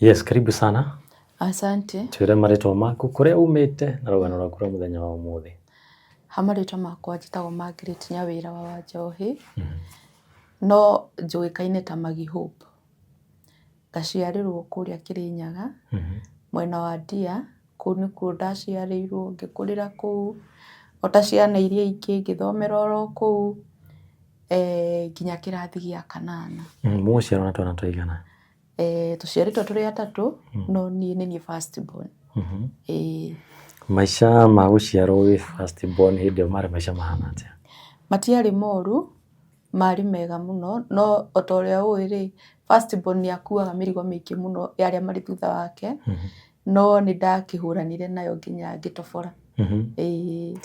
Yes, karibu sana. Asante. Twĩre marĩtwa maku, kũrĩa umĩte na rũgano rwaku rwa mũthenya wa ũmũthĩ. Ha marĩtwa makwa njĩtagwo Margaret Nyawĩra wa Wanjohi, no njũĩkaine ta Maggie Hope. Ngaciarĩrwo kũrĩa Kĩrĩnyaga, mwena wa Ndia, kũu nĩkuo ndaciarĩirwo, ngĩkũrĩra kũu, o ta ciana iria ingĩ ngĩthomera oro kũu, nginya kĩrathi gĩa kanana. Mũgũciarwo na twana tũigana? Tũciarĩtwo tũrĩ atatũ, no niĩ nĩ niĩ first born. Ĩĩ. Maica ma gũciarwo wĩ first born hĩndĩ ĩyo marĩ maica mahana atĩa? Matiarĩ moru, marĩ mega mũno, no o ta ũrĩa ũĩ rĩ, first born nĩ akuaga mĩrigo mĩingĩ mũno ya arĩa marĩ thutha wake, no nĩ ndakĩhũranire nayo nginya ngĩtobora. Ĩĩ.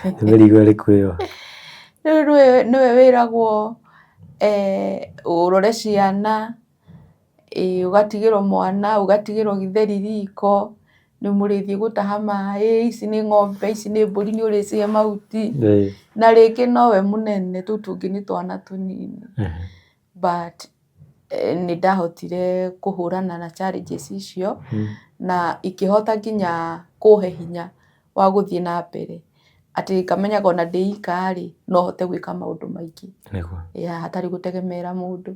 Nĩ mĩrigo ĩrĩkũ ĩyo? Rĩu nĩwe wĩragwo ũrore ciana, ũgatigĩrwo mwana, ũgatigĩrwo gĩtheri riko, nĩ mũrĩthiĩ gũtaha maĩ, ici nĩ ng'ombe, ici nĩ mbũri nĩ ũrĩcihe mahuti, na rĩngĩ nowe mũnene tũu tũngĩ nĩ twana tũnini. But nĩ ndahotire kũhũrana na challenges icio, na ikĩhota nginya kũhe hinya wa gũthiĩ na mbere, atĩ ngamenyaga ona ndĩ ika rĩ, no hote gwĩka maũndũ maingĩ. Yeah, hatarĩ gũtegemera mũndũ.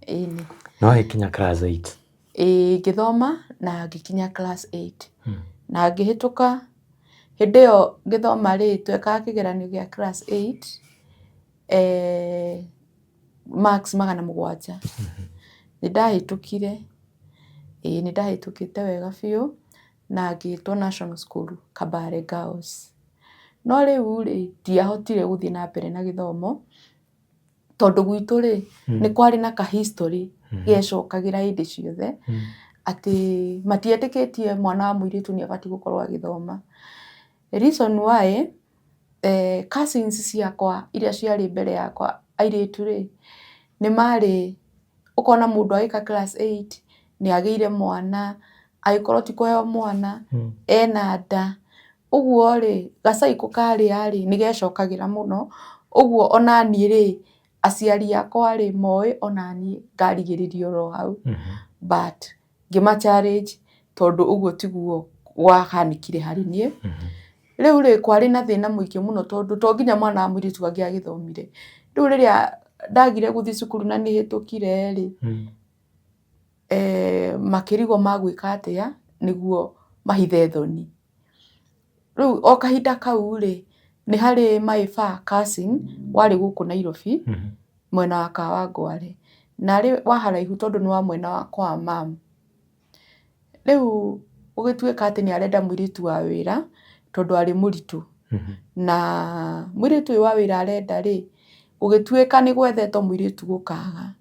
Ĩni. No wagĩkinya class 8? Ĩĩ, ngĩthoma na ngĩkinya class 8. Na ngĩhĩtũka, hĩndĩ ĩyo ngĩthoma rĩ, twekaga kĩgeranio gĩa class 8, marks 700. Nĩ ndahĩtũkire, ĩĩ nĩ ndahĩtũkĩte wega biũ, na ngĩtwo National School Kabale Girls. No rĩu rĩ, ndiahotire gũthiĩ na mbere na gĩthomo, tondũ gwitũ rĩ, nĩ kwarĩ na ka history gecokagĩra hĩndĩ ciothe, atĩ matietĩkĩtie mwana wa mũirĩtu nĩ abatiĩ gũkorwo agĩthoma. Reason why, cousins ciakwa iria ciarĩ mbere yakwa airĩtu rĩ, nĩ marĩ, ũkona mũndũ agĩka class 8 nĩ agĩire mwana, angĩkorwo ti kũheo mwana, ena nda. Ũguo rĩ, ga cycle karĩa rĩ, nĩ gecokagĩra mũno, ũguo onaniĩ rĩ, aciari akwa rĩ, moĩ onaniĩ ngarigĩrĩria oro hau. But ngĩma challenge tondũ ũguo tiguo kwahanĩkire harĩ niĩ. Rĩu rĩ, kwarĩ na thĩna mũingĩ mũno tondũ to nginya mwana wa mũirĩtu angĩagĩthomire. Rĩu rĩrĩa ndagire gũthiĩ cukuru na nĩ hĩtũkire rĩ, makĩrigwo magwĩka atĩa nĩguo mahithe thoni. Rĩu o kahinda kau rĩ, nĩ harĩ my cousin warĩ gũkũ Nairobi, mwena wa Kawangware, na arĩ wa haraihu tondũ nĩ wa mwena wa kwa mum. Rĩu gũgĩtuĩka atĩ nĩ arenda mũirĩtu wa wĩra, tondũ arĩ mũritũ. Na mũirĩtu ũyũ wa wĩra arenda rĩ, gũgĩtuĩka nĩ gwethetwo mũirĩtu gũkaga.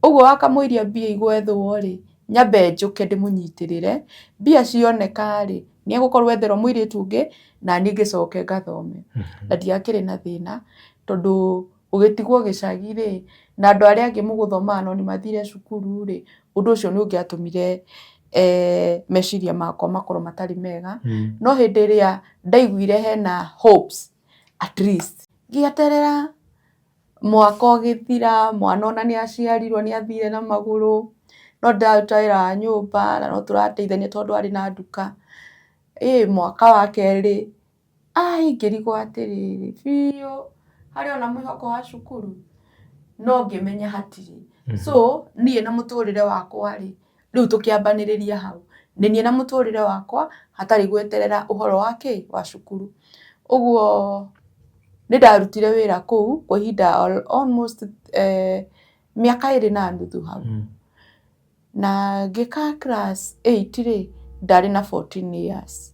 Ũguo wakamũiria mbia igwethwo rĩ, nyambe njũke ndĩmũnyitĩrĩre, mbia cioneka rĩ, nĩ egũkorwo etherwo mũirĩtu ũngĩ, naniĩ ngĩcoke ngathome. Na ndiakĩrĩ na thĩna, tondũ gũgĩtigwo gĩcagi rĩ, na andũ arĩa angĩ mũgũthomaga nao nĩ mathire cukuru rĩ, ũndũ ũcio nĩ ũngĩatũmire meciria makwa makorwo matarĩ mega. No hĩndĩ ĩrĩa ndaiguire hena hopes at least, ngĩeterera mwaka ũgĩthira, mwana ona nĩ aciarirwo nĩ athire na magũrũ, no ndĩraruta wĩra wa nyũmba na no tũrateithania tondũ arĩ na nduka. Ĩ mwaka wa kerĩ, ai ngĩrigwo atĩrĩrĩ, biũ harĩ ona mwĩhoko wa cukuru? No ngĩmenya hatirĩ. So niĩ na mũtũrĩre wakwa rĩ, rĩu tũkĩambanĩrĩria hau. Nĩ niĩ na mũtũrĩre wakwa hatarĩ gweterera ũhoro wa kĩ, wa cukuru. Ũguo nĩ ndarutire wĩra kũu kwa ihinda almost mĩaka 2 na nuthu hau. Na ngĩka class 8 rĩ, ndarĩ na 14 years.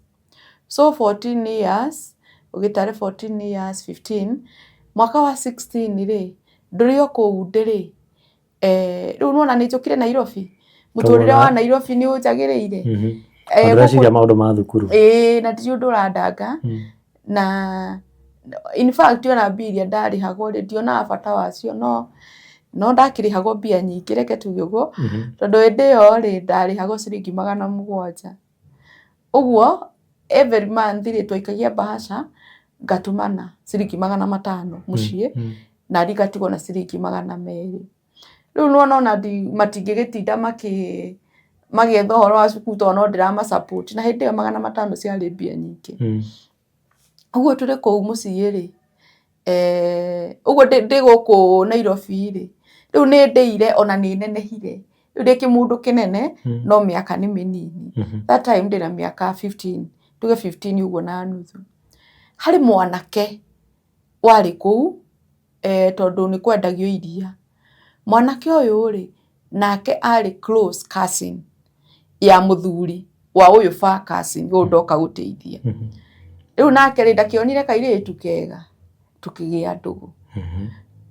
So 14 years, ũgĩtare 14 years, 15, mwaka wa 16 rĩ, ndũrĩ o kũu ndĩrĩ, rĩu nĩwona nĩ njũkire Nairobi, mũtũrĩre wa Nairobi nĩ ũnjagĩrĩire. Ndũreciria maũndũ ma thukuru. Ĩĩ, na ndirĩ ũndũ ũrandanga, na in fact ona mbia iria ndarĩhagwo rĩ, ndionaga bata wacio, no no ndakĩrĩhagwo mbia nyingĩ reke tuge ũguo, tondũ hĩndĩ ĩyo rĩ, ndarĩhagwo ciringi 700. Ũguo every month rĩ, twaikagia bahasha, ngatũmana ciringi 500 mũciĩ, na niĩ ngatigwo na ciringi 200. Rĩu nĩwona ona matingĩgĩtinda Magĩetha ũhoro wa cukuru tondũ no ndĩrama support na hĩndĩ ĩyo 500 ciarĩ mbia nyingĩ. Ũguo tũrĩ kũu mũciĩ rĩ, ũguo ndĩ gũkũ Nairobi rĩ, rĩu nĩ ndĩire ona nĩ nenehire. Rĩu ndĩ kĩmũndũ kĩnene no mĩaka nĩ mĩnini. That time ndĩna mĩaka 15, tuge 15 ũguo na nuthu. Harĩ mwanake warĩ kũu tondũ nĩ kwendagio iria. Mwanake ũyũ rĩ, nake arĩ close cousin ya mũthuri wa ũyũ ba cousin ũyũ ndoka gũteithia. Rĩu nake rĩ, ndakĩonire kairĩtu kega, tũkĩgĩa ndũgũ.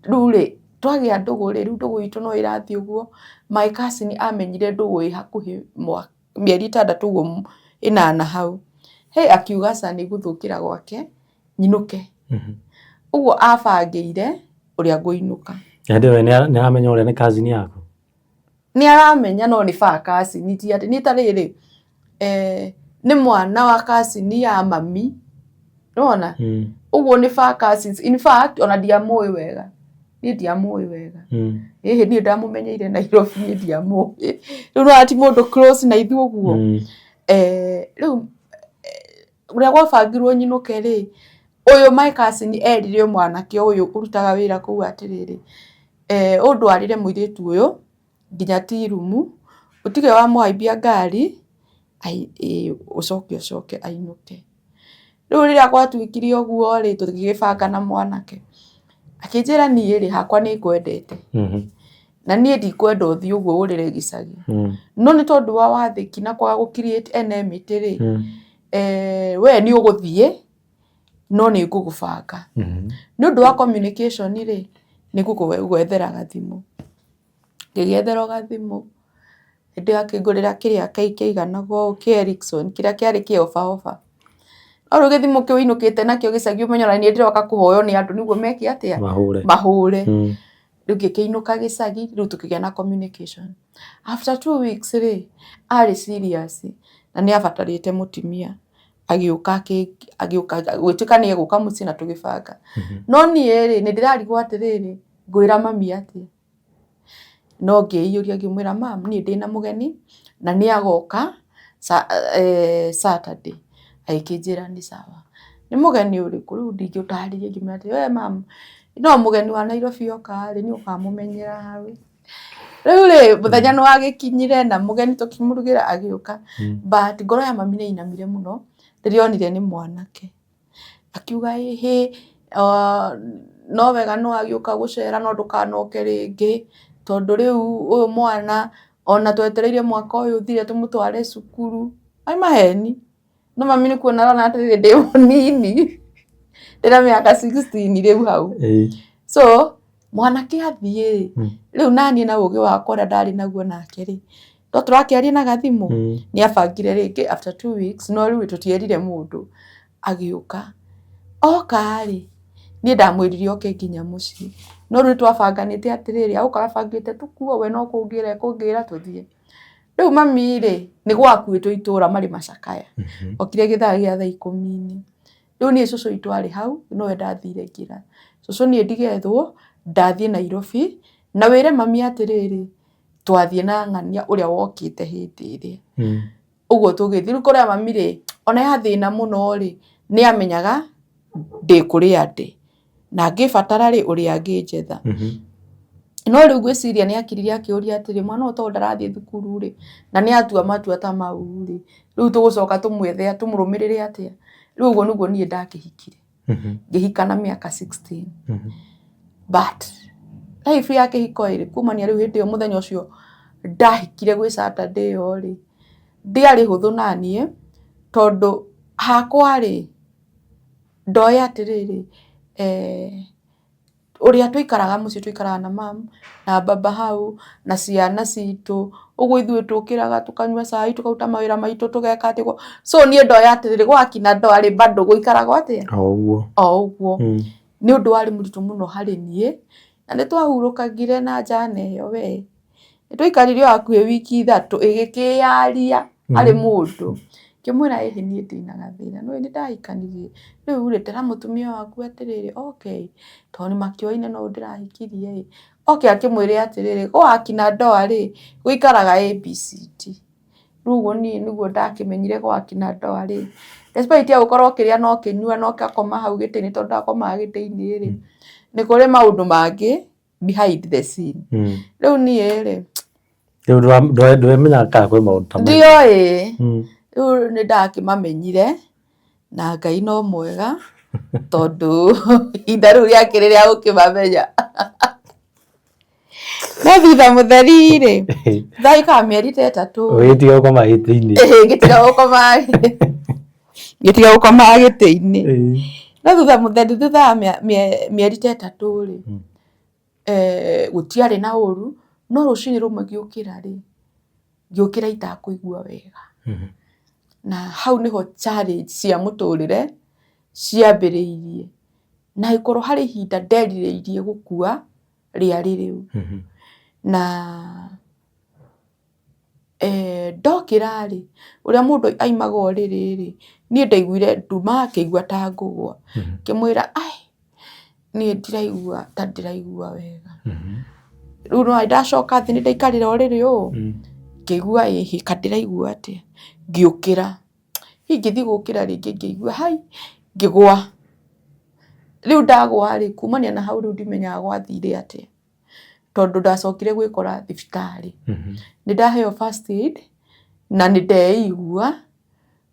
Rĩu rĩ, twagĩa ndũgũ rĩ, rĩu ndũgũ itũ no ĩrathiĩ ũguo, my cousin amenyire ndũgũ ĩ hakuhĩ mĩeri 6 ũguo 8 hau. Hĩ akiuga aca nĩ ngũthũkĩra gwake nyinũke. Ũguo abangĩire ũrĩa ngũinũka. Hĩndĩ ĩyo nĩ aramenya ũrĩa nĩ cousin yaku? Nĩ aramenya no nĩ ba cousin ti atĩ nĩ ta rĩrĩ, nĩ mwana wa cousin ya mami. Nĩwona? Ũguo nĩ ba cousins. In fact ona ndiamũĩ wega. Niĩ ndiamũĩ wega. Ĩhĩ niĩ ndamũmenyeire Nairobi niĩ ndiamũĩ. Rĩu nĩwona ti mũndũ close na ithuĩ ũguo. Rĩu ũrĩa gwabangirwo nyinũke rĩ, ũyũ my cousin erire mwanake ũyũ ũrutaga wĩra kũu atĩrĩrĩ, ũndwarĩre mũirĩtu ũyũ nginya tea room, ũtige wamũhaimbia ngari, ũcoke ũcoke ainũke. Rĩu rĩrĩa gwatuĩkire ũguo rĩ, tũgĩgĩbanga na mwanake. Akĩnjĩra niĩ rĩ, hakwa nĩ ngwendete. Na niĩ ndikwenda ũthiĩ ũguo ũrĩre gĩcagi. No nĩ tondũ wa wathĩki na kwaga gũ create enmity rĩ, we nĩ ũgũthiĩ no nĩ ngũgũbanga. Nĩ ũndũ wa communication rĩ, nĩ ngũgwethera gathimũ. Ngĩgĩetherwo gathimũ, hĩndĩ ĩyo akĩngũrĩra kĩrĩa kĩiganaga ũũ kĩa Ericsson kĩrĩa kĩarĩ kĩa oba oba. No rĩu gĩthimũ kĩu inũkĩte nakĩo gĩcagi ũmenye ona niĩ ndĩroka kũhoywo nĩ andũ nĩguo meke atĩa? Mahũre. Mahũre. Rĩu ngĩkĩinũka gĩcagi, rĩu tũkĩgĩa na communication. After 2 weeks rĩ, arĩ serious na nĩ abatarĩte mũtumia. Agĩũka agĩũka gũgĩtuĩka nĩ egũka mũciĩ na tũgĩbanga. No niĩ rĩ, nĩ ndĩrarigwo atĩrĩrĩ, ngwĩra mami atĩa? No ngĩiyũria ngĩmwĩra mam, niĩ ndĩna mũgeni na nĩ agoka Saturday. Agĩkĩnjĩra nĩ sawa. Nĩ mũgeni ũrĩkũ? Rĩu ndingĩũtarĩria ngĩmwĩra atĩrĩ, we mam, no mũgeni wa Nairobi oka rĩ, nĩ ũkamũmenyera hau. Rĩu rĩ, mũthenya nĩ wagĩkinyire na mũgeni tũkĩmũrugĩra agĩũka. But ngoro ya mami nĩ yainamire mũno rĩrĩa onire nĩ mwanake. Akiuga ĩhĩ, no wega nĩ wagĩũka gũcera no ndũkanoke rĩngĩ, tondũ rĩu ũyũ mwana ona twetereire mwaka ũyũ ũthire tũmũtware cukuru. Nĩ maheni. No mami nĩ kuona arona atĩrĩrĩ ndĩ mũnini, ndĩna mĩaka 16 rĩu hau. So mwanake athiĩ rĩ, rĩu naniĩ na ũgĩ wakwa ũrĩa ndarĩ naguo nake rĩ, no tũrakĩaria na gathimũ, nĩ abangire rĩngĩ after 2 weeks, no rĩu tũtierire mũndũ, agĩũka. Oka rĩ, niĩ ndamwĩrire oke nginya mũciĩ. No rĩu twabanganĩte atĩrĩrĩ, agũka abangĩte tũkuo, we no kũngĩra ekũngĩra tũthiĩ. Rĩu mami rĩ, nĩ gwakuĩtwo itũra marĩ macakaya. Okire gĩthaa gĩa thaa 10-inĩ. Rĩu niĩ cũcũ witũ arĩ hau, nowe ndathire ngĩra, cũcũ niĩ ndigethwo, ndathiĩ Nairobi, na wĩre mami atĩrĩrĩ, twathiĩ na ng'ania ũrĩa wokĩte hĩndĩ ĩrĩa. Ũguo tũgĩthiĩ. Rĩu kũrĩa mami rĩ, ona yathĩna mũno rĩ, nĩ amenyaga ndĩ kũrĩa ndĩ. Na angĩbatara rĩ, ũrĩa angĩnjetha. No rĩu ngwĩciria nĩ akirire akĩũria atĩrĩ, mwana ũyũ tondũ ndarathiĩ thukuru rĩ, na nĩ atua matua ta mau rĩ, rĩu tũgũcoka tũmwethe tũmũrũmĩrĩre atĩa? Rĩu ũguo nĩguo niĩ ndakĩhikire. Ngĩhika na mĩaka 16. But life ya kĩhiko ĩrĩ, kumania rĩu hĩndĩ ĩyo mũthenya ũcio ndahikire gwĩ Saturday ĩyo rĩ, ndĩarĩ hũthũ naniĩ, tondũ hakwa rĩ, ndoĩ atĩrĩrĩ, ũrĩa tũikaraga mũciĩ tũikaraga na mam na baba hau na ciana citũ, ũguo ithuĩ tũkĩraga tũkanyua cai tũkaruta mawĩra maitũ tũgeka atĩ ũguo. So niĩ ndoĩ atĩrĩrĩ, gwakinya ndoa rĩ bado gũikaragwo atĩa? O ũguo. O ũguo. Nĩ ũndũ warĩ mũritũ mũno harĩ niĩ, na nĩ twahurũkagire na njana ĩyo we. Nĩ twaikarire o hakuhĩ wiki 3 ĩgĩkĩyaria harĩ mũndũ. Ngĩmwĩra ĩhĩ niĩ ndĩna gathĩna, nĩũĩ nĩ ndahikanirie, rĩu rĩ tera mũtumia waku atĩrĩrĩ, okay, tondũ nĩ makĩoine no ũndĩrahikirie ĩ. Oke akĩmwĩre atĩrĩrĩ, gwakina ndoa rĩ, gũikaraga ABCD. Rĩu ũguo niĩ nĩguo ndakĩmenyire gwakina ndoa rĩ, despite ya gũkorwo ũkĩrĩa na ũkĩnyua na ũgakoma hau gĩtĩ-inĩ tondũ ndakomaga gĩtĩ-inĩ rĩ, nĩ kũrĩ maũndũ mangĩ behind the scene. Rĩu niĩ rĩ, Rĩu ndwamenyaga kana kwĩ maũndũ ta macio. Ndioĩ. Rĩu nĩ ndakĩmamenyire na Ngai no mwega tondũ ihinda rĩu rĩakĩrĩ rĩa gũkĩmamenya. No thutha mũtheri rĩ, thaikaga mĩeri ta 3. Ũgĩtiga gũkoma gĩtĩ-inĩ. Ngĩtiga gũkoma ngĩtiga gũkoma gĩtĩ-inĩ. No thutha mũtheri thutha wa mĩeri ta 3 rĩ, gũtiarĩ na ũru, no rũcinĩ rũmwe ngĩũkĩra rĩ, ngĩũkĩra itakũigua wega. Na hau nĩho challenge cia mũtũrĩre ciambĩrĩirie. Na angĩkorwo harĩ ihinda nderirĩirie gũkua, rĩarĩ rĩu. Na ndokĩra rĩ, ũrĩa mũndũ aimaga ũrĩrĩ rĩ, niĩ ndaiguire nduma ngĩigua ta ngũgwa. Ngĩmwĩra ai, niĩ ndiraigua ta ndĩraigua wega. Rĩu nĩwona ndacoka thĩ nĩ ndaikarĩra ũrĩrĩ ũũ, ngĩigua ĩhĩ kaĩ ndĩraigua atĩa, ngĩũkĩra. Hihi ngĩthiĩ gũkĩra rĩngĩ ngĩigua hai, ngĩgwa. Rĩu ndagwa rĩ, kumania na hau rĩu ndimenyaga gwathire atĩa, tondũ ndacokire gwĩkora thibitarĩ. Nĩ ndaheo first aid na nĩ ndeigua,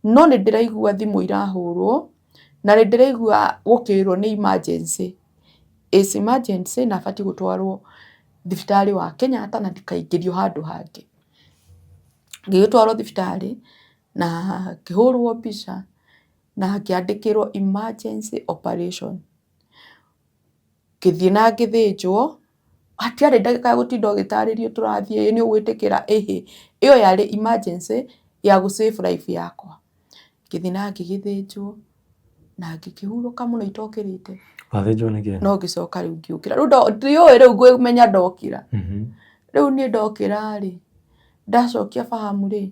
no nĩ ndĩraigua thimũ irahũrwo, na nĩ ndĩraigua gũkĩrwo nĩ emergency. It's emergency na batiĩ gũtwarwo thibitarĩ wa Kenyatta na ndikaingĩrio handũ hangĩ. Ngĩgĩtwarwo thibitarĩ na ngĩhũrwo mbica na ngĩandĩkĩrwo emergency operation. Ngĩthiĩ na ngĩthĩnjwo, hatiarĩ ndagĩka ya gũtinda ũgĩtarĩrio tũrathiĩ ĩ nĩ ũgwĩtĩkĩra ĩhĩ, ĩyo yarĩ emergency ya gũ save life yakwa. Ngĩthiĩ na ngĩgĩthĩnjwo na ngĩkĩhurũka mũno itokĩrĩte. Wathĩnjwo nĩkĩ? No ngĩcoka rĩu ngĩũkĩra. Rĩu ndiũĩ rĩu ngũmenya ndokĩra. Rĩu niĩ ndokĩra rĩ, ndacokia fahamu rĩ,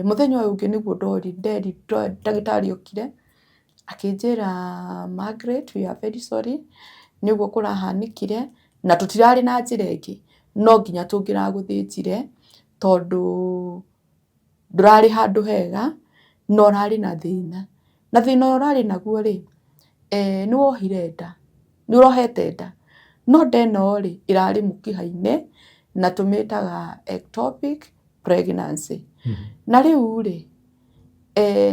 mũthenya ũyũ ũngĩ nĩguo ndagĩtarĩ okire, akĩnjĩra Margaret we are very sorry nĩ ũguo kũrahanĩkire, na tũtirarĩ na njĩra ĩngĩ, no nginya tũngĩragũthĩnjire, tondũ ndũrarĩ handũ hega, na ũrarĩ na thĩna. Na thĩna ũrĩa ũrarĩ naguo rĩ, nĩ wohire nda, nĩ ũrohete nda, no nda ĩno rĩ, ĩrarĩ mũkiha-inĩ, na tũmĩtaga ectopic pregnancy. Na rĩu rĩ,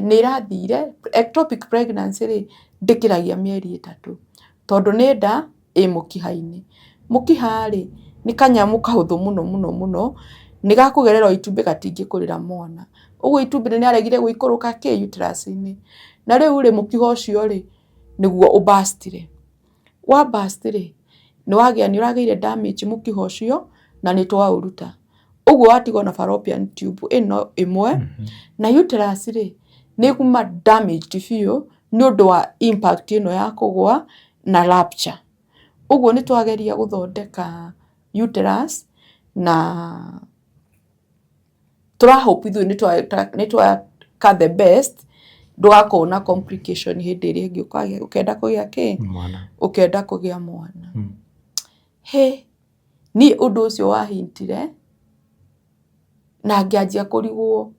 nĩ ĩrathire, ectopic pregnancy rĩ, ndĩkĩragia mĩeri 3, tondũ nĩ nda ĩ mũkiha-inĩ. Mũkiha rĩ, nĩ kanyamũ kahũthũ mũno mũno mũno, nĩ gakũgerera o itumbĩ gatingĩkũrĩra mwana. Ũguo itumbĩ nĩ rĩaregire gũikũrũka kĩ uterus -inĩ. Na rĩu rĩ, mũkiha ũcio rĩ, nĩguo ũ burst ire. Wa burst rĩ, nĩ wagĩa nĩ ũragĩire damage mũkiha ũcio, na nĩ twaũruta. Ũguo watigwo na fallopian tube ĩno ĩmwe, na uterus rĩ, nĩ ĩkuma damaged biũ, nĩ ũndũ wa impact ĩno ya kũgwa na rupture. Ũguo nĩ twageria gũthondeka uterus na tũra hope ithuĩ nĩ tweka the best, ndũgakorwo na complication hĩndĩ ĩrĩa ĩngĩ ũkenda kũgĩa kĩ? Ũkenda kũgĩa mwana. Hĩ, niĩ ũndũ ũcio wahintire na ngĩanjia kũrigwo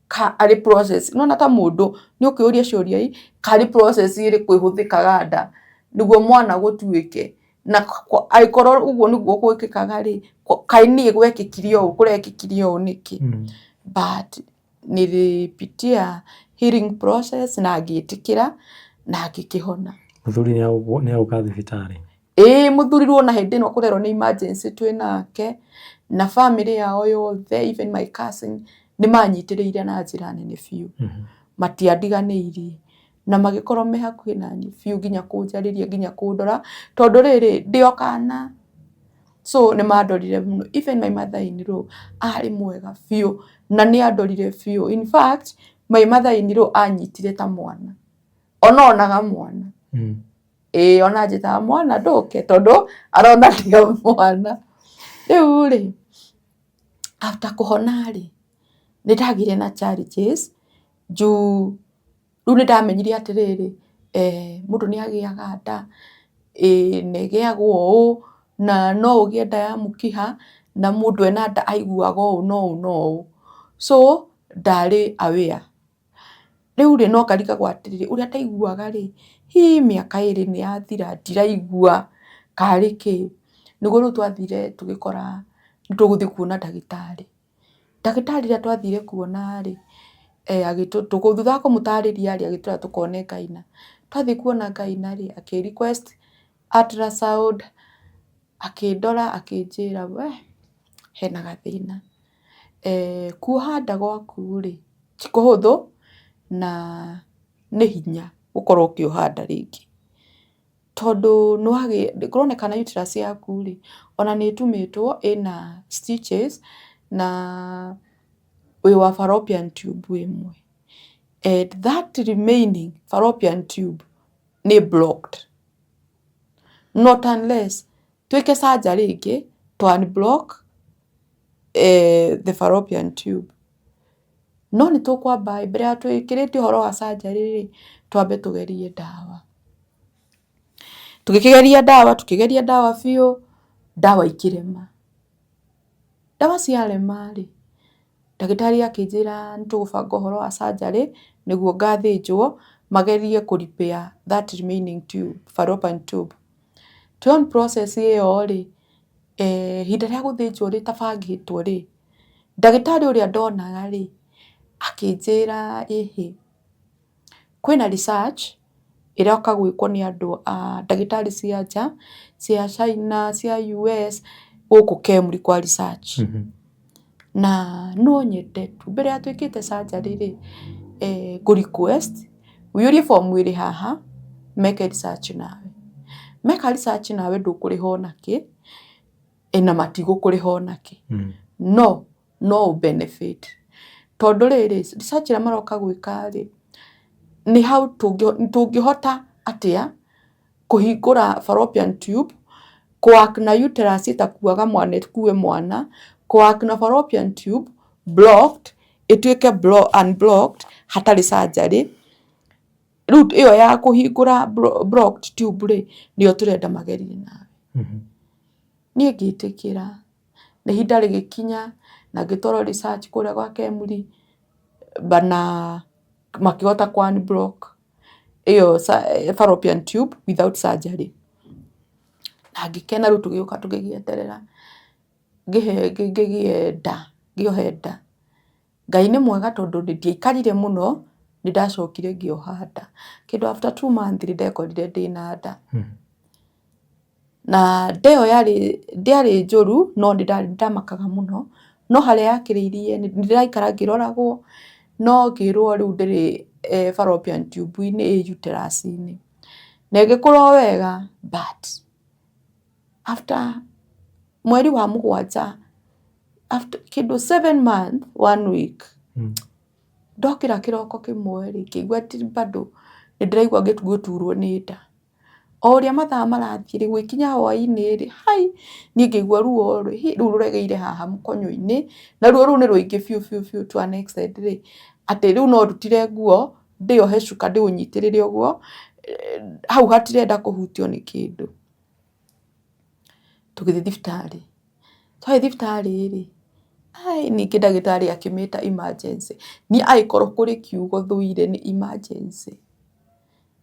ka arĩ process, nĩ wona ta mũndũ nĩ ũkĩũria ciũria ii, karĩ process ĩrĩkũ ĩhũthĩkaga nda nĩguo mwana gũtuĩke, na angĩkorwo ũguo nĩguo gwĩkĩkaga rĩ, kaĩ niĩ gwekĩkire ũũ, kũrekĩkire ũũ nĩkĩ? But nilipitia healing process na ngĩtĩkĩra na ngĩkĩhona. Mũthuri nĩ agũka thibitarĩ? Ĩĩ mũthuri rĩu ona hĩndĩ ĩno kũrerwo nĩ emergency twĩ nake, na bamĩrĩ yao yothe even my cousin nĩ manyitĩrĩire na njĩra nene biũ. Matiandiganĩirie na magĩkorwo me hakuhĩ naniĩ biũ nginya kũnjarĩria nginya kũndora, tondũ rĩrĩ ndĩ o kana, so nĩ mandorire mũno. Even my mother in law arĩ mwega biũ na nĩ andorire biũ. In fact my mother in law anyitire ta mwana, ona onaga mwana. Ĩĩ ona anjĩtaga mwana ndũke tondũ arona ndĩ o mwana. Rĩu rĩ, after kũhona rĩ, nĩ ndagĩire na challenges juu rĩu nĩ ndamenyire atĩrĩrĩ, mũndũ nĩ agĩaga nda, na ĩgĩagwo ũũ, na no ũgĩe nda ya mũkiha, na mũndũ ena nda aiguaga ũũ na ũũ na ũũ. So ndarĩ aware. Rĩu rĩ, no ngarigagwo atĩrĩrĩ, ũrĩa ndaiguaga rĩ, hihi mĩaka 2 nĩ yathira ndiraigua karĩ kĩ? Nĩguo rĩu twathire tũgĩkora nĩ tũgũthiĩ kuona ndagĩtarĩ. Ndagĩtarĩ rĩrĩa twathire kuona rĩ, thutha wa kũmũtarĩria rĩ, agĩtwĩra tũkone gyna. Twathiĩ kuona gyna rĩ, akĩ request ultrasound, akĩndora akĩnjĩra we hena gathĩna. Kuoha nda gwaku rĩ, ti kũhũthũ na nĩ hinya gũkorwo ũkĩoha nda rĩngĩ. Tondũ kũronekana uterus yaku rĩ, ona nĩ ĩtumĩtwo ĩna stitches na wĩ wa fallopian tube ĩmwe. And that remaining fallopian tube nĩ blocked. Not unless twĩke surgery ĩngĩ to unblock the fallopian tube. No nĩ tũkwamba mbere ya twĩkĩrĩte ũhoro wa surgery rĩ, twambe tũgerie ndawa. Tũgĩkĩgeria ndawa, tũkĩgeria ndawa biũ, ndawa ikĩrema. Ndawa ciarema rĩ, ndagĩtarĩ akĩnjĩra nĩ tũgũbanga ũhoro wa surgery nĩguo ngathĩnjwo magerie kũ repair that remaining tube, fallopian tube. Twĩ on process ĩyo rĩ, ihinda rĩa gũthĩnjwo rĩtabangĩtwo rĩ, ndagĩtarĩ ũrĩa ndonaga rĩ, akĩnjĩra ĩhĩ, kwĩna research ĩroka gwĩkwo nĩ andũ a ndagĩtarĩ cia nja, cia China, cia US, gũkũ KEMRI kwa research. Na no nyende tu mbere ya twĩkĩte surgery rĩ, ngũ request ũiyũrie bomu ĩrĩ haha meke research nawe. Meka research nawe ndũkũrĩha ona kĩ, na matigũkũrĩha ona kĩ. No no ũ benefit. Tondũ rĩrĩ, research ĩrĩa maroka gwĩka rĩ, nĩ how tũngĩhota atĩa kũhingũra fallopian tube, kũ work na uterus ĩtakuaga mwana ĩkue mwana, kũ work na fallopian tube blocked ĩtuĩke unblocked hatarĩ surgery. Rĩu ĩyo ya kũhingũra blocked tube rĩ, nĩyo tũrenda magerie nawe. Niĩ ngĩtĩkĩra, na ihinda rĩgĩkinya na ngĩtwarwo research kũrĩa gwa KEMRI na makĩhota kũ unblock ĩyo fallopian tube without surgery. Na ngĩkena rĩu tũgĩũka tũgĩgĩeterera ngĩgĩe nda, ngĩohe nda. Ngai nĩ mwega tondũ ndiaikarire mũno, nĩ ndacokire ngĩoha nda. Kĩndũ after 2 months nĩ ndekorire ndĩna nda. Na nda ĩyo yarĩ ndĩarĩ njũru no nĩ ndamakaga mũno, no harĩa yakĩrĩirie nĩ ndĩraikara ngĩroragwo, no ngĩrwo rĩu ndĩrĩ fallopian tube-inĩ ĩ uterus-inĩ. Na ĩgĩkũra o wega but after mweri wa 7, after kĩndũ 7 month 1 week, ndokĩra kĩroko kĩmwe rĩ, ngĩigua bado nĩ ndĩraigua gũturwo nĩ nda. O ũrĩa mathaa marathiĩ rĩ, gũgĩkinya hwaĩ-inĩ rĩ, hai, niĩ ngĩigua ruo rĩ, rĩu rũregeire haha mũkonyo-inĩ, na ruo rũu nĩ rũingĩ biũ biũ biũ to an extent rĩ, atĩ rĩu no ndutire nguo, ndĩyohe cuka ndĩũnyitĩrĩre ũguo, hau hatirenda kũhutio nĩ kĩndũ. Tũgĩthiĩ thibitarĩ. Twathiĩ thibitarĩ rĩ, ai ningĩ ndagĩtarĩ akĩmĩta emergency. Niĩ angĩkorwo kũrĩ kiugo thũire nĩ emergency.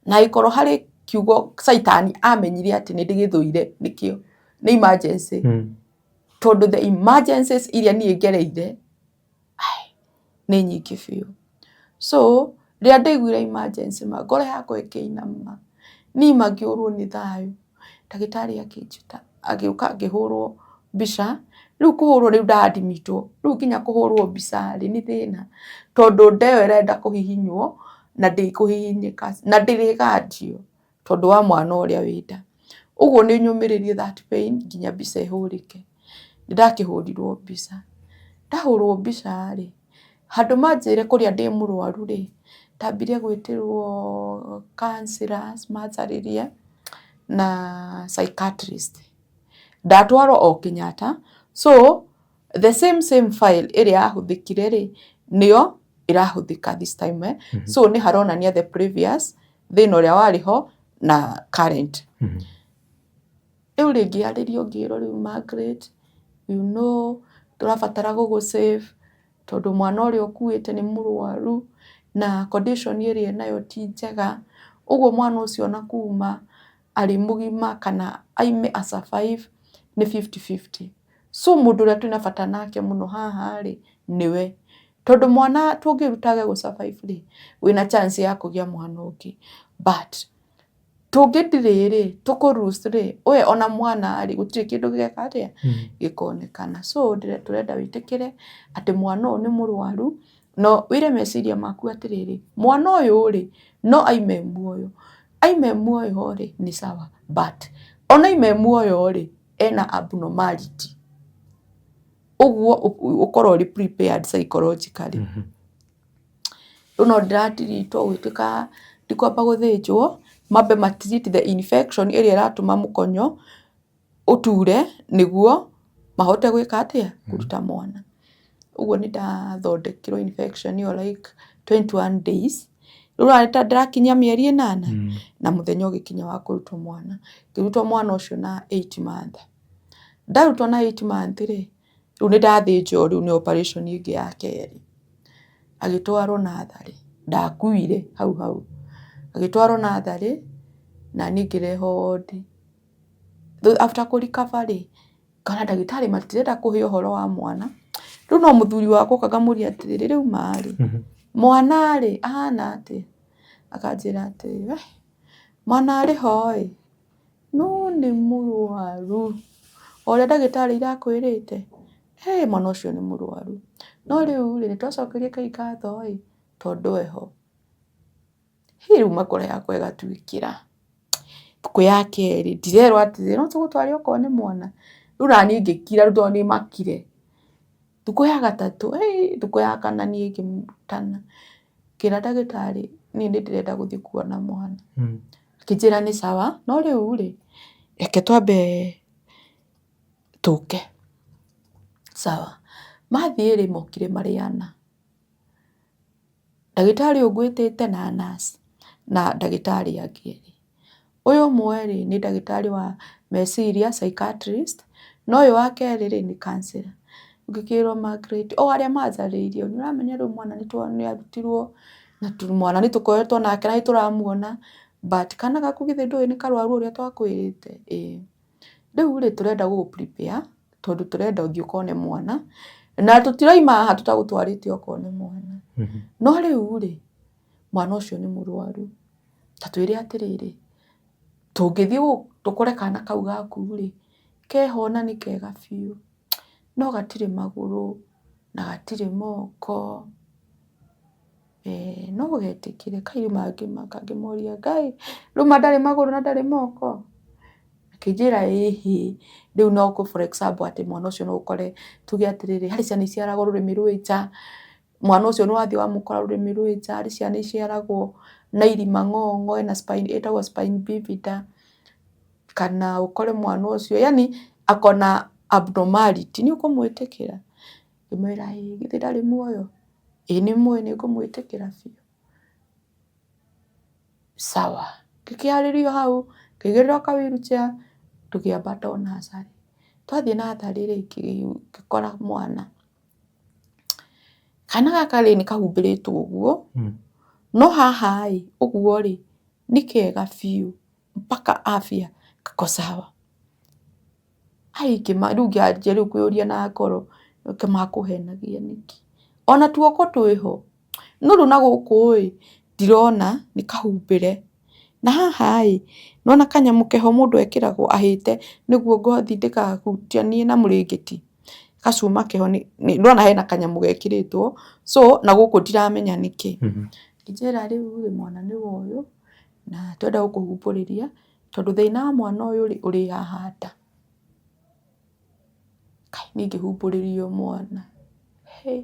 Na angĩkorwo harĩ kiugo caitani amenyire atĩ nĩ ndĩgĩthũire nĩkĩo, nĩ emergency. Tondũ the emergencies iria niĩ ngereire, ai, nĩ nyingĩ biũ. So, rĩrĩa ndaiguire emergency ma, ngoro yakwa ĩkĩinama, niĩ ma ngĩũrwo nĩ thayũ. Ndagĩtarĩ akĩnjĩta, agĩũka ngĩhũrwo mbica, rĩu kũhũrwo rĩu nda admit-wo, rĩu nginya kũhũrwo mbica rĩ, nĩ thĩna. Tondũ nda ĩyo ĩrenda kũhihinywo na ndĩkũhihinyĩka, na ndĩrĩgandio tondũ wa mwana ũrĩa wĩ nda. Ũguo nĩ nyũmĩrĩrie that pain nginya mbica ĩhũrĩke. Nĩ ndakĩhũrirwo mbica. Ndahũrwo mbica rĩ, handũ manjĩre kũrĩa ndĩ mũrwaru rĩ, ndambire gwĩtĩrwo counsellors manjarĩrie na psychiatrist. Ndatwarwo o Kenyatta, so the same same file ĩrĩa yahũthĩkire rĩ, nĩyo ĩrahũthĩka this time eh. So nĩ haronania the previous thĩna ũrĩa warĩ ho na current. Rĩu rĩngĩ arĩrio ngĩrwo rĩu Margaret, you know, tũrabatara gũgũ save. Tondũ mwana ũrĩa ũkuĩte nĩ mũrwaru na condition ĩrĩa enayo ti njega, ũguo mwana ũcio ona kuma arĩ mũgima kana aime a survive nĩ 50-50. So mũndũ ũrĩa twĩna bata nake mũno haha rĩ, nĩwe. Tondũ mwana tũngĩruta age gũ survive rĩ, wĩna chance ya kũgĩa mwana ũngĩ. But tũngĩ delay rĩ, tũkũ lose rĩ, we ona mwana rĩ, gũtirĩ kĩndũ gĩgeka atĩa, gĩkonekana. So tũrenda wĩtĩkĩre atĩ mwana ũyũ nĩ mũrwaru, na wĩre meciria maku atĩrĩrĩ, mwana ũyũ rĩ, no aime muoyo. Aime muoyo rĩ, nĩ sawa but ona aime muoyo rĩ, ena abnormality. Ũguo ũkorwo ũrĩ prepared psychologically. Rĩu no ndĩratiritwo gũgĩtuĩka ndikwamba gũthĩnjwo, mambe ma treat the infection ĩrĩa ĩratũma mũkonyo ũture nĩguo mahote gwĩka atĩa, kũruta mwana. Ũguo nĩ ndathondekirwo infection ĩyo like 21 days. Rĩu ũrona ta ndĩrakinyia mĩeri ĩnana, na mũthenya ũgĩkinya wa kũrutwo mwana. Ngĩrutwo mwana ũcio na 8 month. Ndarutwo na 8 month rĩ, rĩu nĩ ndathĩnjwo rĩu nĩ operation ĩngĩ ya kerĩ. Agĩtwarwo natharĩ, ndakuire hau hau. Agĩtwarwo natharĩ, na niĩ ngĩrehwo wondi. After kũ recover rĩ, ngona ndagĩtarĩ matirenda kũhe ũhoro wa mwana. Rĩu no mũthuri wakwa oka ngamũria atĩrĩrĩ, rĩu ma rĩ, mwana rĩ, ahana atĩa? Akanjĩra atĩrĩ, we mwana arĩ ho ĩ, No nĩ mũrwaru. O ũrĩa ndagĩtarĩ irakwĩrĩte, hĩ mwana ũcio nĩ mũrwaru. No rĩu rĩ, nĩ twacokeria Ngai ngatho ĩ, tondũ eho. Hĩ rĩu ngoro yakwa ĩgatuĩkĩra. Thikũ ya kerĩ ndirerwo atĩrĩrĩ, no tũgũtware okorwo nĩ mwana. Rĩu naniĩ ngĩkira rĩu tondũ nĩ makire. Thikũ ya gatatũ, hĩ thikũ ya kana niĩ ngĩmũtana. Ngĩra ndagĩtarĩ niĩ nĩ ndĩrenda gũthiĩ kuona mwana. Akĩnjĩra nĩ sawa, no rĩu rĩ, reke twambe tũke. Sawa. Mathiĩ rĩ, mokire marĩ ana. Ndagĩtarĩ ũyũ ngwĩtĩte na nurse na ndagĩtarĩ angĩ erĩ. Ũyũ ũmwe rĩ, nĩ ndagĩtarĩ wa meciria, psychiatrist, na ũyũ wa kerĩ rĩ, nĩ counsellor. Ngĩkĩrwo Margaret, o arĩa manjarĩirie, nĩ ũramenya rĩu mwana nĩ arutirwo, na mwana nĩ tũkoretwo nake na nĩ tũramuona, but kana gaku githĩ ndũĩ nĩ karwaru ũrĩa twakwĩrĩte? Ĩĩ. Rĩu rĩ, tũrenda gũgũ prepare, tondũ tũrenda ũthiĩ ũkone mwana, na tũtirauma haha tũtagũtwarĩte ũkone mwana. No rĩu rĩ, mwana ũcio nĩ mũrwaru. Ta twĩre atĩrĩrĩ, tũngĩthiĩ tũkore kana kau gaku rĩ, keho na nĩ kega biũ, no gatirĩ magũrũ na gatirĩ moko, no ũgetĩkĩre? Kai rĩu ngĩmaka ngĩmoria Ngai, rĩu ma ndarĩ magũrũ na ndarĩ moko? Akĩnjĩra ĩhĩ, rĩu no for example atĩ mwana ũcio no ũkore tuge atĩrĩrĩ, harĩ ciana iciaragwo rũrĩmĩ rwĩ nja, mwana ũcio nĩ wathiĩ wamũkora rũrĩmĩ rwĩ nja, harĩ ciana iciaragwo na irima ng'ong'o ena spine ĩtagwo spine bifida, kana ũkore mwana ũcio yaani ako na abnormality, nĩ ũkũmwĩtĩkĩra? Ngĩmwĩra ĩĩ, githĩ ndarĩ muoyo? Ĩĩ nĩ muoyo nĩ ngũmwĩtĩkĩra biũ. Sawa, ngĩkĩarĩrio hau, ngĩigĩrĩrwo ka wheelchair, tũkĩambata o nursery. Twathiĩ nursery rĩ, ngĩkora mwana. Kana gaka rĩ, nĩ kahumbĩrĩtwo ũguo, no haha ĩ, ũguo rĩ, nĩ kega biũ mpaka afya kako sawa. Rĩu ngĩanjia rĩu kwĩyũria na ngoro, makũhenagia nĩkĩ? Ona tuoko twĩho, no rĩu na gũkũ ĩ, ndirona nĩ kahumbĩre. Na haha ĩ, nĩ wona kanyamũ keho mũndũ ekĩragwo ahĩte nĩguo ngothi ndĩkahutanie na mũrĩngĩti? Gacuma keho nĩ wona hena kanyamũ gekĩrĩtwo, so na gũkũ ndiramenya nĩkĩ. Ngĩnjĩra rĩu rĩ, mwana nĩ wa ũyũ, na tũrenda gũkũhumbũrĩria, tondũ thĩna wa mwana ũyũ rĩ, ũrĩ haha nda. Kai niĩ ngĩhumbũrĩrio mwana, hĩ!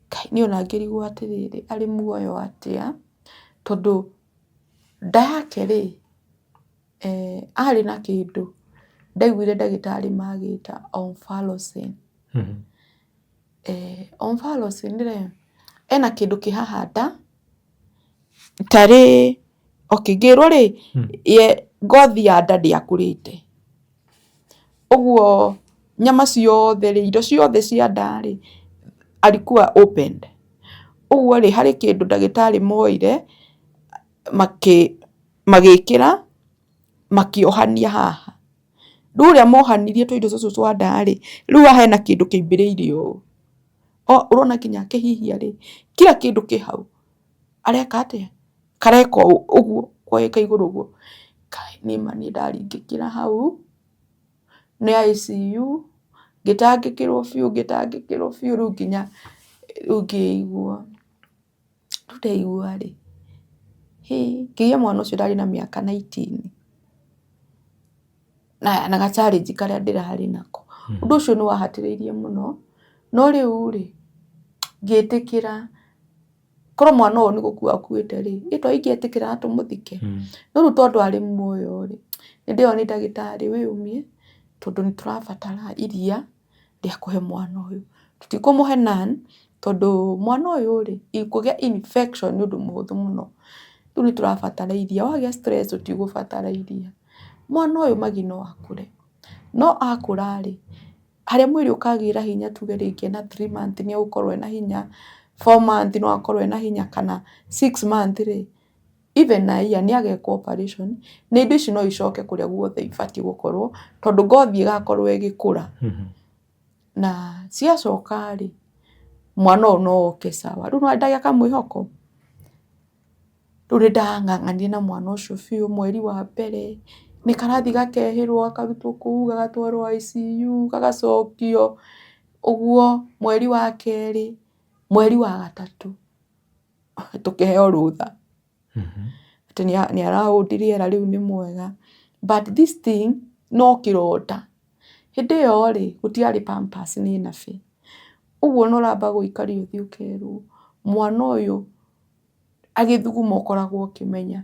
Ngai niĩ ona ngĩrigwo atĩrĩrĩ, arĩ muoyo atĩa, tondũ nda yake rĩ, arĩ na kĩndũ ndaiguire ndagĩtarĩ magĩta omphalocele. Omphalocele rĩ, ena kĩndũ kĩ haha nda, tarĩ, okay ngĩrwo rĩ, ye ngothi ya nda ndĩakũrĩte. Ũguo nyama ciothe rĩ, indo ciothe cia nda rĩ, Alikuwa opened. Ũguo rĩ, harĩ kĩndũ ndagĩtarĩ moire magĩkĩra makĩohania haha. Rĩu ũrĩa mohanirie tũindo tũtũ twa nda rĩ, rĩu haha hena kĩndũ kĩimbĩrĩire ũũ. Ũrona nginya akĩhihia rĩ, kila kĩndũ kĩ hau. Areka atĩa? Kareka ũguo koĩka igũrũ ũguo. Kai nĩma niĩ ndaringĩkĩra hau, nĩ ICU, ngĩtangĩkĩrwo biũ ngĩtangĩkĩrwo biũ rĩu nginya rĩu ngĩigua. Rĩu ndaigua rĩ, hĩ, ngĩgĩa mwana ũcio ndarĩ na mĩaka 19 na ga challenge karĩa ndĩrarĩ nako. Ũndũ ũcio nĩ wahatĩrĩirie mũno, no rĩu rĩ, ngĩtĩkĩra korwo mwana ũyũ nĩ gũkua akuĩte rĩ, ĩ to ingĩetĩkĩra na tũmũthike? No rĩu tondũ arĩ muoyo rĩ, nĩ ndĩrerwo nĩ ndagĩtarĩ wĩyũmie tondũ nĩ tũrabatara iria rĩa kũhe mwana ũyũ. Tũtikũmũhe nan tondũ mwana ũyũ rĩ, kũgĩa infection nĩ ũndũ mũhũthũ mũno. Rĩu nĩ tũrabatara iria, wagĩa stress tũtigũbatara iria. Mwana ũyũ magi no akũre, no akũra rĩ, harĩa mwĩrĩ ũkagĩra hinya tuge rĩngĩ ena 3 months nĩ egũkorwo ena hinya, 4 months no akorwo ena hinya kana 6 months rĩ, even a year nĩ agekwo operation na indo ici no icoke kũrĩa guothe ibatiĩ gũkorwo tondũ ngothi ĩgakorwo ĩgĩkũra. Na ciacoka rĩ, mwana ũyũ no oke sawa. Rĩu nĩwona ndagĩa kamwĩhoko? Rĩu nĩ ndang'ang'anire na mwana ũcio biũ mweri wa mbere, nĩ karathiĩ gakehĩrwo gakarutwo kũu gagatwarwo ICU gagacokio, ũguo mweri wa kerĩ, mweri wa gatatũ tũkĩheo rũtha atĩ nĩ ara hold rĩera rĩu nĩ mwega. But this thing no kĩronda. Hĩndĩ ĩyo rĩ, gũtiarĩ pampers nĩ nappy. Ũguo nĩ ũramba gũikario ũthiĩ ũkerwo mwana ũyũ agĩthuguma ũkoragwo ũkĩmenya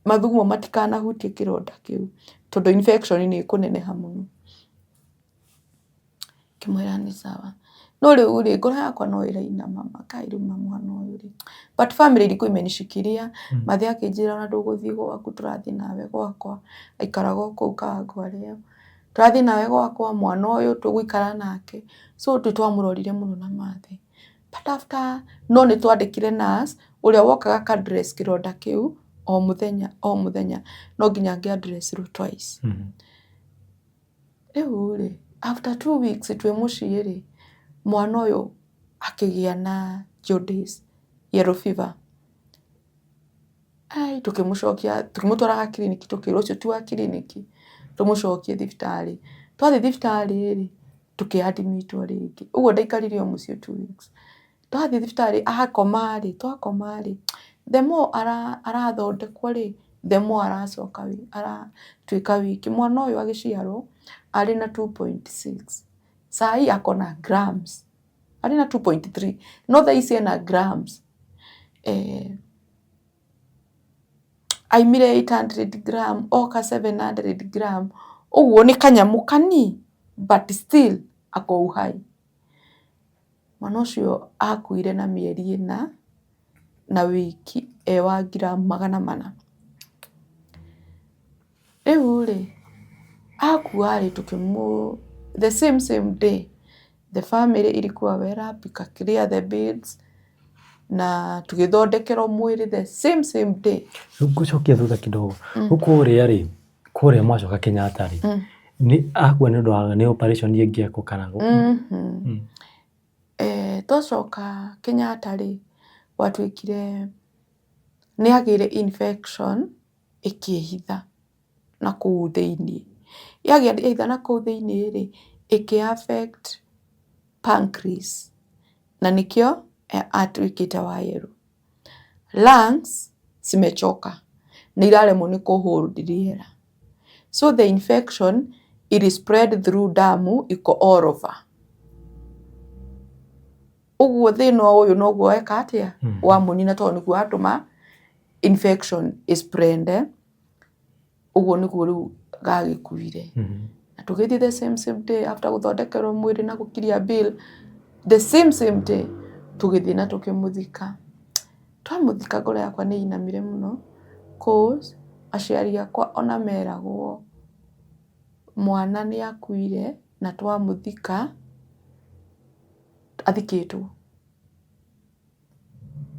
mathugumo matikanahutie kĩronda kĩu tondũ infection nĩ ĩkũneneha mũno. Ngĩmwĩra nĩ sawa. No rĩu rĩ, ngoro yakwa no ĩrainama ma kai rĩu ma mwana ũyũ rĩ. But family ilikuwa imenishikilia. Mathe akĩnjĩra ona ndũgũthiĩ gwaku tũrathiĩ nawe gwakwa. Aikaraga o kũu Kawangware ĩyo. Tũrathiĩ nawe gwakwa mwana ũyũ tũgũikara nake. So nĩ twamũrorire mũno na mathe. But after no nĩ twandĩkire nurse ũrĩa wokaga aka dress kĩronda kĩu o mũthenya o mũthenya. No nginya angĩ address irwo twice. Rĩu rĩ, after 2 weeks twĩ mũciĩ rĩ, mwana ũyũ akĩgĩa na jaundice, yellow fever. Ai tũkĩmũcokia tũkĩmũtwara kiriniki tũkĩrwo ũcio ti wa kiriniki tũmũcokie thibitarĩ. Twathiĩ thibitarĩ rĩ, tũkĩ admit wo rĩngĩ. Ũguo ndaikarire o mũciĩ 2 weeks. Twathiĩ thibitarĩ akoma rĩ, twakoma rĩ, the more arathondekwo rĩ, the more aracoka aratuĩka weak. Mwana ũyũ agĩciarwo arĩ na 2.6, saa hii ako na grams, arĩ na 2.3 no thaa ici ena grams. Aimire 800 gram oka 700 gram, ũguo nĩ kanyamũ kani but still ako uhai. Mwana ũcio akuire na mĩeri 4 na wiki e wa ngiramu 400. Rĩu rĩ, akua rĩ tũkĩmũ the same same day the family ilikuwa well up ika clear the bills na tũgĩthondekerwo mwĩrĩ the same same day. Rĩu ngũcokia thutha kidogo. Rĩu kũrĩa rĩ, kũrĩa mwacoka Kenyatta rĩ, nĩ akua nĩ ũndũ wa nĩ operation ĩngĩ ekwo kana? Twacoka Kenyatta rĩ, gwatuĩkire nĩ agĩire infection ĩkĩĩhitha na kũu thĩiniĩ. Yahitha na kũu thĩiniĩ rĩ, ĩkĩ affect pancreas na nĩkĩo atuĩkĩte wa yellow. Lungs zimechoka nĩ iraremwo nĩ kũ hold rĩera. So the infection it spread through damu iko all over. Ũguo thĩna ũyũ noguo weka atĩa? Wamũnina tondũ nĩguo watũma infection ĩ spread. Ũguo nĩguo rĩu gagĩkuire. Na tũgĩthiĩ the same same day after gũthondekerwo mwĩrĩ na gũ clear bill, the same same day tũgĩthiĩ na tũkĩmũthika. Twamũthika ngoro yakwa nĩ ĩinamire mũno cause aciari akwa ona meragwo mwana nĩ akuire na twamũthika. Athikĩtwo.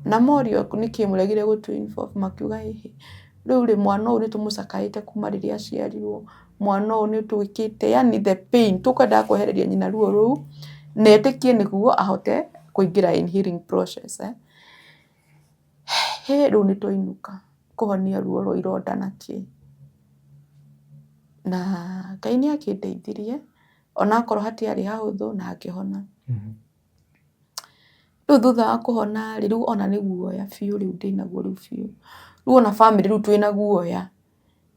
Na morio nĩkĩ mũregire gũtũ involve makiuga hihi rĩu rĩ mwana ũyũ nĩ tũmũcakaĩte kuma rĩrĩa aciarirwo, mwana ũyũ nĩ twĩkĩte, yani the pain, tũkwendaga kwehereria nyina ruo rũu na etĩkie nĩguo ahote kũingĩra in healing process eh. Hĩ rĩu nĩ twainũka kũhonia ruo rwa ironda na kĩ. Na Ngai nĩ akĩndeithirie onakorwo hatiarĩ hahũthũ na ngĩhona. Rĩu thutha wa kũhona rĩ, rĩu ona nĩ guoya biũ rĩu ndĩnaguo rĩu biũ. Rĩu ona bamĩrĩ rĩu twĩna guoya,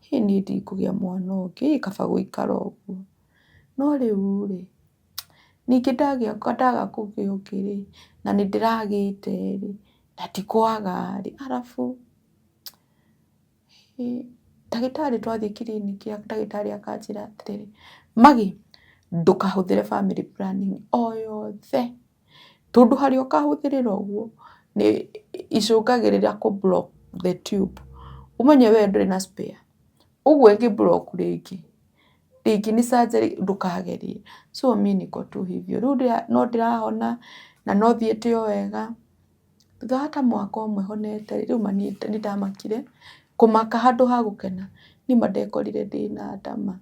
hĩ niĩ ndikũgĩa mwana ũngĩ, ĩ kaba gũikara ũguo. No rĩu rĩ, ningĩ ndagĩa ndaga kũgĩa ũngĩ rĩ, na nĩ ndĩragĩte rĩ, na ti kwaga rĩ, arabu Ndagĩtarĩ twathiĩ kiriniki ndagĩtarĩ akanjĩra atĩrĩrĩ, Maggie ndũkahũthĩre family planning o yothe, tondũ harĩa ũkahũthĩrĩra ũguo nĩ icũngagĩrĩria kũ block the tube, ũmenye we ndũrĩ na spare, ũguo ĩngĩ block rĩngĩ, rĩngĩ nĩ surgery ndũkagerie. So mi niko tu hivyo, rĩu no ndĩrahona na no thiĩte o wega. Thutha wa ta mwaka ũmwe honete rĩ, rĩu ma niĩ nĩ ndamakire, kũmaka handũ ha gũkena, niĩ ma ndekorire ndĩna nda ma.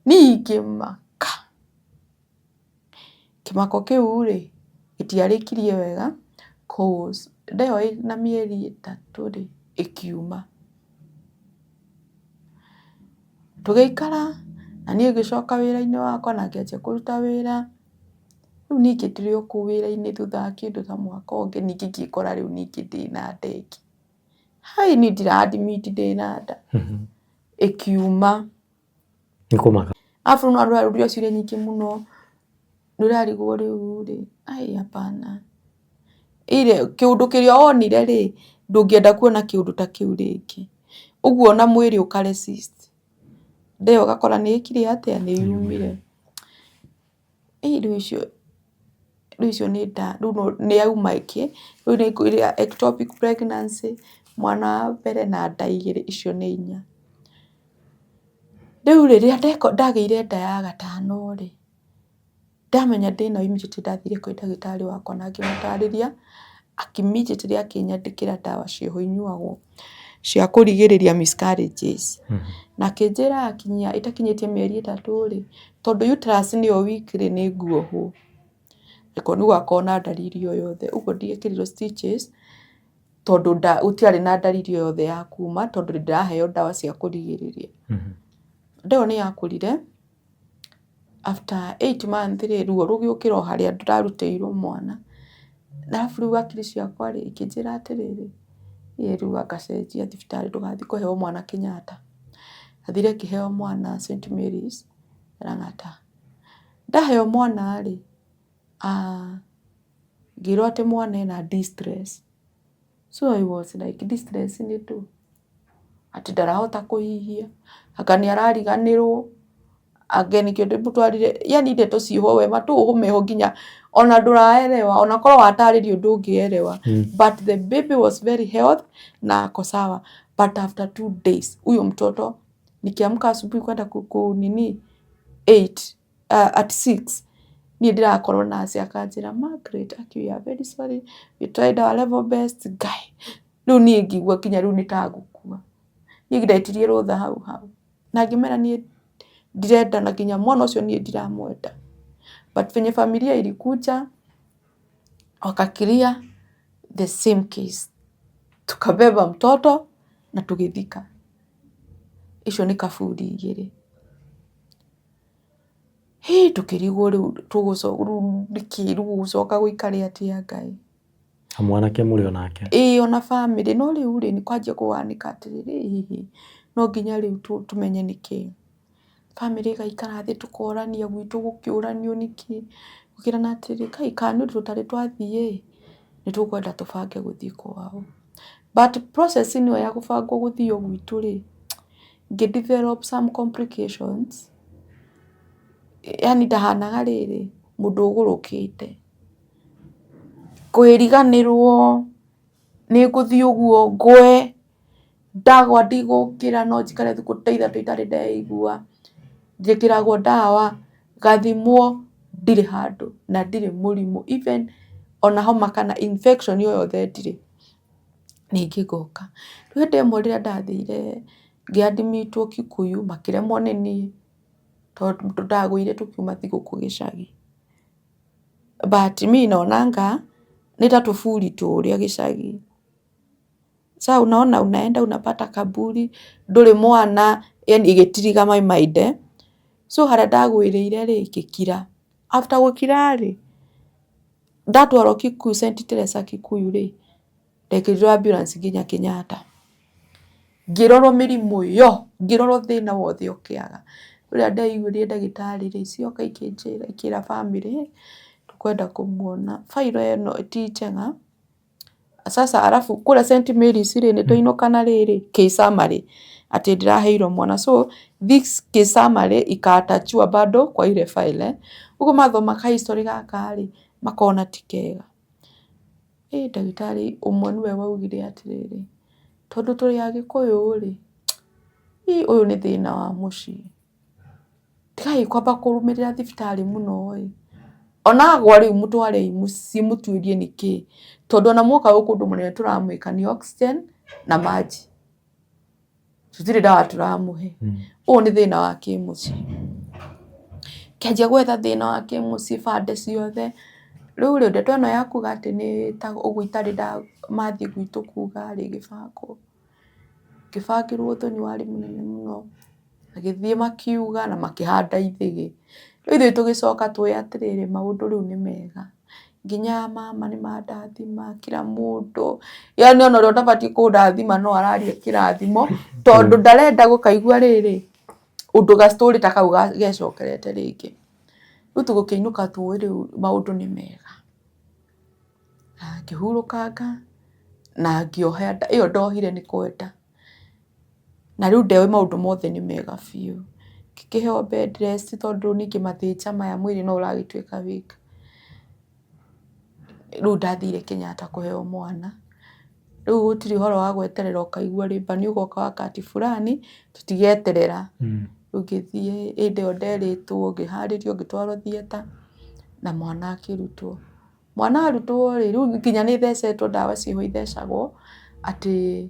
Niĩ ngĩmaka. Kĩmako kĩu rĩ, gĩtiarĩkirie wega cause nda ĩyo ĩna mĩeri 3 rĩ, ĩkiuma. Tũgĩikara na niĩ ngĩcoka wĩra-inĩ wakwa na ngĩanjia kũruta wĩra. Rĩu ningĩ ndĩrĩ o kũu wĩra-inĩ thutha wa kĩndũ ta mwaka ũngĩ ningĩ ngĩkora rĩu ningĩ ndĩna nda ĩngĩ. Hai niĩ ndira admit ndĩna nda, ĩkiuma. Nĩ kũmaka. Arabu no ũrarũrio ciũria nyingĩ mũno, nĩ ũrarigwo rĩu rĩ, ai hapana. Kĩũndũ kĩrĩa wonire rĩ, ndũngĩenda kuona kĩũndũ ta kĩu rĩngĩ. Ũguo ona mwĩrĩ ũka resist. Nda ĩyo ũgakora nĩ ĩkire atĩa, nĩ yumire. Rĩu icio, rĩu icio nĩ nda, rĩu nĩ yauma ĩngĩ, rĩu nĩ ĩrĩa ectopic pregnancy, mwana wa mbere na nda igĩrĩ, icio nĩ inya. Rĩu rĩrĩa ndagĩire nda ya gatano rĩ, ndamenya ndĩna immediately ndathire kwĩ ndagĩtarĩ wakwa na ngĩmũtarĩria, immediately akĩnyandĩkĩra ndawa ciĩho inyuagwo cia kũrigĩrĩria miscarriages. Na akĩnjĩra akinyia ĩtakinyĩtie mĩeri 3 rĩ, tondũ uterus nĩyo weak rĩ, nĩ nguohwo. Angĩkorwo nĩ gwakorwo na ndariri o yothe, ũguo ndiekĩrirwo stitches tondũ gũtiarĩ na ndariri o yothe ya kuma tondũ ndĩraheo ndawa cia kũrigĩrĩria. Nda ĩyo nĩ yakũrire, after 8 months rĩ, ruo rũgĩũkĩra o harĩa ndarutĩirwo mwana. Arabu rĩu hakiri ciakwa rĩ, ikĩnjĩra atĩrĩrĩ, niĩ rĩu anga cenjia thibitarĩ ndũgathiĩ kũheo mwana Kenyatta. Ndathire ngĩheo mwana St Mary's Lang'ata. Ndaheo mwana rĩ, ngĩrwo atĩ mwana ena distress. So I was like distress nĩ ndũ? Atĩ ndarahota kũhihia, anga nĩ arariganĩrwo, anga nĩkĩo ndĩmũtwarire, yani ndeto ciĩho we matũhũmeho nginya ona ndũraelewa, ona korwo watarĩrio ndũngĩelewa. But the baby was very healthy na ako sawa. But after 2 days huyo mtoto nikiamka asubuhi kwenda ku nini 8 at 6 niĩ ndĩrakorwo nurse akanjĩra, "Margaret, aki we are very sorry, we tried our level best." Ngai, rĩu niĩ ngĩigua nginya rĩu nĩ ta ngũkua. Niĩ ndetirie rũtha hau hau na ngĩmera niĩ ndirenda na nginya mwana ũcio niĩ ndiramwenda. But venye familia ilikuja waka-clear the same case, tukabeba mtoto na tũgĩthika. Icio nĩ kaburi igĩrĩ. Hĩ tũkĩrigwo rĩu rĩu nĩkĩ rĩu gũgũcoka gũikare atĩa Ngai. Na mwanake mũrĩ o nake? Ĩĩ ona bamĩrĩ, no rĩu rĩ, nĩ kwanjia kũhanĩka atĩrĩrĩ, hihi no nginya rĩu tũmenye nĩkĩ. Bamĩrĩ ĩgaikara thĩ tũkorania gwitũ gũkĩũranio nĩkĩ, gũkĩrana atĩrĩrĩ, kai kana nĩ ũndũ tũtarĩ twathiĩ ĩ, nĩ tũkwenda tũbange gũthiĩ kwao. But process ĩno ya gũbangwo gũthiĩ gwitũ rĩ, ngĩ develop some complications, yani ndahanaga rĩrĩ, mũndũ ũgũrũkĩte. Kwĩriganĩrwo, nĩ ngũthiĩ ũguo ngwe, ndagwa ndigũkĩra no njikare thikũ ta 3 itarĩ ndeigua. Njĩkĩragwo ndawa, ngathimwo, Ndirĩ handũ na ndirĩ mũrimũ even ona homa kana infection o yothe ndirĩ. Ningĩ ngoka. Rĩu hĩndĩ ĩmwe rĩrĩa ndathire ngĩ admit wo Kikuyu makĩremwo nĩ niĩ tondũ ndagũire tũkiuma thigũkũ gĩcagi. But mi naonanga nĩ ta tũburi tũrĩa gĩcagi. Sa unaona unaenda unapata kaburi ndũrĩ mwana yani ĩgĩtiriga my mind eh. So harĩa ndagwĩrĩire rĩ ngĩkira. After gũkira rĩ, ndatwarwo Kikuyu Saint Teresa Kikuyu rĩ, ndekĩrirwo ambulance nginya Kenyatta. Ngĩrorwo mĩrimũ yo, ngĩrorwo thĩna wothe ũkĩaga. Rĩrĩa ndeiguire ndagĩtarĩ rĩ, cioka ikĩnjĩra ikĩra bamĩrĩ tũkwenda kũmuona. Bairo ĩno ti njega. Sasa arabu kũrĩa St Mary's rĩ, nĩ twainũka na rĩrĩ case summary atĩ ndĩraheirwo mwana. So this case summary ika-attachiwa bado kwa ile file eh. Ũguo mathoma ka history gaka rĩ, makona ti kega. Ĩ ndagĩtarĩ ũmwe nĩwe waugire atĩrĩrĩ, tondũ tũrĩ Agĩkũyũ rĩ, ũyũ nĩ thĩna wa mũciĩ. Tigai kwamba kũrũmĩrĩra thibitarĩ mũno ĩ, ona agwa rĩu mũtwarei mũciĩ mũtuĩrie nĩkĩ, tondũ ona mwoka gũkũ ũndũ mũnene tũramwĩka nĩ oxygen na maji, tũtirĩ ndawa tũramũhe. Ũyũ nĩ thĩna wa kĩmũciĩ. Ngĩanjia gwetha thĩna wa kĩmũciĩ bande ciothe, rĩu rĩ, ndeto ĩno ya kuga atĩ nĩ ta ũguo itarĩ mathiĩ gwitũ kuga rĩ, ĩgĩbangwo. Ngĩbangĩrwo ũthoni warĩ mũnene mũno, magĩthiĩ makiuga na makĩhanda ithĩgĩ. Rĩu ithuĩ tũgĩcoka tũĩ atĩrĩrĩ, maũndũ rĩu nĩ mega. Nginya mama nĩ mandathima, kila mũndũ, yaani ona ũrĩa ũtabatiĩ kũndathima no araria kĩrathimo, tondũ ndarenda gũkaigua rĩrĩ, ũndũ ga story ta kau gecokerete rĩngĩ. Rĩu tũgũkĩinũka tũĩ rĩu maũndũ nĩ mega. Na ngĩhurũkanga na ngĩoha nda, ĩyo ndohire nĩ kwenda. Na rĩu ndeũĩ maũndũ mothe nĩ mega biũ. Ngĩkĩheo bed rest tondũ ningĩ mathĩnja maya mwĩrĩ no ũragĩtuĩka weak. Rĩu ndathire Kenyatta kũheo mwana. Rĩu gũtirĩ ũhoro wa gweterera ũkaigua labour nĩ ũgoka wakati fulani, tũtigeterera. Rĩu ngĩthiĩ hĩndĩ ĩyo nderĩtwo ngĩharĩrio ngĩtwarwo theatre na mwana akĩrutwo. Mwana arutwo rĩ, rĩu nginya nĩ ĩthecetwo ndawa ciĩho ithecagwo, atĩ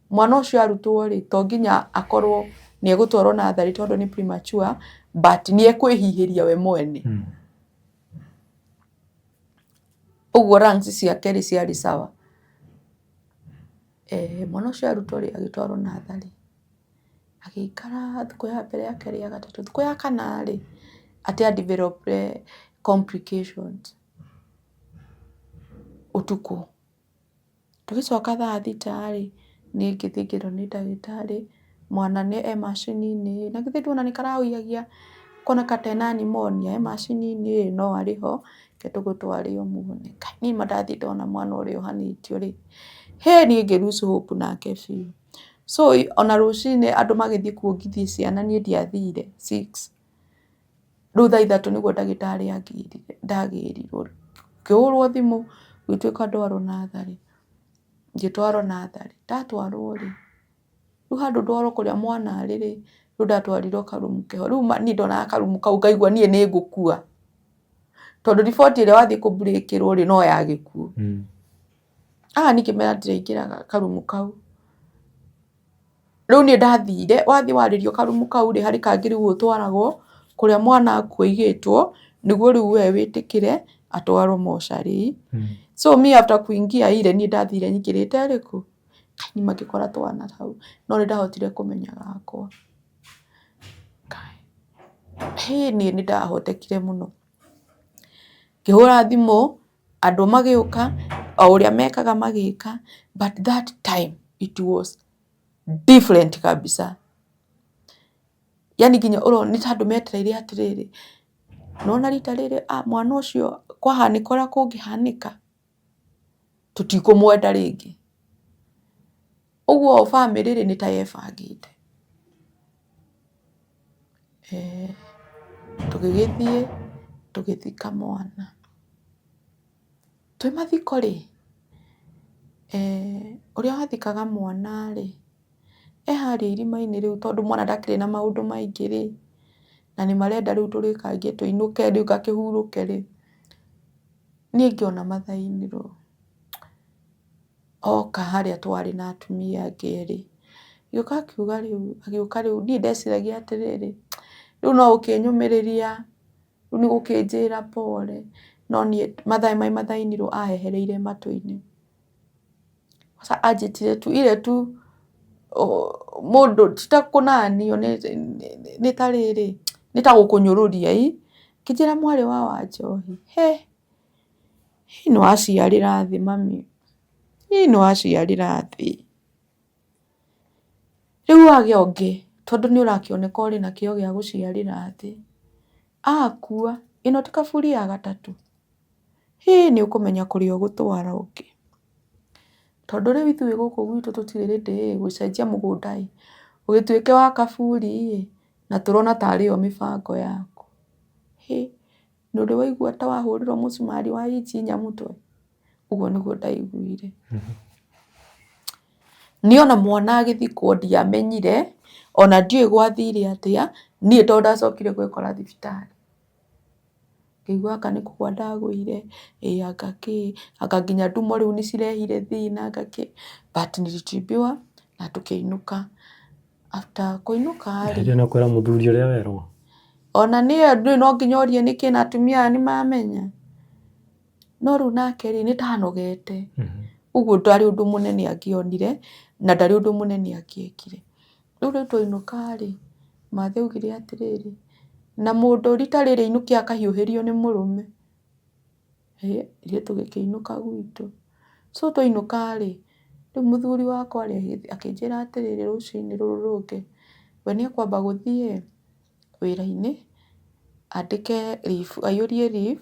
mwana ũcio arutwo rĩ, to nginya akorwo nĩ egũtwarwo natharĩ tondũ nĩ premature, but nĩ ekwĩhihĩria we mwene. Ũguo lungs ciake rĩ ciarĩ sawa. Mwana ũcio arutwo rĩ, agĩtwarwo natharĩ. Agĩikara thikũ ya mbere, ya kerĩ, ya gatatũ, thikũ ya kana rĩ, atĩ a develop complications ũtukũ. Tũgĩcoka thaa thita rĩ, niĩ ngĩthiĩ ngĩrwo nĩ ndagĩtarĩ mwana nĩ e macini-inĩ, na githĩ nduona nĩ karahuihagia koneka ta ena pneumonia, e macini-inĩ ĩ no arĩ ho, reke tũgũtware ũmuone. Kai niĩ ma ndathiĩ ndona mwana ũrĩa ũhanĩtio rĩ, hĩ niĩ ngĩ lose hope nake biũ. So ona rũcinĩ andũ magĩthiĩ kuongithia ciana niĩ ndiathire six. Rĩu thaa 3 nĩguo ndagĩtarĩ angĩrire, ndagĩrirwo. Ngĩhũrwo thimũ gũgĩtuĩka ndwarwo natharĩ, ngĩtwarwo natharĩ. Ndatwarwo rĩ, rĩu handũ ndwarwo kũrĩa mwana arĩ rĩ, rĩu ndatwarirwo karumu keho. Rĩu niĩ ndonaga karumu kau ngaigua niĩ nĩ ngũkua. Tondũ riboti ĩrĩa wathiĩ kũ break ĩrwo rĩ, no ya gĩkuũ. Haha niĩ ngĩmera ndiraingĩra karumu kau. Rĩu niĩ ndathire, wathiĩ warĩrio karumu kau rĩ, harĩ kangĩ rĩu ũtwaragwo, kũrĩa mwana akuĩigĩtwo, nĩguo rĩu we wĩtĩkĩre atwarwo mocarĩ. So me after kuingia ile niĩ ndathire nyingĩrĩte ĩrĩkũ? Niĩ ngĩkora twana hau, no nĩ ndahotire kũmenya gakwa. Hĩ niĩ nĩ ndahotekire mũno. Ngĩhũra thimũ, andũ magĩũka, o ũrĩa mekaga magĩka, but that time it was different kabisa. Yani nginya ũrona nĩ ta andũ metereire atĩrĩrĩ, nĩwona rita rĩrĩ mwana ũcio kwahanĩka ũrĩa kũngĩhanĩka, tũtikũmwenda rĩngĩ. Ũguo bamĩrĩ rĩ nĩ ta yebangĩte. Tũgĩgĩthiĩ tũgĩthika mwana. Twĩ mathiko rĩ, ũrĩa wathikaga mwana rĩ, e harĩa irima-inĩ rĩu tondũ mwana ndakĩrĩ na maũndũ maingĩ rĩ, Na nĩ marenda rĩu tũrĩkangie tũinũke rĩu ngakĩhurũke rĩ. Niĩ ngĩona mathaa-inĩ oka harĩa twarĩ na atumia angĩ erĩ. Agĩũka akiuga rĩu, agĩũka rĩu, niĩ ndeciragia atĩrĩrĩ, rĩu no gũkĩnyũmĩrĩria, rĩu nĩ gũkĩnjĩra pole, no niĩ mathaa mai mathaa-inĩ ahehereire matũ-inĩ. Sasa anjĩtire tu ile tu mũndũ ti ta kũnanio nĩ ta rĩrĩ, nĩ ta gũkũnyũrũria ĩ, akĩnjĩra mwarĩ wa Wanjohi, he, nĩ waciarĩra thĩ mami, ĩ nĩ waciarĩra thĩ. Rĩu wagĩa ũngĩ tondũ nĩ ũrakĩoneka ũrĩ na kĩo gĩa gũciarĩra thĩ, akua ĩno ti kaburi ya gatatũ, hĩ nĩ ũkũmenya kũrĩa ũgũtwara ũngĩ. Tondũ rĩu ithuĩ gũkũ gwitũ tũtirĩ ready ĩ, gũcenjia mũgũnda ĩ, ũgĩtuĩke wa kaburi ĩ, na tũrona tarĩ yo mĩbango yaku. Hĩ, ndũrĩ waigua ta wahũrĩrwo mũcumarĩ wa inji inya mũtwe? Ũguo nĩguo ndaiguire. Niĩ ona mwana agĩthikwo ndiamenyire, ona ndiũĩ gwathire atĩa, niĩ tondũ ndacokire gwĩkora thibitarĩ. Ngĩigua anga nĩ kũgũa ndagũire, ĩ anga kĩ, anga nginya ndumo rĩu nĩ cirehire thĩna anga kĩ, but nilitibiwa na tũkĩinũka. After kũinũka rĩ. Hĩndĩ ĩyo nĩ ũkwĩra mũthuri ũrĩa werwo? Ona niĩ ndũĩ no nginya ũrie nĩkĩ na atumia aya nĩ mamenya. No rĩu nake rĩ, nĩ ta anogete. Ũguo ndarĩ ũndũ mũnene angĩonire, na ndarĩ ũndũ mũnene angĩekire. Rĩu rĩu twainũka rĩ, Mathe augire atĩrĩrĩ, na mũndũ rita rĩrĩ ainũke akahiũhĩrio nĩ mũrũme. Hĩ, ithuĩ tũgĩkĩinũka gwitũ. So twainũka rĩ, rĩu mũthuri wakwa rĩ, akĩnjĩra atĩrĩrĩ rũcinĩ rũrũ rũngĩ, we nĩ ekwamba gũthiĩ wĩra-inĩ, andĩke leave, aihũrie leave,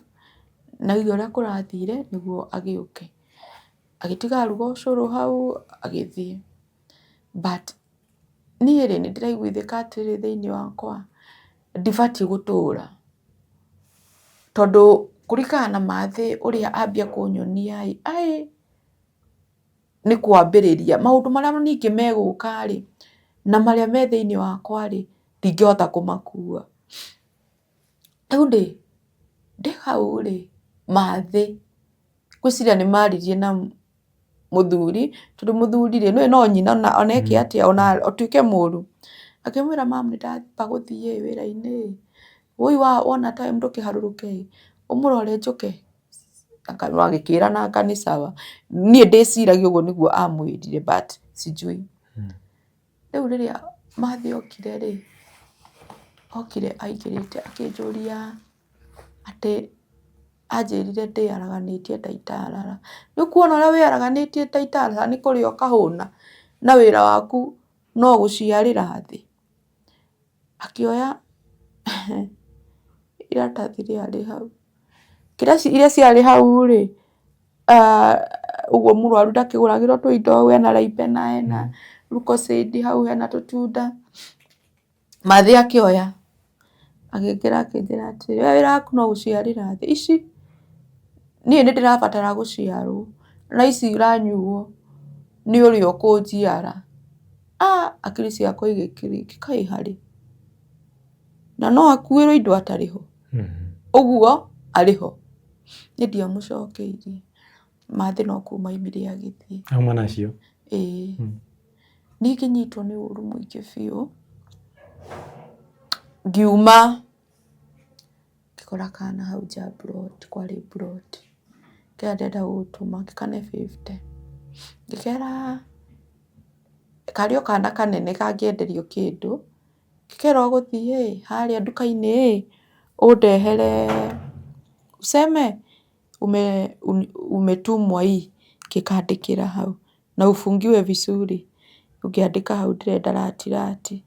na oige ũrĩa kũrathire nĩguo agĩũke. Agĩtiga aruga ũcũrũ hau, agĩthiĩ. But niĩ rĩ, nĩ ndĩraiguithĩka atĩrĩrĩ thĩiniĩ wakwa, ndibatiĩ gũtũra. Tondũ kũringana na Mathĩ ũrĩa ambia kũnyonia ĩ, aĩ, nĩ kwambĩrĩria. Maũndũ marĩa ningĩ megũka rĩ, na marĩa me thĩiniĩ wakwa rĩ, ndingĩhota kũmakua. Rĩu rĩ, ndĩ hau rĩ, Mathĩ, ngwĩciria nĩ maririe na mũthuri, tondũ mũthuri rĩ, nĩũĩ no nyina ona eke atĩa, ona atuĩke mũru. Akĩmwĩra mum nĩ ndamba gũthiĩ wĩra-inĩ ĩ, wũi wona time ndũkĩharũrũke ĩ, ũmũrore njũke. Agĩkĩrana anga nĩ sawa. Niĩ ndĩciragia ũguo nĩguo amwĩrire but sijui. Rĩu rĩrĩa Mathĩ okire rĩ, okire aingĩrĩte akĩnjũria atĩ anjĩrire ndĩyaraganĩtie ta itarara. Nĩ ũkuona ũrĩa wĩyaraganĩtie ta itarara nĩ kũrĩa ũkahũna na wĩra waku no gũciarĩra thĩ. Akĩoya iratathi rĩarĩ hau, kĩrĩa iria ciarĩ hau rĩ, ũguo mũrwaru ndakĩgũragĩrwo tũindo hena Ribena hena Lucozade hau hena tũtunda. Mathiĩ akĩoya agĩkĩra akĩnjĩra atĩrĩ, we wĩra waku no gũciarĩra thĩ, ici niĩ nĩ ndĩrabatara gũciarwo na ici iranyuo nĩ ũrĩa ũkũnjiara. Hakiri ciakwa igĩ click kaĩ harĩ, na no akuĩrwo indo atarĩ ho, ũguo arĩ ho. Niĩ ndiamũcokeirie, Mathĩ no kuma aumire agĩthiĩ. Auma nacio? Ĩĩ. Niĩ ngĩnyitwo nĩ ũru mũingĩ biũ, ngiuma ngĩkora kana hau nja mburoti, kwarĩ mburoti, ngĩkera ndĩrenda gũgũtũma, ngĩkane 50, ngĩkera karĩ o kana kanene kangĩenderio kĩndũ, ngĩkera ũgũthiĩ ĩ, harĩa nduka-inĩ ĩ, ũndehere useme umetumwa hii, ngĩkandĩkĩra hau. Na ufungiwe vizuri, ũngĩandĩka hau ndĩrenda ratirati,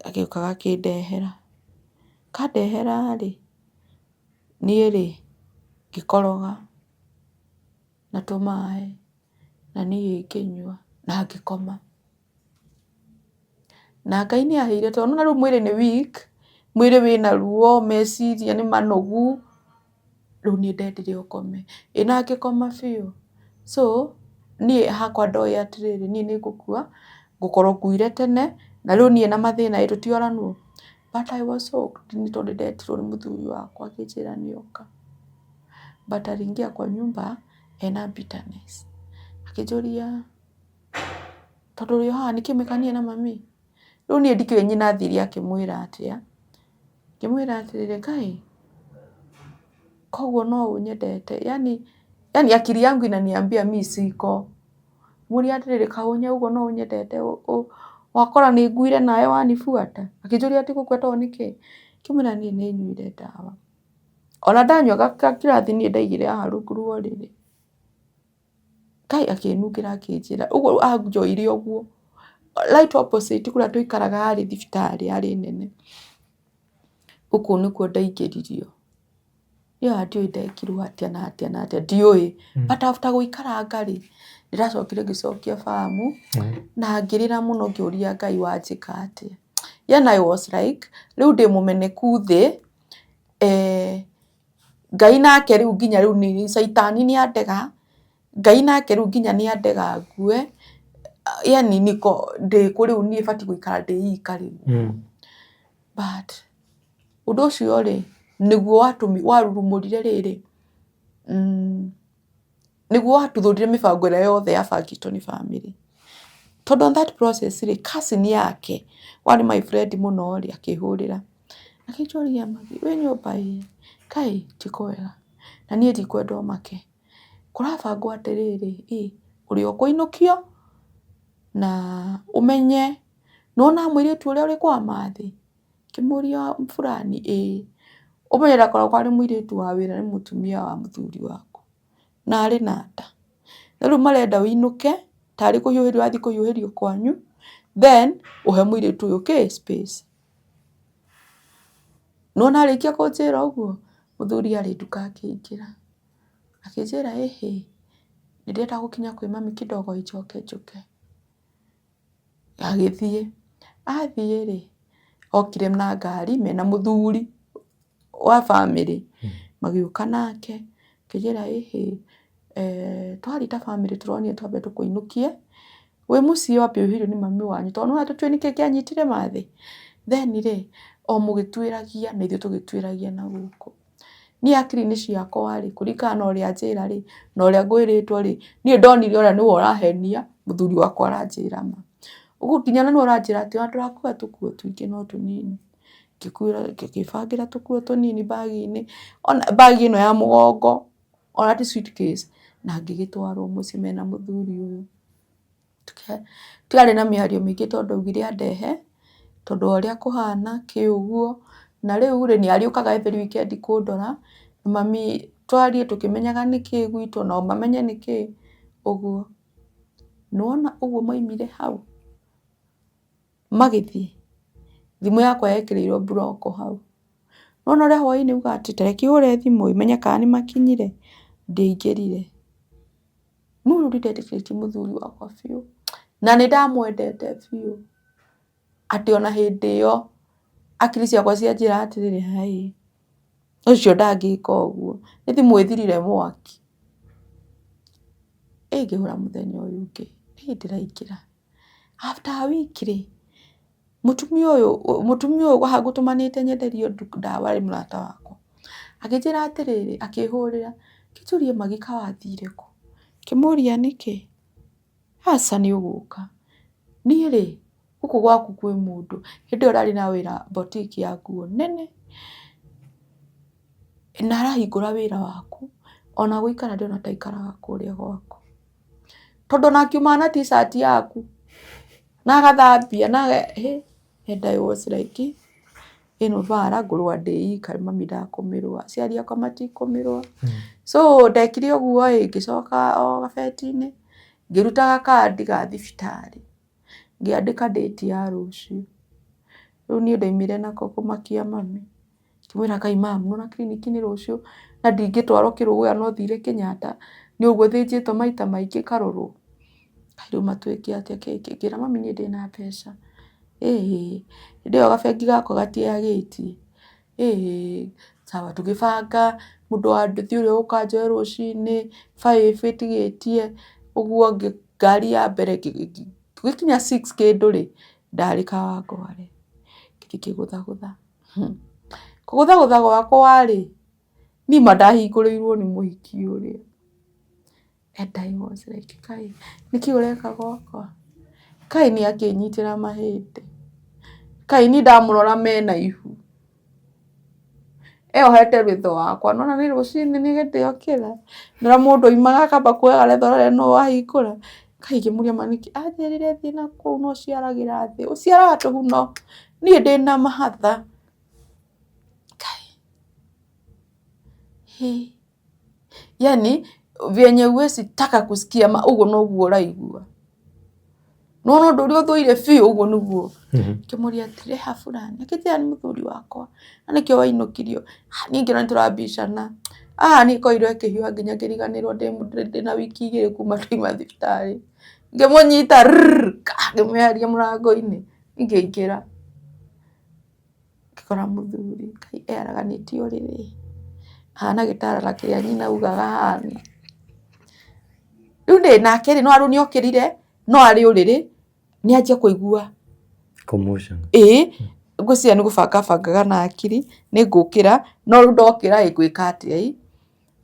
agĩũka agakĩndehera. Kandehera rĩ, niĩ rĩ, ngĩkoroga na tũmaĩ na niĩ ngĩnyua na ngĩkoma. Na Ngai nĩ aheire tondũ nĩ wona rĩu mwĩrĩ nĩ weak, mwĩrĩ wĩna ruo, meciria nĩ manogu, rĩu niĩ ndendire ũkome. Ĩ na ngĩkoma biũ. So niĩ hakwa ndoĩ atĩrĩrĩ, niĩ nĩ ngũkua, ngũkorwo nguire tene, na rĩu niĩ na mathĩna ĩ tũtioranwo. But I was shocked nĩ tondũ nĩndetirwo nĩ mũthuri wakwa akĩnjĩra nĩoka. But aliingia kwa nyumba ena bitterness. Akĩnjũria tondũ ũrĩ o haha nĩkĩ mwĩkanire na mami? Rĩu niĩ ndikĩũĩ nyina athire akĩmwĩra atĩa. Ngĩmwĩra atĩrĩrĩ, Ngai koguo no ũnyendete yani yani akili yangu inaniambia mi siko. Ngĩmũria atĩrĩrĩ, kaĩ ũguo no ũnyendete wakora nĩ nguire nawe wanibuata? Akĩnjũria atĩ gũkua tondũ nĩkĩ? Ngĩmwĩra niĩ nĩ nyuire ndawa. Ona ndanyua gakirathi niĩ ndaigire haha rungu rwa ũrĩrĩ. Ngai akĩnungĩra akĩnjĩra, ũguo anjoire ũguo, right opposite kũrĩa tũikaraga harĩ thibitarĩ yarĩ nene. Gũkũ nĩkuo ndaingĩririo. Niĩ ona ndiũĩ ndekirwo atĩa na atĩa na atĩa, ndiũĩ. But after gũikaranga rĩ, ndĩracokire ngĩcokia fahamu na ngĩrĩra mũno ngĩũria Ngai wanjĩka atĩa. Yani I was like, rĩu ndĩ mũmeneku thĩ, Ngai nake rĩu nginya rĩu nĩ caitani nĩ andega, Ngai nake rĩu nginya nĩ andega ngue, yani niko ndĩkũ rĩu niĩ batiĩ gũikara ndĩ ika rĩu. But ũndũ ũcio rĩ, nĩguo warurumũrire rĩrĩ, nĩguo watuthũrire mĩbango ĩrĩa yothe yabangĩtwo nĩ bamĩrĩ. Tondũ on that process rĩ, cousin yake warĩ my friend mũno rĩ, akĩhũrĩra, akĩnjũria Maggie wĩ nyũmba ĩĩ? Kai ti kwega na niĩ ndikwenda ũmake. Kũrabangwo atĩrĩrĩ, ĩ ũrĩa ũkũinũkio na ũmenye, nĩwona mũirĩtu ũrĩa ũrĩ kwa Mathĩ? Ngĩmũria fulani ĩĩ. Ũmenye ndakoragwo arĩ mũirĩtu wa wĩra nĩ mũtumia wa mũthuri waku na arĩ na nda. Na rĩu marenda ũinũke tarĩ kũhiũhĩrio ũrathiĩ kũhiũhĩrio kwanyu then ũhe mũirĩtu ũyũ kĩ space. Nĩwona arĩkia kũnjĩra ũguo, mũthuri arĩ nduka akĩingĩra akĩnjĩra ĩhĩ, nĩ ndĩrenda gũkinya kwĩ mami kidogo njoke njũke. Agĩthiĩ, athiĩ rĩ, okire na ngari mena mũthuri wa bamĩrĩ, magĩũka nake, akĩnjĩra ĩhĩ, twarĩ ta bamĩrĩ tũronire twambe tũkũinũkie, wĩ mũciĩ wambe ũhiũhĩrio nĩ mami wanyu tondũ nĩwona tũtiũĩ nĩkĩ kĩanyitire Mathĩ. Then rĩ, o mũgĩtuĩragia na ithuĩ tũgĩtuĩragia na gũkũ. Niĩ hakiri-inĩ ciakwa rĩ, kũringana na ũrĩa anjĩra rĩ, na ũrĩa ngwĩrĩtwo rĩ, niĩ ndonire ũrĩa nĩwe ũrahenia, mũthuri wakwa aranjĩra ma. Ũguo nginya ona nĩwe ũranjĩra atĩ ona ndũrakua tũkuo tũingĩ no tũnini. Ngĩbangĩra tũkuo tũnini bag-inĩ, ona bag ĩno ya mũgongo, ona ti suitcase, na ngĩgĩtwarwo mũciĩ mena mũthuri ũyũ. Tũtiarĩ na mĩario mĩingĩ tondũ augire andehe, tondũ wa ũrĩa kũhana kĩ ũguo, na rĩu rĩ, nĩ arĩũkaga every weekend kũndora, mami twarie tũkĩmenyaga nĩkĩ gwitũ nao mamenye nĩkĩ, ũguo. Nĩwona ũguo maumire hau, magĩthiĩ, thimũ yakwa yekĩrĩirwo block hau. Nĩwona ũrĩa hwainĩ ugaga atĩ ta reke hũre thimũ ĩ, menye kana nĩmakinyire, ndiaingĩrire. No rĩu nĩndetĩkĩrĩtie mũthuri wakwa biũ, na nĩndamwendete biũ, atĩ ona hĩndĩ ĩyo hakiri ciakwa cianjĩra atĩrĩrĩ, hai, ũcio ndangĩka ũguo, nĩ thimũ ĩthirire mwaki. Ĩ ngĩhũra mũthenya ũyũ ũngĩ, ĩ ndĩraingĩra. After a week rĩ, mũtumia ũyũ mũtumia ũyũ haha ngũtũmanĩte nyenderio ndawa rĩ, mũrata wakwa, akĩnjĩra atĩrĩrĩ, akĩhũrĩra, akĩnjũria Maggie kaĩ wathire kũ? Ngĩmũria nĩkĩ? Aca nĩ ũgũka. Niĩ rĩ, gũkũ gwaku kwĩ mũndũ. Hĩndĩ ĩyo ndarĩ na wĩra boutique ya nguo nene, na arahingũra wĩra waku, ona gũikara ndĩrona ta aikaraga kũrĩa gwaku. Tondũ ona akiumaga na t-shirt yaku, na agathambia na hĩ, and I was like ĩno bara ngũrũa ndĩ ika mami ndakũmĩrũa, aciari akwa matikũmĩrũa. So ndekire ũguo ĩ, ngĩcoka o gabeti-inĩ, ngĩruta gakandi ga thibitarĩ, ngĩandĩka date ya rũciũ. Rĩu niĩ ndaumire nako kũmakia mami. Ngĩmwĩra Ngai mum nĩwona kiriniki nĩ rũciũ na ndingĩtwarwo kĩrũgũya no thire Kenyatta nĩ ũguo thĩnjĩtwo maita maingĩ ngarorwo. Rĩu matwĩke atĩa kĩ kĩ, ngĩra mami niĩ ndĩna mbeca, ĩĩ hĩndĩ ĩyo gabengi gakwa gatiagĩtie, ĩĩ sawa tũgĩbanga mũndũ wa nduthi ũrĩa ũgũka anjoe rũcinĩ five ĩtigĩtie ũguo ngari ya mbere gũgĩkinya six kĩndũ rĩ, ndarĩ Kawangware. Ngĩkĩgũthagũtha. Kũgũthagũtha gwakwa rĩ, niĩ ma ndahingũrĩirwo nĩ mũhiki ũrĩa. And I was like Ngai, nĩkĩ ũreka gwakwa? Kaĩ nĩ akĩnyitĩra mahĩndĩ? Kaĩ niĩ ndamũrora mena ihu? Eyohete rwĩtho wakwa, nĩwona nĩ rũcinĩ nĩ hĩndĩ okĩra, nĩ ũrĩa mũndũ aumaga akamba kuoya retho arore nũ wahingũra. Ngai ngĩmũria ma nĩkĩ, anjĩrire thiĩ nakũu no ũciaragĩra thĩ, ũciaraga tũguno, niĩ ndĩna mahatha. Ngai, hĩ, yani vyenye huwezi taka kusikia ma ũguo noguo ũraigua. Nĩwona ũndũ ũrĩa ũthũire biũ ũguo nĩguo. Ngĩmũria atĩrĩ ha fulani, akĩnjĩra nĩ mũthuri wakwa, na nĩkĩo wainũkirio. Niĩ ngĩona nĩtũrabicana, haha niĩ korirwo ĩkĩhiũha nginya ngĩriganĩrwo ndĩna wiki igĩrĩ kuma twauma thibitarĩ. Ngĩmũnyita rrrr ngĩmweheria mũrango-inĩ, ngĩingĩra. Ngĩkora mũthuri Ngai earaganĩtie ũrĩrĩ, ahana gĩtarara kĩrĩa nyina augaga ahana. Rĩu rĩ nake rĩ, no rĩu nĩ okĩrire, no arĩ ũrĩrĩ, nĩ anjia kũigua Commotion. Ĩĩ, ngwĩciria nĩ gũbanga abangaga na hakiri, nĩ ngũkĩra, no rĩu ndokĩra ĩ ngwĩka atĩa ĩ.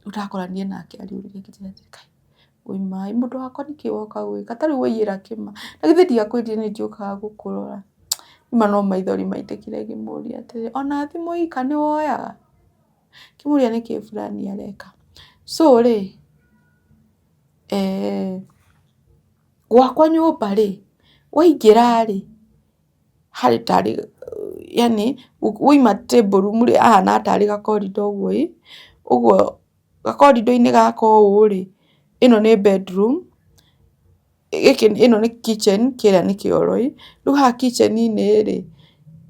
Rĩu ndakora niĩ nake arĩ ũrĩrĩ akĩnjĩra atĩrĩ, Ngai wĩ maĩ mũndũ wakwa nĩkĩ woka gwĩka, ta rĩu waiyĩra kĩma, na githĩ ndiakwĩrire nĩ njũkaga gũkũrora. Ma no maithori maitĩkire ngĩmũria atĩrĩ, ona thimũ ika nĩ woyaga? Ngĩmũria nĩkĩ fulani areka. So rĩ, gwakwa nyũmba rĩ, waingĩra rĩ, harĩ tarĩ yaani wauma table room rĩ, hahana tarĩ ga corridor ũguo ĩ, ũguo ga corridor -inĩ gaka ũũ rĩ, ĩno nĩ bedroom, gĩkĩ ĩno nĩ kitchen kĩrĩa nĩ kĩoro ĩ, rĩu haha kitchen -inĩ rĩ,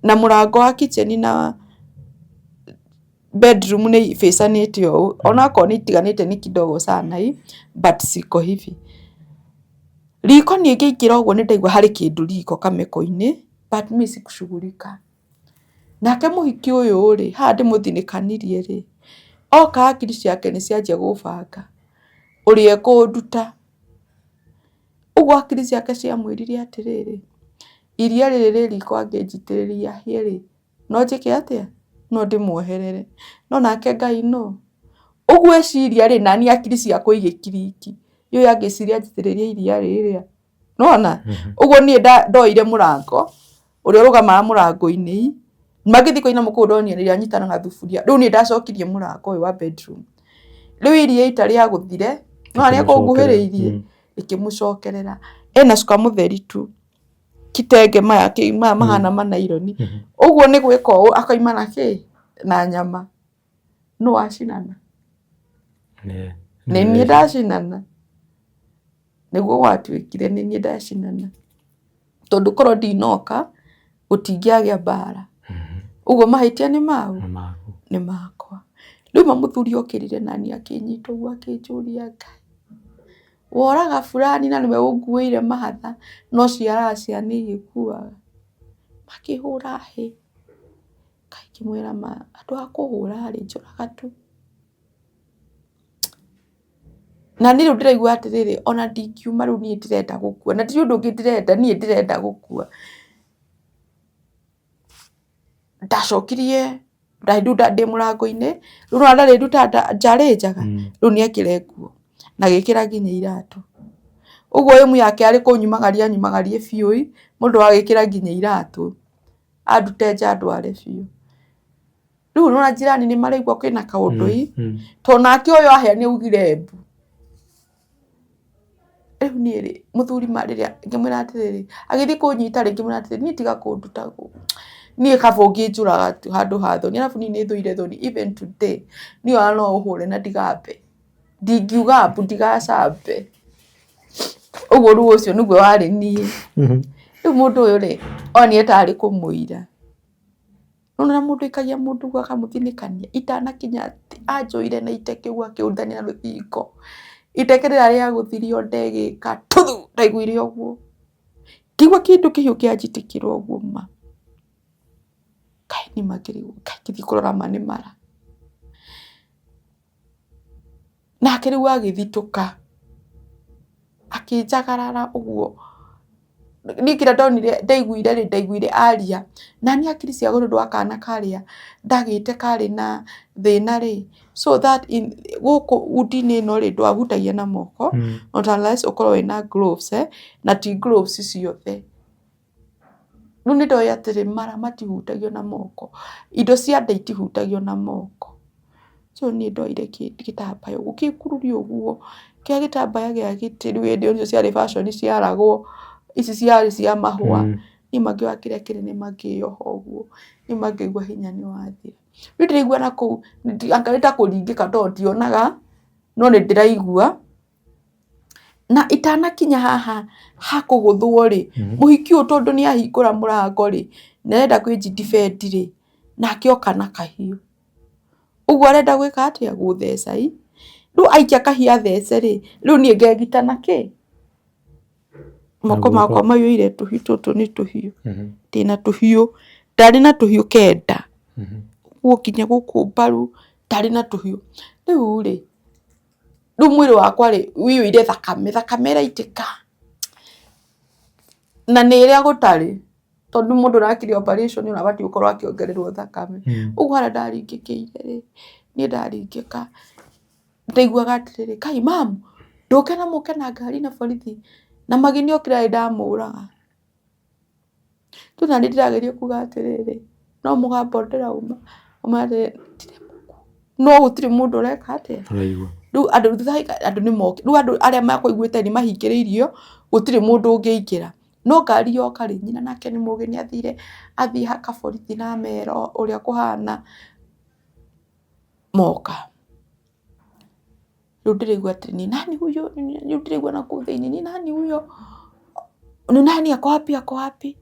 na mũrango wa kitchen na bedroom nĩ ibacanĩte ũũ, onakorwo nĩ itiganĩte nĩ kidogo sana ĩ, but ciko hivi. Riko niĩ ngĩingĩra ũguo nĩ ndaigua harĩ kĩndũ riko kameko-inĩ but mi sikushughulika. Nake mũhiki ũyũ rĩ, haha ndĩmũthinĩkanirie rĩ, oka hakiri ciake nĩ cianjia gũbanga ũrĩa ekũnduta. Ũguo hakiri ciake ciamwĩrire atĩrĩrĩ, iria rĩrĩ rĩ riko angĩnjitĩrĩria hĩe rĩ, no njĩke atĩa? No ndĩmuoherere. No nake Ngai nũ? Ũguo eciria rĩ, naniĩ hakiri ciakwa igĩkiriki. Ũyũ angĩciria anjitĩrĩrie iria rĩrĩa. Nĩwona? Ũguo niĩ ndoire mũrango, ũrĩa ũrũgamaga mũrango-inĩ, mangĩthiĩ kũina mũkũyũ ndonire rĩrĩa anyitana na thuburia. Rĩu niĩ ndacokirie mũrango ũyũ wa bedroom. Rĩu iria ita rĩagũthire, nĩwona nĩ ekũnguhĩrĩirie, rĩkĩmũcokerera. Ena cuka mũtheri tu, kitenge maya maya mahana manaironi. Ũguo nĩ gwĩka ũũ akauma na kĩ? Na nyama. Nũ wacinana? Nĩ niĩ ndacinana. Nĩguo gwatuĩkire nĩ niĩ ndacinana. Tondũ korwo ndinoka, gũtingĩagĩa mbara. Ũguo mahĩtia nĩ maũ? Nĩ makwa. Rĩu ma mũthuri okĩrire naniĩ akĩnyita ũguo akĩnjũria Ngai, woraga fulani na nĩwe ũnguĩire mahatha, no ciaraga ciana igĩkuaga. Makĩhũra hĩ. Ngai ngĩmwĩra ma andũ a kũhũra rĩ, njũraga tu. Na niĩ rĩu ndĩraigua atĩrĩrĩ, ona ndingiuma rĩu niĩ ndĩrenda gũkua, na ndirĩ ũndũ ũngĩ ndĩrenda, niĩ ndĩrenda gũkua. Ndacokirie, rĩu ndĩ mũrango-inĩ, rĩu nĩwona ndarĩ nduta nja rĩ njaga, rĩu nĩ ekĩre nguo, na agĩkĩra nginya iratũ. Ũguo ĩmu yake arĩ kũnyumagaria anyumagarie biũ ĩ, mũndũ agĩkĩra nginya iratũ, andute nja andware biũ. Rĩu nĩwona jirani nĩ maraigua kwĩna kaũndũ ĩ, tondũ nake ũyũ ahĩa nĩ augire mbu. Rĩu niĩ rĩ, mũthuri ma rĩrĩa ngĩmwĩra atĩrĩrĩ, agĩthiĩ kũnyita rĩ, ngĩmwĩra atĩrĩrĩ, niĩ tiga kũnduta gũkũ, niĩ kaba ũngĩnjũraga tu handũ ha thoni, arabu niĩ nĩ thũire thoni even today, niĩ ona no ũhũre na ndigambe, ndingiuga mbu ndigacambe. Ũguo rĩu ũcio nĩguo warĩ niĩ. Rĩu mũndũ ũyũ rĩ, onire tarĩ kũmũira. Nĩwona ũrĩa mũndũ aikagia mũndũ ũguo akamũthinĩkania, itanakinya atĩ anjoire na iteke ũguo akĩhũrithania na rũthingo, iteke rĩrĩa rĩagũthire o ndegĩka tuthu ndaiguire ũguo, ngĩigua kĩndũ kĩhiũ kĩanjitĩkĩra ũguo ma, Ngai nĩma ngĩrigwo Ngai ngĩthiĩ kũrora ma nĩ mara. Nake rĩu agĩthitũka, akĩnjagarara ũguo, Niĩ kĩrĩa ndonire ndaiguire rĩ, ndaiguire aria na niĩ hakiri ciakwa nĩ ũndũ wa kana karĩa ndagĩte karĩ na thĩna rĩ, so that in gũkũ wound-inĩ ĩno rĩ, ndwahutagia na moko not unless ũkorwo wĩna gloves eh, na ti gloves ciothe. Rĩu nĩ ndoĩ atĩrĩ mara matihutagio na moko, indo cia nda itihutagio na moko. So niĩ ndoire gĩtambaya ũguo ngĩkururia ũguo, kĩrĩa gĩtambaya gĩa gĩtĩ rĩu hĩndĩ ĩyo nĩcio ciarĩ fashion ciaragwo, ici ciarĩ cia mahũa. Niĩ mangĩoya kĩrĩa kĩnene mangĩoha ũguo, niĩ mangĩigua hinya nĩ wathira. Rĩu ndĩraigua nakũu anga nĩ ta kũringĩka tondũ ndionaga, no nĩ ndĩraigua. Na itanakinya haha ha kũgũthwo rĩ, mũhiki ũyũ tondũ nĩ ahingũra mũrango rĩ, nĩ arenda kwĩ defend rĩ, nake oka na kahiũ. Ũguo arenda gwĩka atĩa? Gũtheca ĩ. Rĩu aikia kahiũ athece rĩ, rĩu niĩ ngegita na kĩ? Moko makwa maiyũire tũhiũ tũtũ nĩ tũhiũ. Ndĩna tũhiũ, ndarĩ na tũhiũ kenda. Ũguo nginya gũkũ mbaru ndarĩ na tũhiũ. Rĩu rĩ, rĩu mwĩrĩ wakwa rĩ, ũiyũire thakame, thakame ĩraitĩka. Na nĩ ĩrĩa gũtarĩ, tondũ mũndũ ũrakire operation abatiĩ gũkorwo akĩongererwo thakame. Ũguo harĩa ndaringĩkĩire rĩ, niĩ ndaringĩka, ndaiguaga atĩrĩrĩ, kai mamu, ndũke na mũke na ngari na borithi, na magini okire arĩ ndamũraga. Rĩu naniĩ ndĩrageria kuga atĩrĩrĩ, no mũgambo ndĩrauma, atĩrĩrĩ, ndirĩ mũkuũ, no gũtirĩ mũndũ ũreka atĩa? Rĩu andũ andũ nĩ mokire, rĩu andũ arĩa makũiguĩte nĩ mahingĩrĩirio, gũtirĩ mũndũ ũngĩingĩra. No ngari yoka rĩ, nyina nake nĩ mũgĩ nĩ athire, athiĩ haka borithi na amera ũrĩa kũhana, moka. Rĩu ndĩraigua atĩ ni nani huyo, rĩu ndĩraigua nakũu thĩiniĩ ni nani huyo, ni nani ako wapi ako wapi?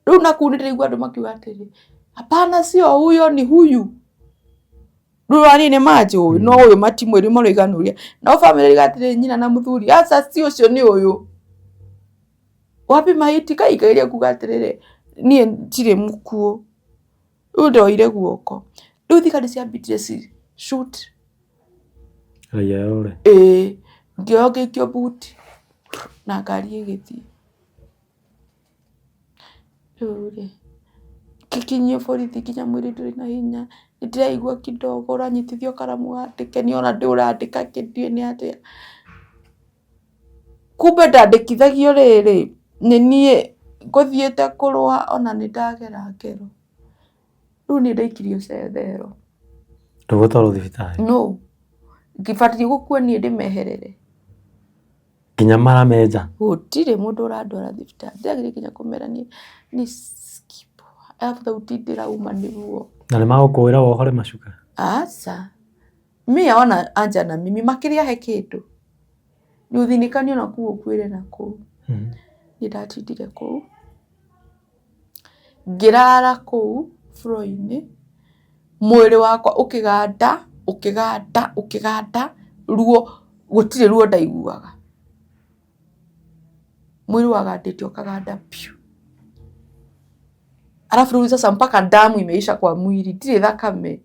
Rĩu nakũu nĩ ndĩraigua andũ makiuga atĩrĩ, hapana sio huyo ni huyu. Rĩu ona niĩ nĩ manjũĩ no ũyũ matimũĩ rĩu maroiga nĩ ũrĩa. Nao bamĩrĩ ĩroiga atĩrĩrĩ nyina na mũthuri aca ti ũcio nĩ ũyũ. Wapi maiti kai ngageria kuga atĩrĩrĩ niĩ ndirĩ mũkuũ. Rĩu ndoire guoko. Rĩu thigari ciambindire ci shoot. Raia yore. Ĩĩ ngĩoywo ngĩikio boot na ngari ĩgĩthiĩ. Rĩu rĩ, ngĩkinyio borithi nginya mwĩrĩ ndũrĩ na hinya, nĩ ndĩraigua kidogo ũranyitithio karamu wandĩke, niĩ ona ndũĩ ũrandĩka kĩ ndiũĩ nĩ atĩa. Kumbe ndandĩkithagio rĩrĩ, nĩ niĩ ngũthiĩte kũrũa ona nĩ ndagera ngero. Rĩu niĩ ndaikirio cethero. Ndũgũtwarwo thibitarĩ? No, ngĩbatiĩ gũkua niĩ ndĩmeherere. Nginya maramenja? Gũtirĩ mũndũ ũrandwara thibitarĩ. Ndĩrageria nginya kũmera niĩ niĩ sikii poa. Arabu thauti ndĩrauma nĩ ruo. Na nĩ magũkũĩra wohore macuka? Aca. Mi hawana anja na mimi makĩria he kĩndũ. Nĩ ũthinĩkani ona kũu ũkuĩre na kũu. Niĩ ndatindire kũu. Ngĩrara kũu floor-inĩ, mwĩrĩ wakwa ũkĩganda, ũkĩganda, ũkĩganda, ruo, gũtirĩ ruo ndaiguaga. Mwĩrĩ wagandĩte ũkaganda biũ. Alafu rĩu sasa mpaka damu imeisha kwa mwili, ndirĩ thakame.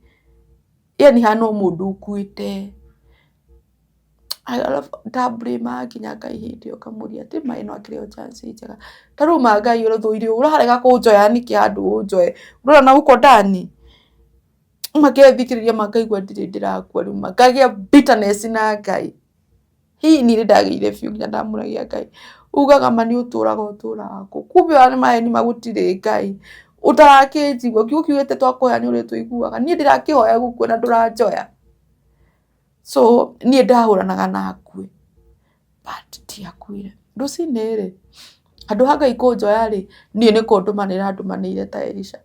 Yani hana o mũndũ ũkuĩte. Alafu nda blame nginya Ngai hĩndĩ ĩyo ngamũria atĩ ma ĩno akĩrĩ o chance njega. Ta rĩu ma Ngai ũrũthũire ũrarega kũnjoya nĩkĩ handũ ũnjoe? Ũrona na huko ndani? Ma ngethikĩrĩria ma ngaigua ndirĩ ndĩrakua rĩu ma ngagĩa bitterness na Ngai. Hihi niĩ nĩ ndagĩire biũ nginya ndamũragia Ngai. Ugaga ma nĩ ũtũraga ũtũraga kũ? Kumbe ona nĩ maheni ma gũtirĩ Ngai. Ũtarakĩnjigua kiugo kiugĩte twakũhoya nĩ ũrĩtũiguaga. Niĩ ndĩrakĩhoya gũkua na ndũranjoya. So niĩ ndahũranaga na ngue but ndiakuire. Rũcinĩ rĩ, handũ ha Ngai kũnjoya rĩ, niĩ nĩ kũndũmanĩra andũmanĩire ta Elisha.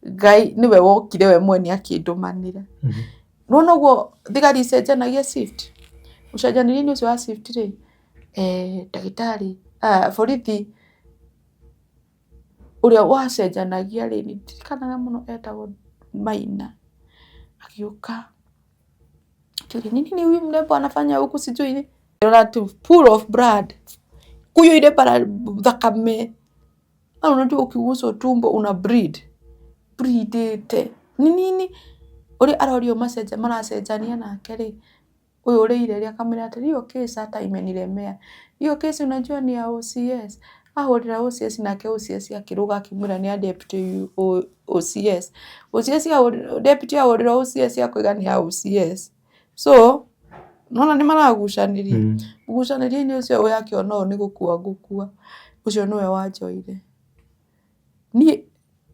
Ngai nĩwe wokire we mwene akĩndũmanĩra. Nĩwona ũguo thigari icenjanagia shift? Ũcenjanĩrie-inĩ ũcio wa shift rĩ, ndagĩtarĩ, borithi ũrĩa wacenjanagia rĩ, ndirikanaga mũno etagwo Maina, agĩũka akĩũria ni nini huyu mrembo anafanya huku sijui Ndĩrona tu pool of blood kũiyũire bara thakame. Unajua ukiguswa tumbo una bleed bleedĩte ni nini ũrĩa arorio macenjia maracenjania nake rĩ, ũyũ ũrĩire rĩ akamwĩra atĩrĩ hiyo case hata imenilemea. Hiyo case unajua ni ya OCS. Ahũrĩra OCS nake OCS akĩrũga akĩmwĩra nĩ ya deputy OCS. OCS ahũrĩra, deputy ahũrĩra OCS akoiga nĩ ya OCS. So, nĩwona nĩ maragucanĩria. Mũgucanĩrie-inĩ ũcio we akĩona ũyũ nĩ gũkua ngũkua, ũcio nĩwe wanjoire. Niĩ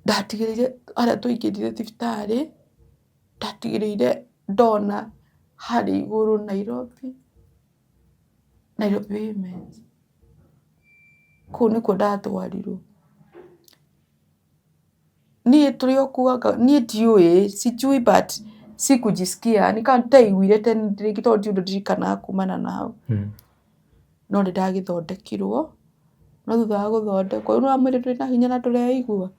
ndatigĩrĩire harĩa twaingĩrire thibitarĩ, ndatigĩrĩire ndona harĩa igũrũ Nairobi, Nairobi Women's. Kũu nĩkuo ndatwarirwo. Niĩ tũrĩ o kuo anga niĩ ndiũĩ sijui but sikujisikia ni kama ndaiguire rĩngĩ tondũ ndirĩ ũndũ ndirikanaga kumana na hau. No nĩ ndagĩthondekirwo, no thutha wa gũthondekwo, rĩu nĩ wona mwĩrĩ ndũrĩ na hinya na ndũreigua,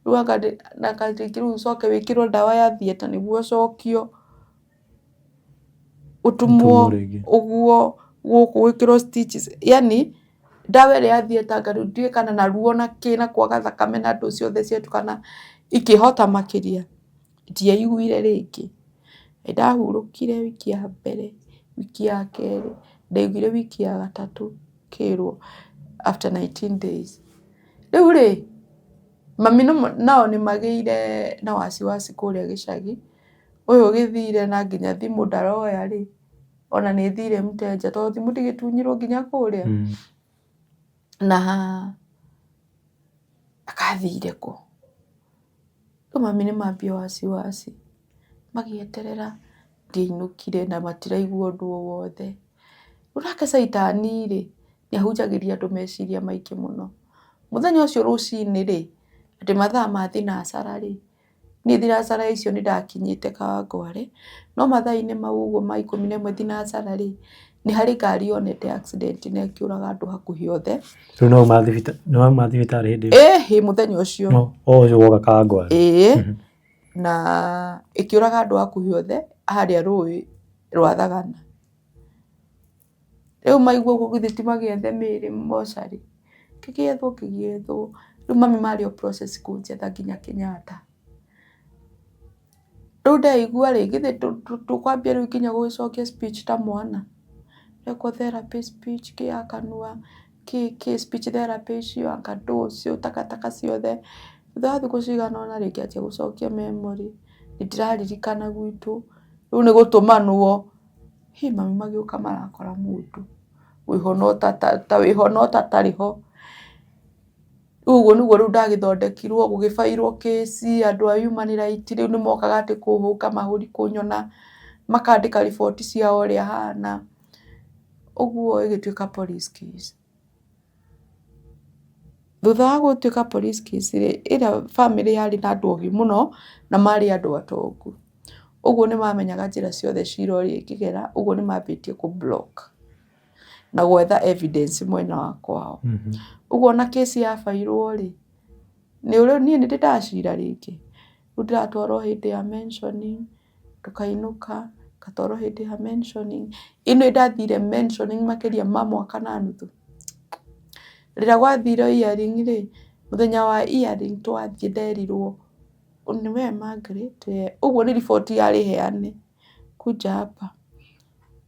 rĩu anga rĩngĩ rĩu ũcoke wĩkĩrwo ndawa ya theatre nĩguo ũcokio. Ũtumwo ũguo gũkũ wĩkĩrwo stitches yani ndawa ĩrĩa ya theatre rĩu ndiũĩ kana na ruo na kĩ na kwaga thakame na ndũ ciothe ciatukana ikĩhota makĩria, ndiaiguire rĩngĩ. Nĩndahurũkire wiki ya mbere, wiki ya kerĩ, ndaiguire wiki ya gatatũ ngĩrwo after 19 days. Rĩu rĩ, mami nao nĩ magĩire na wasiwasi kũrĩa gĩcagi. Ũyũ ũgĩthire na nginya thimũ ndaroya rĩ, ona nĩ ĩthire mteja tondũ thimũ ndĩgĩtunyirwo nginya kũrĩa, na akathire kũ? Rĩu mami nĩ mambia wasiwasi, magĩeterera ndiainũkire na matiraigua ũndũ o wothe. Rĩu nake caitani rĩ, nĩ ahunjagĩria andũ meciria maingĩ mũno. Mũthenya ũcio rũcinĩ rĩ, atĩ mathaa ma thinacara rĩ, Niĩ thinacara icio nĩ ndakinyĩte Kawangware, no mathaa-inĩ mau ũguo ma 11 thinacara rĩ, nĩ harĩ ngari yonete accident na ĩkĩũraga andũ hakuhĩ othe. Rĩu nĩ wauma thibitarĩ hĩndĩ ĩyo? Ĩhĩ mũthenya ũcio. O ũcio woka Kawangware? Ĩĩ, na ĩkĩũraga andũ hakuhĩ othe harĩa rũĩ rwa Thagana. Rĩu maigua ũguo githĩ ti magĩethe mĩĩrĩ mocarĩ, gĩgĩethwo gĩgĩethwo, rĩu mami marĩ o process kũnjetha nginya Kenyatta. Rĩu ndeigua rĩ, githĩ tũkwambia rĩu nginya gũgĩcokia speech ta mwana, rekwo therapy speech kĩ ya kanua, kĩ kĩ speech therapy icio anga ndũ ũcio takataka ciothe. Thutha wa thikũ cigana ũna rĩ, ngĩanjia gũcokia memory, nĩndĩraririkana gwitũ, rĩu nĩ gũtũmanwo. Hĩ mami magĩũka marakora mũndũ wĩho no ta wĩho no ta atarĩ ho. Rĩu ũguo nĩguo rĩu ndagĩthondekirwo gũgĩbairwo kĩci, andũ a human right rĩu nĩ mokaga atĩ kũhũka mahũri kũnyona, makandĩka riboti ciao ũrĩa hana, ũguo ĩgĩtuĩka police case. Thutha wa gũtuĩka police case rĩ, ĩrĩa bamĩrĩ yarĩ na andũ ogĩ mũno na marĩ andũ atongu. Ũguo nĩ mamenyaga njĩra ciothe cira ũrĩa ingĩgera, ũguo nĩ mambĩtie kũ block na gwetha evidence mwena wa kwao. Ũguo ona kĩci yabairwo rĩ, niĩ nĩ ndĩ ndacira rĩngĩ? Rĩu ndĩratwarwo hĩndĩ ya mentioning, tũkainũka, ngatwarwo hĩndĩ ya mentioning. Ĩno ndathire mentioning makĩria ma mwaka na nuthu. Rĩrĩa gwathire hearing rĩ, mũthenya wa hearing twathiĩ nderirwo nĩ we Margaret, ũguo nĩ riboti yarĩ heane, kuja hapa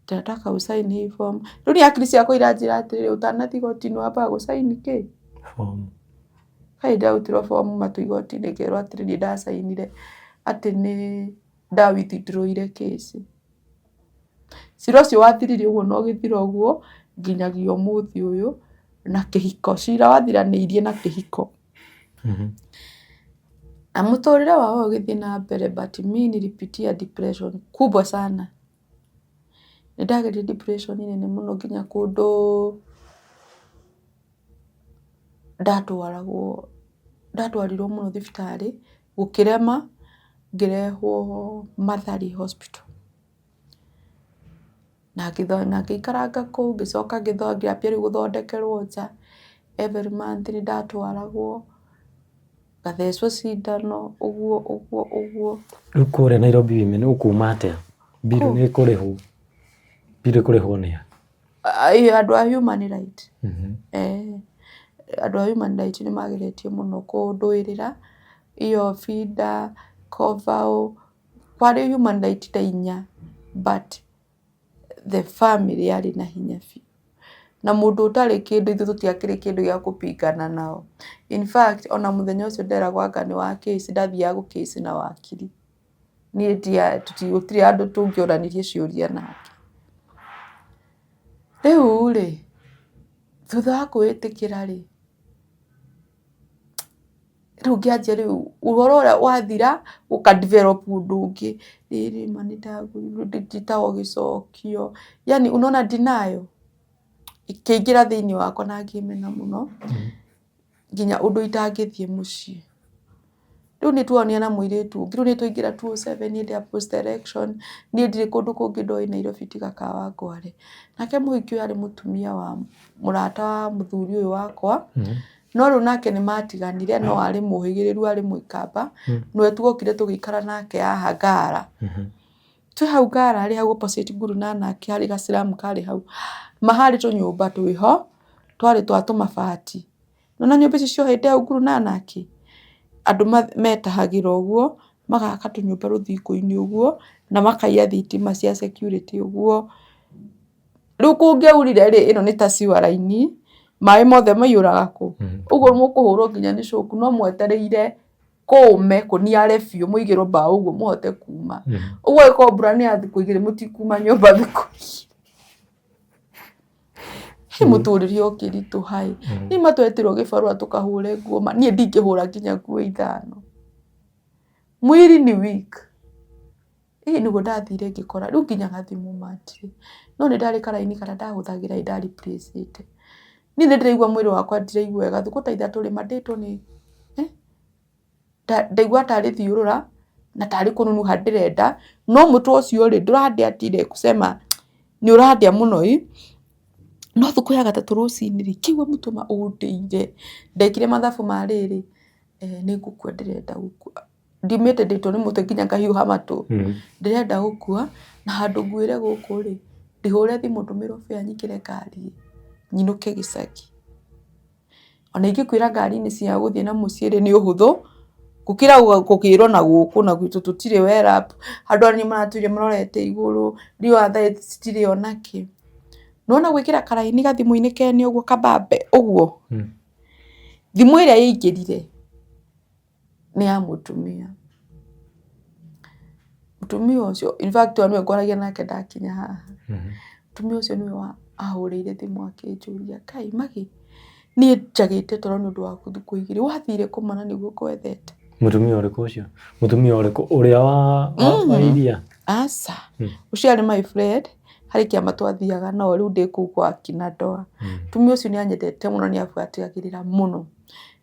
tunataka ũcaini hii form. Rĩu niĩ hakiri ciakwa iranjĩra atĩrĩrĩ, ũtanathiĩ igoti-inĩ wambaga gũcaini kĩ? Bomu. Kaĩ ndarutirwo bomu matũ igoti-inĩ ngerwo atĩrĩ niĩ ndacainire atĩ nĩ nda withdraw ire case. Cira ũcio wathirire ũguo na ũgĩthira ũguo nginyagia ũmũthĩ ũyũ na kĩhiko, cira wathiranĩirie na kĩhiko. Na mũtũrĩre wao ũgĩthiĩ na mbere but mi nilipitia depression kubwa sana. Nĩ ndagerire depression nene mũno nginya kũndũ ndatwaragwo, ndatwarirwo mũno thibitarĩ gũkĩrema ngĩrehwo Mathari Hospital. Na ngĩikaranga kũu ngĩcoka ngĩambia rĩu gũthondekerwo nja, every month nĩ ndatwaragwo ngathecwo cindano ũguo ũguo ũguo. Rĩu kũrĩa Nairobi Women ũkuma atĩa? Bill nĩ ĩkũrĩhwo? Bill ĩkũrĩhwo nĩ a? Andũ a human right. Andũ a human right nĩ mageretie mũno kũndũĩrĩra, iyo FIDA, Kovaũ, kwarĩ human right ta inya but the family yarĩ na hinya biũ. Na mũndũ ũtarĩ kĩndũ ithuĩ tũtiakĩrĩ kĩndũ gĩa kũpingana nao. In fact ona mũthenya ũcio nderagwo anga nĩ wa case ndathiaga gũ case na wakiri. Niĩ gũtirĩ handũ tũngĩoranirie ciũria nake. Rĩu rĩ, thutha wa kwĩĩtĩkĩra rĩ, rĩu ngĩanjia rĩu ũhoro ũrĩa wathira ũka develop ũndũ ũngĩ, rĩrĩ ma nĩ ndagũrirwo njĩtagwo gĩcokio, yaani unaona denial ĩkĩingĩra thĩiniĩ wakwa na ngĩmena mũno, nginya ũndũ itangĩthiĩ mũciĩ. Rĩu nĩ tuonire na mũirĩtu ũngĩ, rĩu nĩ twaingĩra 207 hĩndĩ ya post election, niĩ ndirĩ kũndũ kũngĩ ndoĩ Nairobi tiga Kawangware. Nake mũhiki ũyũ arĩ mũtumia wa mũrata wa mũthuri ũyũ wakwa, no rĩu nake nĩ matiganire no arĩ mũhĩgĩrĩru arĩ mũikamba, nĩwe tuokire tũgĩikara nake haha Ngara. Twĩ hau Ngara rĩ, hau opposite Guru Nanak harĩ gaciramu karĩ hau, ma harĩ tũnyũmba twĩho, twarĩ twa tũmabati. Nĩwona nyũmba icio ciohete hau Guru Nanak? Andũ metahagĩra ũguo, magaka tũnyũmba rũthingo-inĩ ũguo, na makaiya thitima cia security ũguo. Rĩu kũngĩaurire rĩ, ĩno nĩ ta sewer line, maĩ mothe maiyũraga kũ? Ũguo mũkũhũrwo nginya nĩ shock no mwetereire kũũme kũniare biũ mũigĩrwo mbaũ ũguo mũhote kuma. Ũguo ĩkorwo mbura nĩ ya thikũ igĩrĩ mũtikuma nyũmba thikũ igĩrĩ. Hĩ mũtũrĩre ũkĩritũha ĩ, nĩ ma twetirwo gĩbarũa tũkahũre nguo ma, niĩ ndingĩhũra nginya nguo ithano. Mwĩrĩ nĩ weak. Ĩ nĩguo ndathire ngĩkora rĩu nginya gathimũ ma ndirĩ. No nĩ ndarĩ karaini karĩa ndahũthagĩra ĩ nda replace ĩte. Niĩ nĩ ndĩraigua mwĩrĩ wakwa ndiraigua wega thikũ ta ithatũ rĩ, ma ndĩtwo nĩ ndaigua tarĩ thiũrũra na tarĩ kũnunuha ndĩrenda, no mũtwe ũcio rĩ, ndũrandĩa atĩ ile kusema nĩ ũrandĩa mũno ĩ, no thikũ ya gatatũ rũcinĩ rĩ, ngĩigua mũtwe ma ũndĩire, ndekire mathabu ma rĩrĩ, nĩ ngũkua ndĩrenda gũkua, ndiumĩte ndĩtwo nĩ mũtwe nginya ngahiũha matũ, ndĩrenda gũkua na handũ nguĩre gũkũ rĩ, ndĩhũre thimũ ndũmĩrwo fare nyingĩre ngari nyinũke gĩcagi. Ona ingĩkwĩra ngari-inĩ cia gũthiĩ na mũciĩ rĩ, nĩ ũhũthũ gũkĩra gũkĩrwo na gũkũ na gwitũ tũtirĩ well up, andũ arĩa maratũire marorete igũrũ, riũa thaa ici citirĩ ona kĩ. Nĩwona gwĩkĩra karaini gathimũ-inĩ kene ũguo kabambe ũguo, thimũ ĩrĩa ĩingĩrire nĩ ya mũtumia. Mũtumia ũcio in fact o nĩwe ngwaragia nake ndakinya haha. Mũtumia ũcio nĩwe ahũrĩire thimũ akĩnjũria, Ngai Maggie, niĩ njagĩte toro nĩ ũndũ waku thikũ igĩrĩ, wathire kũ mwana nĩguo ngwethete? Mũtumia ũrĩkũ ũcio? Mũtumia ũrĩkũ? Ũrĩa wa iria? Aca, ũcio arĩ my friend, harĩ kĩama twathiaga nao rĩu ndĩ kũu kwa kina Ndoa. Mũtumia ũcio nĩ anyendete mũno nĩ abuatagĩrĩra mũno.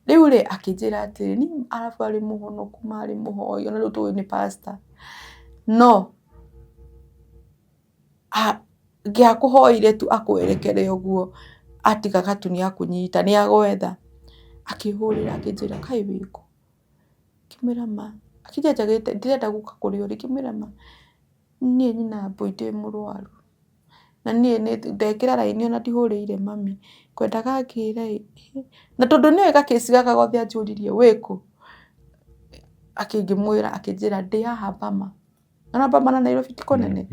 Rĩu rĩ, akĩnjĩra atĩrĩ, niĩ arabu arĩ mũhonoku marĩ mũhoi, ona rĩu tũĩ nĩ pastor. No angĩakũhoire tu akwerekere ũguo, atigaga tu nĩ akũnyita, nĩ agwetha. Akĩhũrĩra akĩnjĩra kaĩ wĩ kũ? Ngĩmwĩra ma. Akĩnjĩra njagĩte ndĩrenda gũka kũrĩ ũrĩ, ngĩmwĩra ma. Niĩ nyina mbũi ndĩ mũrwaru. Na niĩ ndekĩra raini ona ndihũrĩire mami, ngwendaga anjĩre ĩ, na tondũ nĩoĩ gakĩci gaka gothe anjũririe wĩkũ, ngĩmwĩra akĩnjĩra ndĩ haha Bama, nĩwona Bama na Nairobi ti kũnene,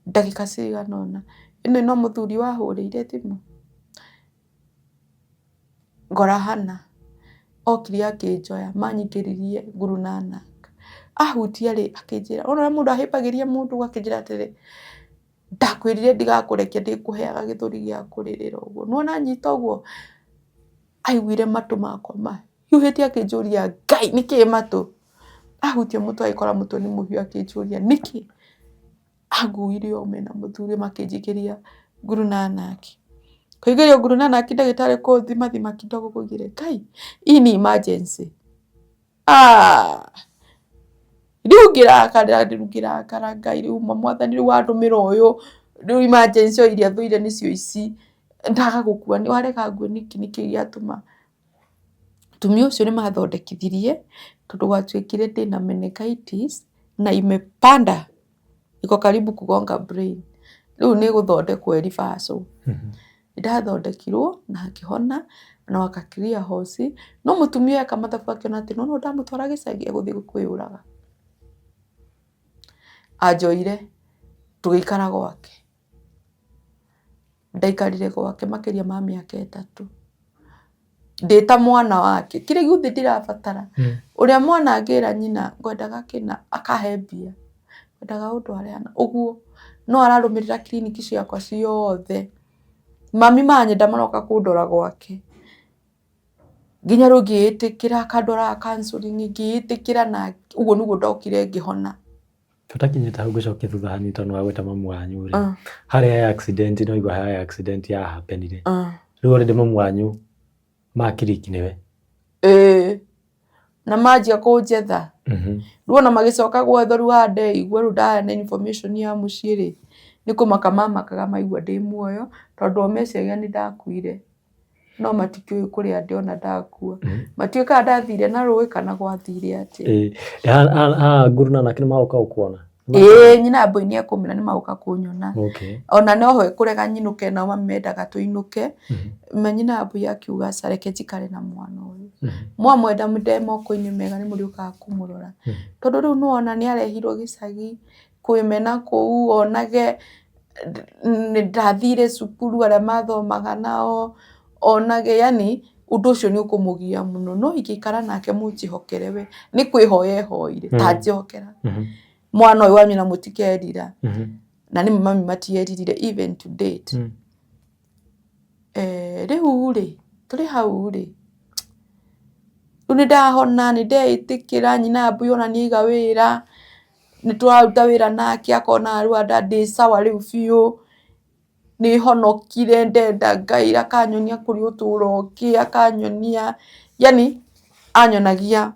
ndagĩka cigana ũna, ĩno no mũthuri wahũrĩire thimũ. Ngora hana, okire akĩnjoya, manyingĩririe Guru Nanak. Ahutia rĩ, akĩnjĩra, wona ũrĩa mũndũ ahĩmbagĩria mũndũ akĩnjĩra atĩrĩ, ndakwĩrire ndigakũrekia ndĩkũheaga gĩthũri gĩa kũrĩrĩra ũguo, nĩwona anyita ũguo, aiguire matũ makwa mahiũhĩte akĩnjũria Ngai nĩkĩĩ matũ? Ahutia mũtwe agĩkora mũtwe nĩ mũhiũ akĩnjũria nĩkĩ? Anguire o mena mũthuri makĩnjikĩria Guru Nanak. Kũingĩrio Guru Nanak ndagĩtarĩ kũthima thima kidogo kũigire Ngai hii ni emergency. Ah! Rĩu ngĩrakara rĩu ngĩrakara Ngai rĩu mwathani rĩu wandũmĩra ũyũ rĩu emergency o iria thũire nĩcio ici ndaga gũkua warega ngue nĩkĩ nĩkĩ gĩatũma. Mũtumia ũcio nĩ mathondekithirie tondũ gwatuĩkire ndĩna meningitis na imepanda iko karibu kugonga brain. Rĩu nĩ ĩgũthondekwo ĩ reversal. Nĩ ndathondekirwo na ngĩhona na waka clear hosi, no mũtumia ũyũ eka mathabu akĩona atĩ nĩwona ũyũ ndamũtwara gĩcagi egũthiĩ kwĩyũraga. Anjoire tũgĩikara gwake. Ndaikarire gwake makĩria ma mĩaka 3 ndĩ ta mwana wake, kĩrĩa gĩothe ndĩrabatara. Ũrĩa mwana angĩra nyina ngwendaga kĩna, akahe mbia, ngwendaga ũndware hana, ũguo. No ararũmĩrĩra kiriniki ciakwa ciothe. Mami manyenda maroka kũndora gwake. Nginya rĩu ngĩĩtĩkĩra akandwaraga counselling ngĩĩtĩkĩra na ũguo nĩguo ndokire ngĩhona. Tũtakinyĩte hau ngũcokie thutha hanini tondũ nĩwagweta mamu wanyu rĩ, harĩa he accident no igua he accident ya happen rĩ, rĩu already mamu wanyu makiriki nĩwe. Ĩĩ, na manjia kũnjetha. Rĩu ona magĩcoka gwetha rĩu haha ndeigua rĩu ndaheana information ya mũciĩ rĩ, nĩ kũmaka mamakaga maigua ndĩ muoyo, tondũ o meciragia nĩ ndakuire. No matikĩũĩ kũrĩa ndĩ ona ndakua. Matiũĩ kana ndathire na rũĩ kana gwathire atĩa. Ĩĩ, Nguru na nake nĩ magũka gũkuona? Ĩĩ nyina Mbũi nĩ ekũmera nĩ magũka kũnyona. Ona no ekũrega nyinũke nao mami mendaga tũinũke. Nyina Mbũi akiuga aca reke njikare na mwana ũyũ. Mwamwenda ndee moko-inĩ mega nĩ mũrĩũkaga kũmũrora. Tondũ rĩu nĩ wona nĩ arehirwo gĩcagi kwĩmena kũu onage ndathire cukuru arĩa mathomaga nao, onage yani ũndũ ũcio nĩ ũkũmũgia mũno. No ingĩikara nake mũnjĩhokere we, nĩ kwĩhoya ehoire ta njĩhokera. Mwana ũyũ wanyu na mũtikerira. Na nĩ mami matieririre even to date. Rĩu rĩ, tũrĩ hau rĩ, rĩu nĩ ndahona, nĩ ndeĩtĩkĩra, nyina mbui ona nĩ aiga wĩra, nĩ tũraruta wĩra nake akona rĩu ndĩ sawa rĩu biũ, nĩ honokire ndenda Ngai akanyonia kũrĩ ũtũro ũngĩ, akanyonia yaani anyonagia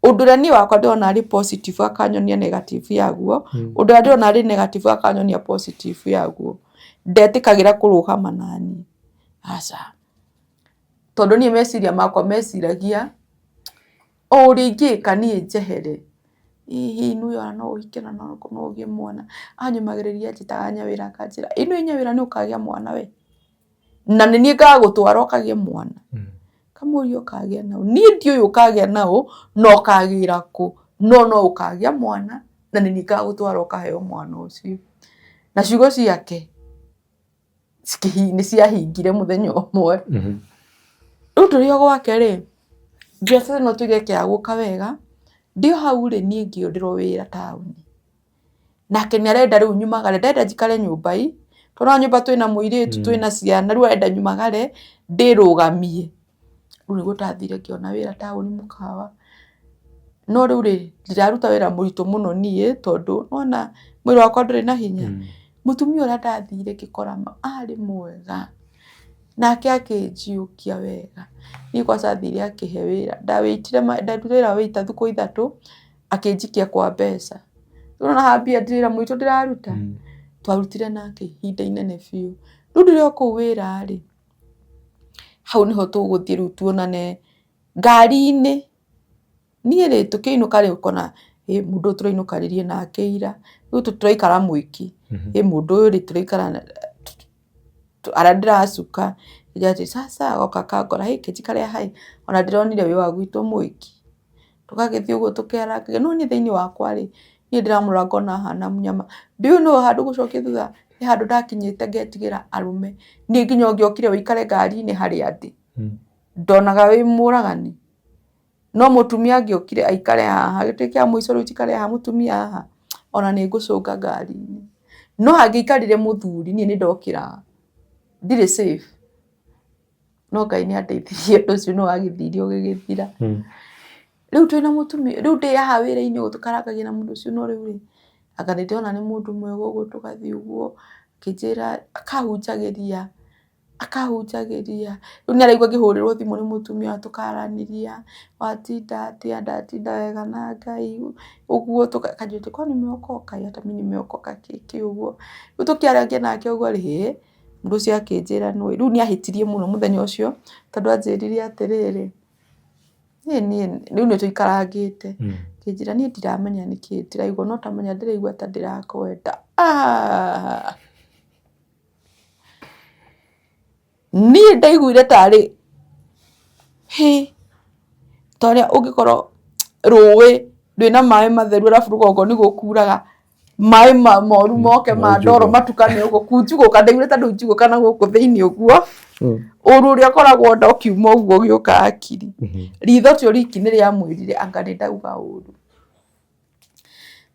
ũndũ ũrĩa niĩ wakwa ndĩrona arĩ positive akanyonia negative yaguo, ũndũ ũrĩa ndĩrona arĩ negative akanyonia positive yaguo. Ndetĩkagĩra kũrũgama naniĩ, aca. Tondũ niĩ meciria makwa meciragia o ũrĩa ingĩka niĩ njehere, hihi nĩ ona no ũhike na no ũgĩe mwana. Anyũmagĩrĩria anjĩtaga nyawĩra akanjĩra ĩ nĩũĩ nyawĩra nĩ ũkagĩa mwana we? Na nĩ niĩ ngagũtwara ũkagĩe mwana. Kamũria ũkagĩa naũ? Niĩ ndiũĩ ũkagĩa naũ na ũkagĩra kũ, no no ũkagĩa mwana na nĩ niĩ ngagũtwara ũkaheo mwana ũcio. Na ciugo ciake nĩ ciahingire mũthenya ũmwe. Rĩu tũrĩ o gwake rĩ, biacara ĩno tuge ĩkĩaga gũka wega, ndĩ o hau rĩ, niĩ ngĩũndĩrwo wĩra taũni. Nake nĩ arenda rĩu nyumagare, ndarenda njikare nyũmba ĩ, tondũ nĩwona nyũmba twĩna mũirĩtu, twĩna ciana, rĩu arenda nyumagare ndĩrũgamie. Rĩu nĩguo ndathire ngĩona wĩra taũni mũkawa, no rĩu rĩ, ndiraruta wĩra mũritũ mũno niĩ tondũ nĩwona mwĩrĩ wakwa ndũrĩ na hinya. Mũtumia ũrĩa ndathire ngĩkora arĩ mwega, nake akĩnjiũkia wega. Niĩ kwanza athire akĩhe wĩra, ndawĩitire ndarutire wĩra wa wĩita thikũ 3 akĩnjikia kwa mbeca. Rĩu nĩwona haha mbia wĩra mũritũ ndĩraruta, twarutire nake ihinda inene biũ. Rĩu ndĩrĩ o kũu wĩra rĩ, hau nĩho tũgũthiĩ rĩu tuonane ngari-inĩ. Niĩ rĩ, tũkĩinũka rĩ, ũkona ĩ mũndũ ũyũ tũrainũkanirie nake ira, rĩu tũraikara mwiki, ĩ mũndũ ũyũ rĩ tũraikara harĩa ndĩracuka, sasa agoka akangora hĩ reke njikare haha ĩ, ona ndĩronire wĩ wa gwitũ mwiki. Tũgagĩthiĩ ũguo tũkĩarangagia, no niĩ thĩiniĩ wakwa rĩ, niĩ ndĩramũrora ngona ahana mũnyama. Ndiũĩ no handũ ngũcokia thutha, he handũ ndakinyĩte ngetigĩra arũme. Niĩ nginya ũngĩokire ũikare ngari-inĩ harĩa ndĩ, ndonaga wĩ mũragani. No mũtumia angĩokire aikare haha, gĩtĩ kĩa mũico rĩu njikare haha mũtumia haha, ona nĩ ngũcũnga ngari-inĩ. No hangĩaikarire mũthuri niĩ nĩ ndokĩraga, ndirĩ safe. No Ngai nĩ andeithirie ũndũ ũcio nĩ wagĩthire ũgĩgĩthira. Rĩu twĩna mũtumia, rĩu ndĩ haha wĩra-inĩ ũyũ tũkarangagia na mũndũ ũcio no rĩu rĩ, anga nĩ ndĩrona nĩ mũndũ mwega ũguo tũgathiĩ ũguo, akĩnjĩra, akahunjagĩria, akahunjagĩria. Rĩu nĩ araigua ngĩhũrĩrwo thimũ nĩ mũtumia tũkaranĩria, watinda atĩa, ndatinda wega na Ngai, ũguo akanjũria kwani umeokoka? Hata mimi nimeokoka kĩ kĩ ũguo. Rĩu tũkĩarangia nake ũguo rĩ, hĩ, mũndũ ũcio akĩnjĩra nĩ ũĩ, rĩu nĩ ahĩtirie mũno mũthenya ũcio, tondũ anjĩrire atĩrĩrĩ, niĩ niĩ rĩu nĩ tũikarangĩte, akĩnjĩra niĩ ndiramenya nĩkĩ ndĩraigua no ta menya ndĩraigua ta ndĩrakwenda. Niĩ ndaiguire tarĩ hĩ, ta ũrĩa ũngĩkorwo rũĩ rwĩna maĩ matheru arabu rũgongo nĩ gũkuraga. Maĩ moru moke ma ndoro Maunjugwo. Matukane ũguo kunjugũka, ndaiguire ta ndunjugũka na gũkũ thĩinĩ ũguo. Ũru ũrĩa ũkoragwo nda ũkiuma ũguo ũgĩũka hakiri. Ritho tio riki nĩ rĩamwĩrire anga nĩ ndauga ũru.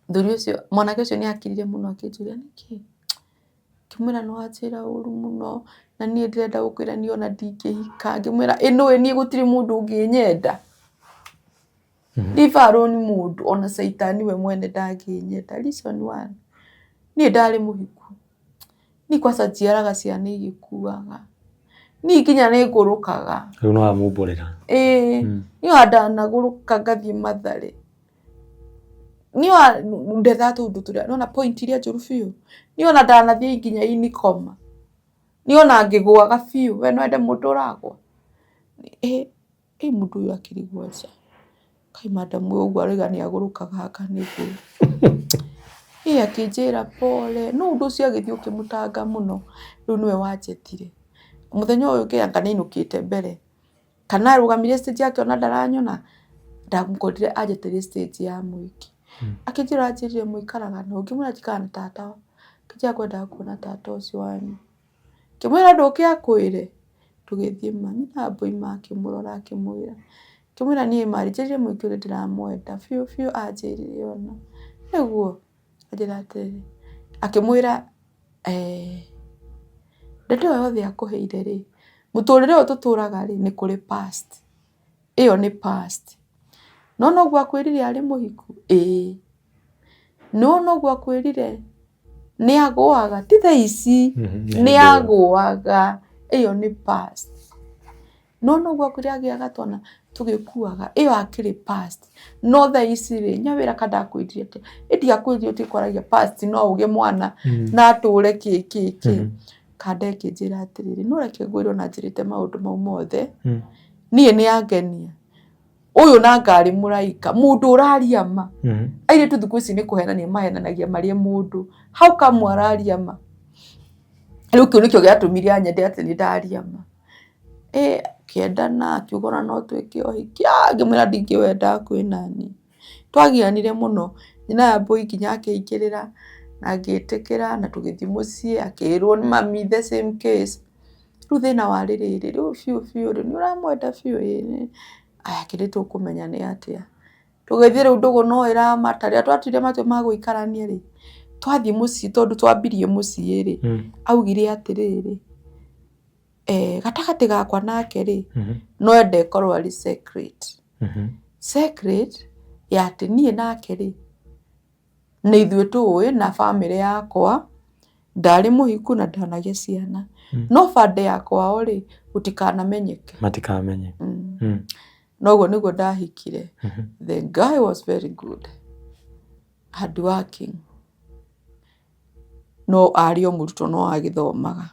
Mũthuri ũcio, mwanake ũcio nĩ akirire mũno akĩnjũria nĩkĩ. Ngĩmwĩra nĩ wanjĩra ũru mũno na niĩ ndĩrenda gũkwĩra niĩ ona ndingĩhika. Ngĩmwĩra ĩ nĩũĩ niĩ gũtirĩ mũndũ ũngĩnyenda. Leave alone mũndũ ona caitani we mwene ndangĩnyenda. Reason one, niĩ ndarĩ mũhiku. Niĩ kwanza njiaraga ciana igĩkuaga. Niĩ nginya nĩ ngũrũkaga. Rĩu nĩ wamumbũrĩra. Ĩĩ, niĩ ona ndanagũrũka ngathiĩ Mathare. Niĩ ona ndethaga tũũndũ tũrĩa, nĩwona point iria njũru biũ. Niĩ ona ndanathiĩ nginya Inikoma. Niĩ ona ngĩgũaga biũ, we no wende mũndũ ũragũa? Ĩ mũndũ ũyũ akĩrigwo nja. Kaĩ madam ũyũ ũguo arauga nĩ agũrũkaga anga nĩguo. Ĩ akĩnjĩra pole, no ũndũ ũcio agĩthiĩ ũkĩmũtanga mũno, rĩu nĩwe wanjĩtire. Mũthenya ũyũ ũngĩ anga nĩ ainũkĩte mbere, kana arũgamire stage akĩona ndaranyona, ndamũkorire anjĩtĩire stage ya mũingĩ. Akĩnjĩra anjĩrire mũikaraga nũ? Ngĩmwĩra njikaraga na tata. Akĩnjĩra ngwendaga kuona tata ũcio wanyu. Ngĩmwĩra ndũke akwĩre? Tũgĩthiĩ ma, nyina Mboima akĩmũrora akĩmwĩra, ngĩmwĩra niĩ ma njĩrire mũingĩ ũrĩa ndĩramwenda biũ biũ anjĩrire ũna. Nĩguo? Anjĩra atĩrĩrĩ, akĩmwĩra ndeto ĩyo yothe akũheire rĩ, mũtũrĩre ũyũ tũtũraga rĩ, nĩ kũrĩ past. Ĩyo nĩ past. No noguo akwĩrire arĩ mũhiku? Ĩĩ. Nĩwona ũguo akwĩrire nĩ agũaga? Ti thaa ici, nĩ agũaga. Ĩyo nĩ past. No noguo akwĩrire agĩaga twana tũgĩkuaga? Ĩyo akĩrĩ past. No thaa ici rĩ, nyawĩra ka ndakwĩrire atĩa? Ĩ ndiakwĩrire ũtige kwaragia past, no ũgĩe mwana na atũre kĩ kĩ kĩ. Kanda ĩkĩnjĩra atĩrĩrĩ, no reke ngwĩre ona njĩrĩte maũndũ mau mothe, niĩ nĩ angenia. Ũyũ na ngarĩ mũraika, mũndũ ũraria ma. Airĩtu thikũ ici nĩ kũhenania mahenanagia marĩe mũndũ. How come araria ma? Rĩu kĩu nĩkĩo gĩatũmire anyende atĩ nĩ ndaria ma. Ĩ akĩendana, akiuga ona no twĩke ũhiki, ngĩmwĩra ndingĩwenda hakuhĩ naniĩ. Twagianire mũno, nyina ya mbũi nginya akĩingĩrĩra na ngĩtĩkĩra na tũgĩthiĩ mũciĩ akĩrwo nĩ mami the same case. Rĩu thĩna warĩ rĩrĩ, rĩu biũ biũ rĩ, nĩ ũramwenda biũ? Ĩĩ. Aya kĩndĩ tũkũmenya nĩ atĩa. Tũgĩthiĩ rĩu ndũgũ no ĩramata, rĩrĩa twatuire matua ma gũikarania rĩ, twathiĩ mũciĩ tondũ twambirie mũciĩ rĩ, augire atĩrĩrĩ, gatagatĩ gakwa nake rĩ, no ende ĩkorwo arĩ secret. Secret ya atĩ niĩ nake rĩ, nĩ ithuĩ tũĩ na bamĩrĩ yakwa, ndarĩ mũhiku na ndanagĩa ciana. No bande ya kwao rĩ, gũtikanamenyeke. Matikamenye. Noguo nĩguo ndahikire. The guy was very good. Hard working. No arĩ o mũrutwo no agĩthomaga.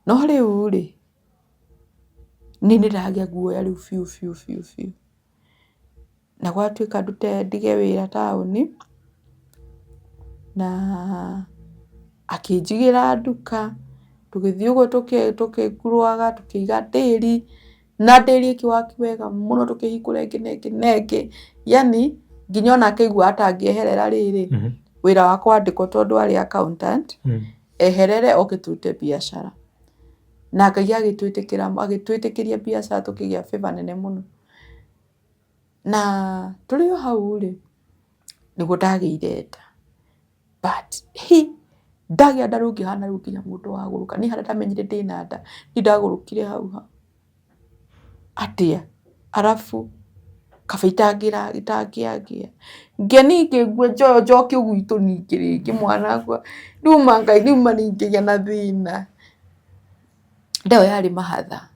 No rĩu rĩ, niĩ nĩ ndagĩa guoya rĩu biũ biũ biũ biũ. Na gwatuĩka ndute ndige wĩra taũni, na akĩnjigĩra nduka, tũgĩthiĩ ũguo tũkĩnguruaga tũkĩiga ndĩri, na ndĩri ĩkĩ work wega mũno tũkĩhingũra ĩngĩ na ĩngĩ na ĩngĩ. Yani nginya ona akĩigua atangĩeherera rĩrĩ, wĩra wa kwandĩkwo tondũ arĩ accountant, eherere oke tũrute biacara. Na Ngai agĩtwĩtĩkĩra agĩtwĩtĩkĩria biacara tũkĩgĩa favor nene mũno. Na tũrĩ o hau rĩ, nĩguo ndagĩire nda. But hi, ndagĩa nda rĩu ngĩhana rĩu nginya mũndũ wa gũrũka. Niĩ harĩa ndamenyire ndĩna nda, niĩ ndagũrũkire hau hau. Atĩa? Arabu kaba itangĩagĩa. Ngeni ngĩgue njoyo njokio gwitũ ningĩ rĩngĩ mwana akua. Nduma Ngai nduma ningĩgĩa na thĩna. Nda ĩyo yarĩ mahatha.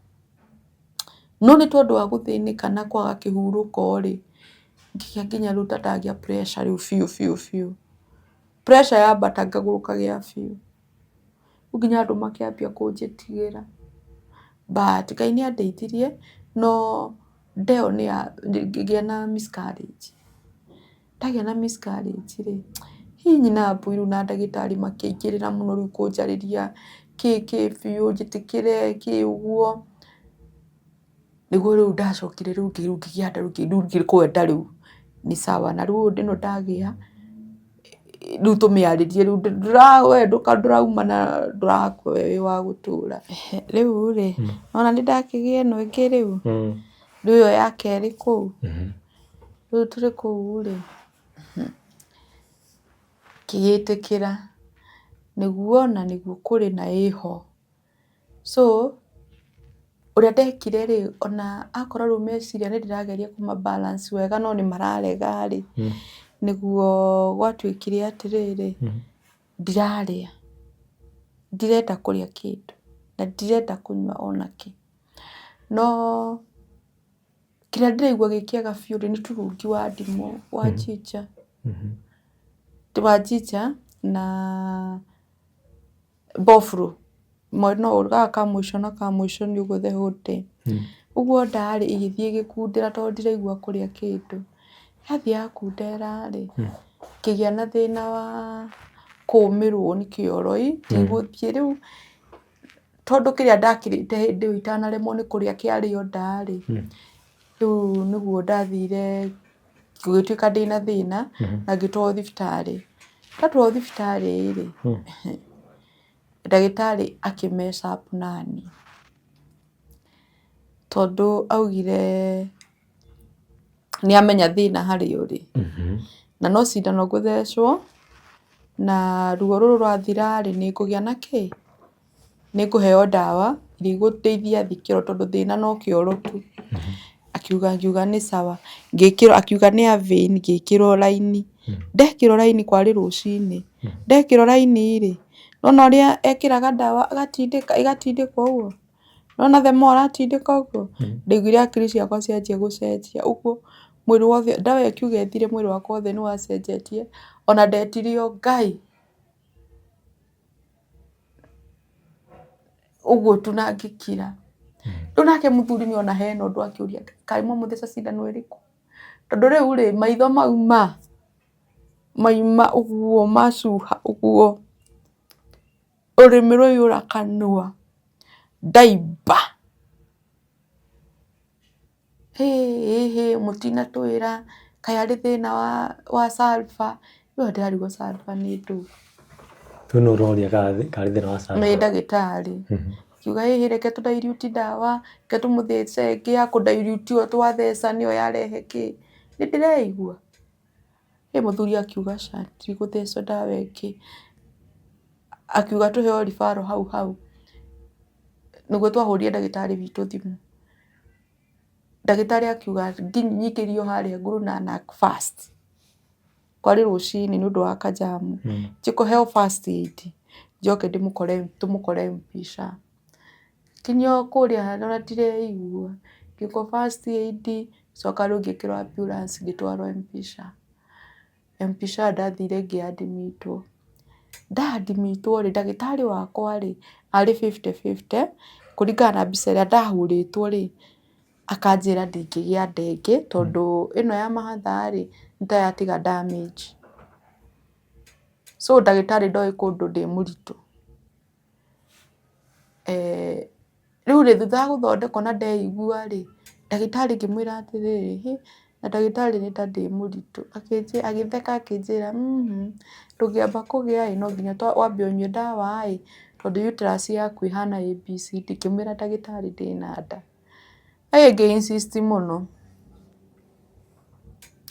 No nĩ tondũ wa gũthĩnĩka na kwaga kĩhurũko rĩ, ngĩgĩa nginya rĩu ta ndagĩa pressure rĩu biũ biũ biũ. Pressure yambata ngagũrũka gĩa biũ. Rĩu nginya andũ makĩambia kũnjĩtigĩra. But Ngai nĩ andeithirie no nda ĩyo ngĩgĩa na miscarriage. Ndagĩa na miscarriage rĩ, hihi nyina mbui rĩu na ndagĩtarĩ makĩingĩrĩra mũno rĩu kũnjarĩria kĩ kĩ biũ njĩtĩkĩre kĩ ũguo. Nĩguo rĩu ndacokire rĩu ngĩgĩa nda rĩu ngĩkwenda rĩu nĩ sawa. Na rĩu ĩno ndagĩa Rĩu tũmĩarĩrie rĩu we ndũrauma na ndũrakua we wĩ wa gũtũra. Rĩu rĩ, ona nĩ ndakĩgĩa ĩno ĩngĩ rĩu, rĩu ĩyo ya kerĩ kũu, rĩu tũrĩ kũu rĩ, ngĩgĩtĩkĩra nĩguo na nĩguo kũrĩ na ĩho. So ũrĩa ndekire rĩ, ona akorwo rĩu meciria nĩ ndĩrageria kũma balance wega no nĩ mararega rĩ, nĩguo gwatuĩkire atĩrĩrĩ, ndirarĩa, ndirenda kũrĩa kĩndũ na ndirenda kũnyua ona kĩ. No kĩrĩa ndĩraigua gĩ kĩega biũ rĩ, nĩ turungi wa ndimũ wa ginger, wa ginger na mbofurũ no gaka ka mũico na ka mũico nĩ ũguo the whole day. Ũguo nda rĩ, ĩgĩthiĩ ĩgĩkundera tondũ ndiraigua kũrĩa kĩndũ. Yathiĩ yakundera rĩ, ngĩgĩa na thĩna wa kũũmĩrwo nĩ kĩoro ĩ, ndigũthiĩ rĩu tondũ kĩrĩa ndakĩrĩte hĩndĩ ĩyo itanaremwo nĩ kũrĩa kĩarĩ o nda rĩ, rĩu nĩguo ndathire gũgĩtuĩka ndĩna thĩna na ngĩtwarwo thibitarĩ. Ndatwarwo thibitarĩ rĩ, ndagĩtarĩ akĩ mess up naniĩ tondũ augire nĩ amenya thĩna harĩa ũrĩ na no cindano ngũthecwo na ruo rũrũ rwathira rĩ, nĩ ngũgĩa na kĩ? Nĩ ngũheo ndawa iria igũteithia thiĩ kĩoro tondũ thĩna no kĩoro tu. Akiuga ngiuga nĩ sawa, ngĩkĩrwo akiuga nĩ Avein ngĩkĩrwo raini. Ndekĩrwo raini kwarĩ rũcinĩ, ndekĩrwo raini rĩ, nĩwona ũrĩa ekĩraga ndawa agatindĩka ĩgatindĩkwo ũguo, nĩwona the more aratindĩka ũguo, ndaiguire hakiri ciakwa cianjia gũcenjia ũguo, mwĩrĩ wothe ndawa ĩyo ĩkiuga ĩthire mwĩrĩ wakwa wothe nĩ wacenjetie, ona ndetirio Ngai. Ũguo tu na ngĩkira. Rĩu nake mũthuri nĩ ona hena ũndũ akĩũria kaĩ mwamũtheca cindano ĩrĩkũ? Tondũ rĩu rĩ, maitho mauma, mauma ũguo macuha ũguo, rũrĩmĩ rwaiyũra kanua, ndaimba. Hĩ mũtinatwĩra, kaĩ arĩ thĩna wa sulphur, rĩu ndĩrarigwo sulphur nĩ ndũĩ. Rĩu nũ ũroria karĩ thĩna wa sulphur? Nĩ ndagĩtarĩ. Akiuga ĩhĩ reke tũ dilute ndawa, reke tũmũthece ĩngĩ ya kũ dilute ĩyo twatheca nĩyo yarehe kĩ. Nĩ ndĩreigua? Ĩ mũthuri akiuga aca ndigũthecwo ndawa ĩngĩ. Akiuga tũheo referral hau hau, nĩguo twahũrire ndagĩtarĩ witũ thimũ. Ndagĩtarĩ akiuga nyingĩrio harĩa Guru Nanak first, kwarĩ rũcinĩ nĩ ũndũ wa kajamu, njĩkwo heo first aid, njoke ndĩmũkore tũmũkore mbica. Nginya o kũrĩa ona ndireigua, ngĩkwo first aid, ngĩcoka rĩu ngĩkĩrwo ambulance ngĩtwarwo Mpisa. Mpisa ndathire ngĩ admit wo. Nda admit wo rĩ, ndagĩtarĩ wakwa rĩ, arĩ fifty fifty, kũringana na mbica ĩrĩa ndahũrĩtwo rĩ, akanjĩra ndingĩgĩa nda ĩngĩ, tondũ ĩno ya mahatha rĩ, nĩ ta yatiga damage. So ndagĩtarĩ ndoĩ kũndũ ndĩ mũritũ. Rĩu rĩ, thutha wa gũthondekwo na ndeigua rĩ, ndagĩtarĩ ngĩmwĩra atĩrĩrĩ, hĩ na ndagĩtarĩ nĩ ta ndĩ mũritũ, agĩtheka akĩnjĩra ndũngĩamba kũgĩa ĩ, no nginya wambe ũnyue ndawa ĩ, tondũ uterus yaku ĩhana ABCD. Ngĩmwĩra ndagĩtarĩ ndĩna nda. Ngĩ insist mũno,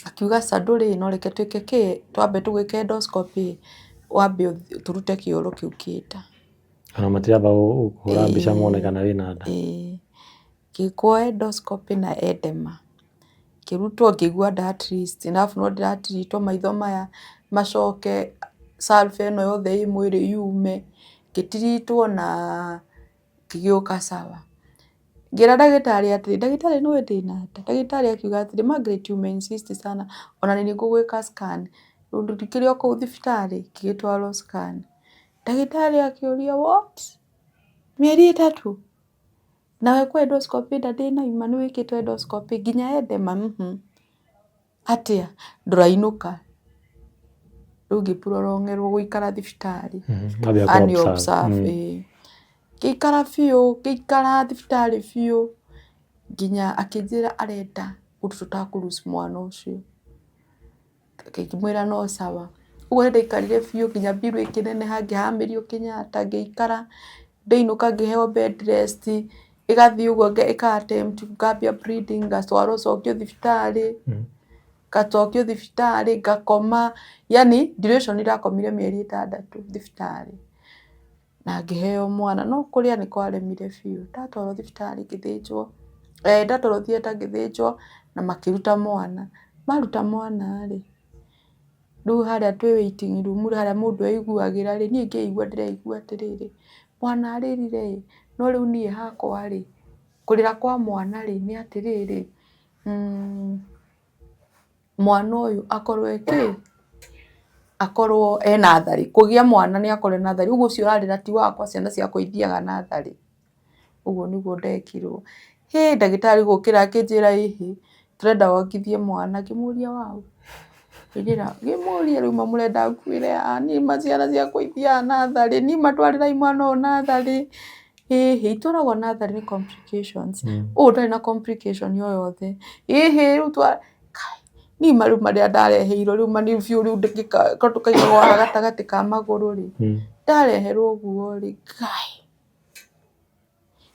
akiuga aca ndũrĩ no reke twĩke kĩ, twambe tũgwĩke endoscopy wambe tũrute kĩoro kĩu kĩ nda. Ona matiramba gũkũhũra mbica mone kana wĩna nda. Ĩĩ. Ngĩkwo endoscopy na edema. Ngĩrutwo ngĩigua nda at least arabu no ndĩratiritwo maitho maya macoke sulphur ĩno yothe ĩ mwĩrĩ yume. Ngĩtiritwo na ngĩgĩũka sawa. Ngĩra ndagĩtarĩ atĩrĩ, ndagĩtarĩ nĩũĩ ndĩna nda? Ndagĩtarĩ akiuga atĩrĩ, Margaret ume insist sana ona nĩ ngũgwĩka scan. Ũndũ ndikĩrĩ o kũu thibitarĩ, ngĩgĩtwarwo scan. Ndagĩtarĩ akĩũria what? Mĩeri 3? Na wekwo endoscopy nda ndĩnaima nĩ wĩkĩtwo endoscopy nginya edema? Atĩa? Ndũrainũka. Rĩu ngĩ prolong ĩrwo gũikara thibitarĩ. Ani observe ĩĩ. Ngĩikara biũ, ngĩikara thibitarĩ biũ nginya akĩnjĩra arenda ũndũ tũtakũ lose mwana ũcio. Ngĩmwĩra no sawa. Ũguo nĩ ndaikarire biũ nginya mbiru ĩkĩneneha ngĩhamĩrio Kenyatta ngĩikara, ndainũka ngĩheo bed rest, ĩgathiĩ ũguo ĩka attempt ngambia bleeding ngatwarwo cokio thibitarĩ, ngacokio thibitarĩ ngakoma, yani duration ndakomire mĩeri 6 thibitarĩ na ngĩheo mwana, no kũrĩa nĩ kwaremire biũ. Ndatwarwo thibitarĩ ngĩthĩnjwo, ndatwarwo theatre ngĩthĩnjwo na makĩruta mwana. Maruta mwana rĩ, rĩu harĩa twĩ waiting room rĩ, harĩa mũndũ eiguagĩra rĩ, niĩ ngĩigua ndĩraigua atĩrĩrĩ, mwana arĩrire ĩ, no rĩu niĩ hakwa rĩ, kũrĩra kwa mwana rĩ, nĩ atĩrĩrĩ, mwana ũyũ akorwo e kĩ, akorwo e natharĩ, kũgĩa mwana nĩ akorwo e natharĩ, ũguo ũcio ũrarĩra ti wakwa, ciana ciakwa ithiaga natharĩ. Ũguo nĩguo ndekirwo. Hĩ ndagĩtarĩ gũkĩra akĩnjĩra ĩhĩ, tũrenda wongithie mwana, ngĩmũria waũ? Ngĩmwĩra ngĩmũria rĩu ma mũrenda nguĩre ha, niĩ ma ciana ciakwa ithiaga natharĩ, niĩ ma twarĩrai mwana ũyũ natharĩ, ĩhĩ itwaragwo natharĩ nĩ complications, ũyũ ũtarĩ na complication o yothe, ĩhĩ rĩu twa kai, niĩ ma rĩu marĩa ndareheirwo rĩu ma niĩ biũ rĩu tũkaigagwo haha gatagatĩ ka magũrũ rĩ, ndareherwo ũguo rĩ, Ngai,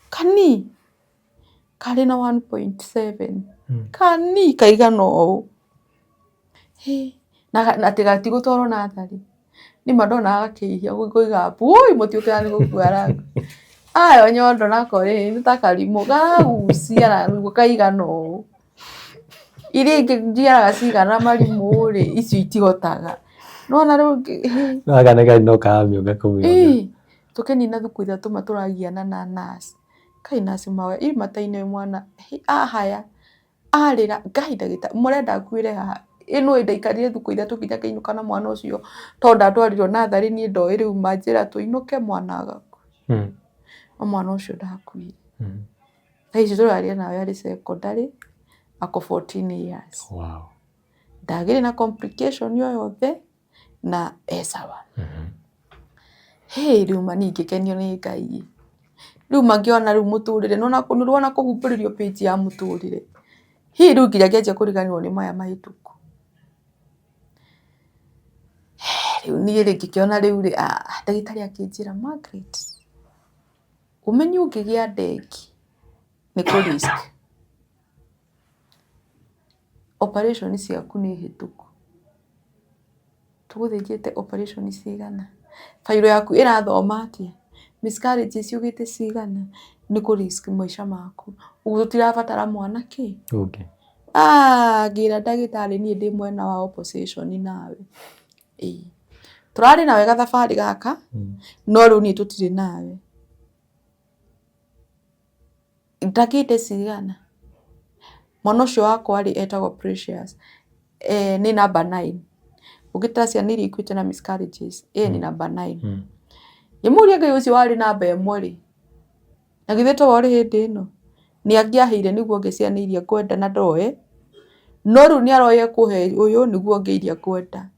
kani karĩ na 1.7 kani kaigana ũũ, hĩ, na atĩ gatigũtwarwo natharĩ, nĩma ndonaga gakĩihia ngoiga wũi mũtiũkaga nĩ gũkua arakua. Ayo nyondo nako rĩ, nĩ ta karimũ karagucia na kaigana ũũ. Iria ingĩ njiaraga cigana marimũ rĩ, icio itihotaga. Nĩwona rĩu No gaka nĩ karĩ no karamĩũnga kũmĩũnga. Ĩĩ, tũkĩnina thukũ 3 ma tũragiana na nurse. Kai nurse mawe ĩ mataine mwana ahaya arĩra Ngai ndagĩtarĩ mũrenda nguĩre haha? Ĩ nĩũĩ ndaikarire thukũ 3 nginya ngĩinũka na mwana ũcio tondũ ndatwarirwo natharĩ niĩ ndoĩ rĩu manjĩra tũinũke mwana agakua. No mwana ũcio ndakuire. Thaa ici tũraria nawe arĩ secondary ako 14 years. Wow. Ndagĩrĩ na complication o yothe na e sawa. Hĩ rĩu ma niĩ ngĩkenio nĩ Ngai. Rĩu ma ngĩona rĩu mũtũrĩre nĩwona nĩwona kũhumbũrĩrio page ya mũtũrĩre. Hĩ rĩu nginya ngĩanjia kũriganĩrwo nĩ maya mahĩtũku. Rĩu niĩ rĩ ngĩkĩona rĩu rĩ ndagĩtarĩ akĩnjĩra Margaret, ũmenye ũngĩgĩa nda ĩngĩ nĩ kũ risk. Operation ciaku nĩ hĩtũku. Tũgũthĩnjĩte operation cigana? Bairo yaku ĩrathoma atĩa? Miscarriages ciugĩte cigana? Nĩ kũ risk maica maku. Ũguo tũtirabatara mwana kĩ? Ũngĩ. Ngĩra ndagĩtarĩ niĩ ndĩ mwena wa opposition nawe. Ĩĩ. Tũrarĩ nawe gathabarĩ gaka, no rĩu niĩ tũtirĩ nawe. Ndagĩte cigana? Mwana ũcio wakwa rĩ, etagwo Precious, nĩ number 9. Ũngĩtara ciana iria ikuĩte na miscarriages, ĩyo nĩ number 9. Ngĩmũria Ngai ũcio warĩ namba 1 rĩ, na githĩ towe ũrĩ hĩndĩ ĩno? Nĩ angĩaheire nĩguo ngĩe ciana iria ngwenda na ndoe, no rĩu nĩ aroya ekũhe ũyũ nĩguo ngĩe iria ngwenda.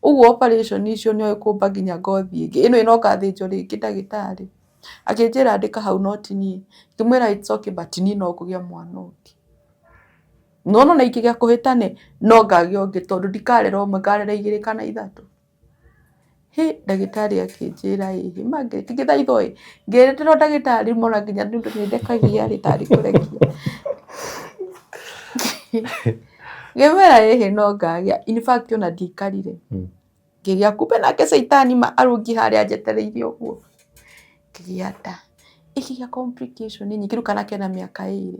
Ũguo operation icio nĩ oĩ kũmba nginya ngothi ĩngĩ. Ĩno ĩno ngathĩnjwo rĩngĩ ndagĩtarĩ. Akĩnjĩra andĩka hau no ti niĩ. Ngĩmwĩra it's okay but niĩ no ngũgĩa mwana ũngĩ. Nĩwona ona ingĩgĩa kũhĩtane no ngagĩa ũngĩ tondũ ndikarera ũmwe ngarera 2 kana 3. Hĩ ndagĩtarĩ akĩnjĩra ĩhĩ Margaret ngĩthaithwo ĩ, ngĩrĩra ndagĩtarĩ mona nginya nĩ ũndũ nĩ ndekagia rĩ tarĩ kũrekia. Ngĩmwĩra ĩhĩ no ngagĩa, in fact ona ndiaikarire. Ngĩgĩa kumbe nake caitani ma arũngiĩ harĩa anjetereire ũguo. Ngĩgĩa nda, ĩkĩgĩa complication nyingĩ rĩu kana kena mĩaka 2.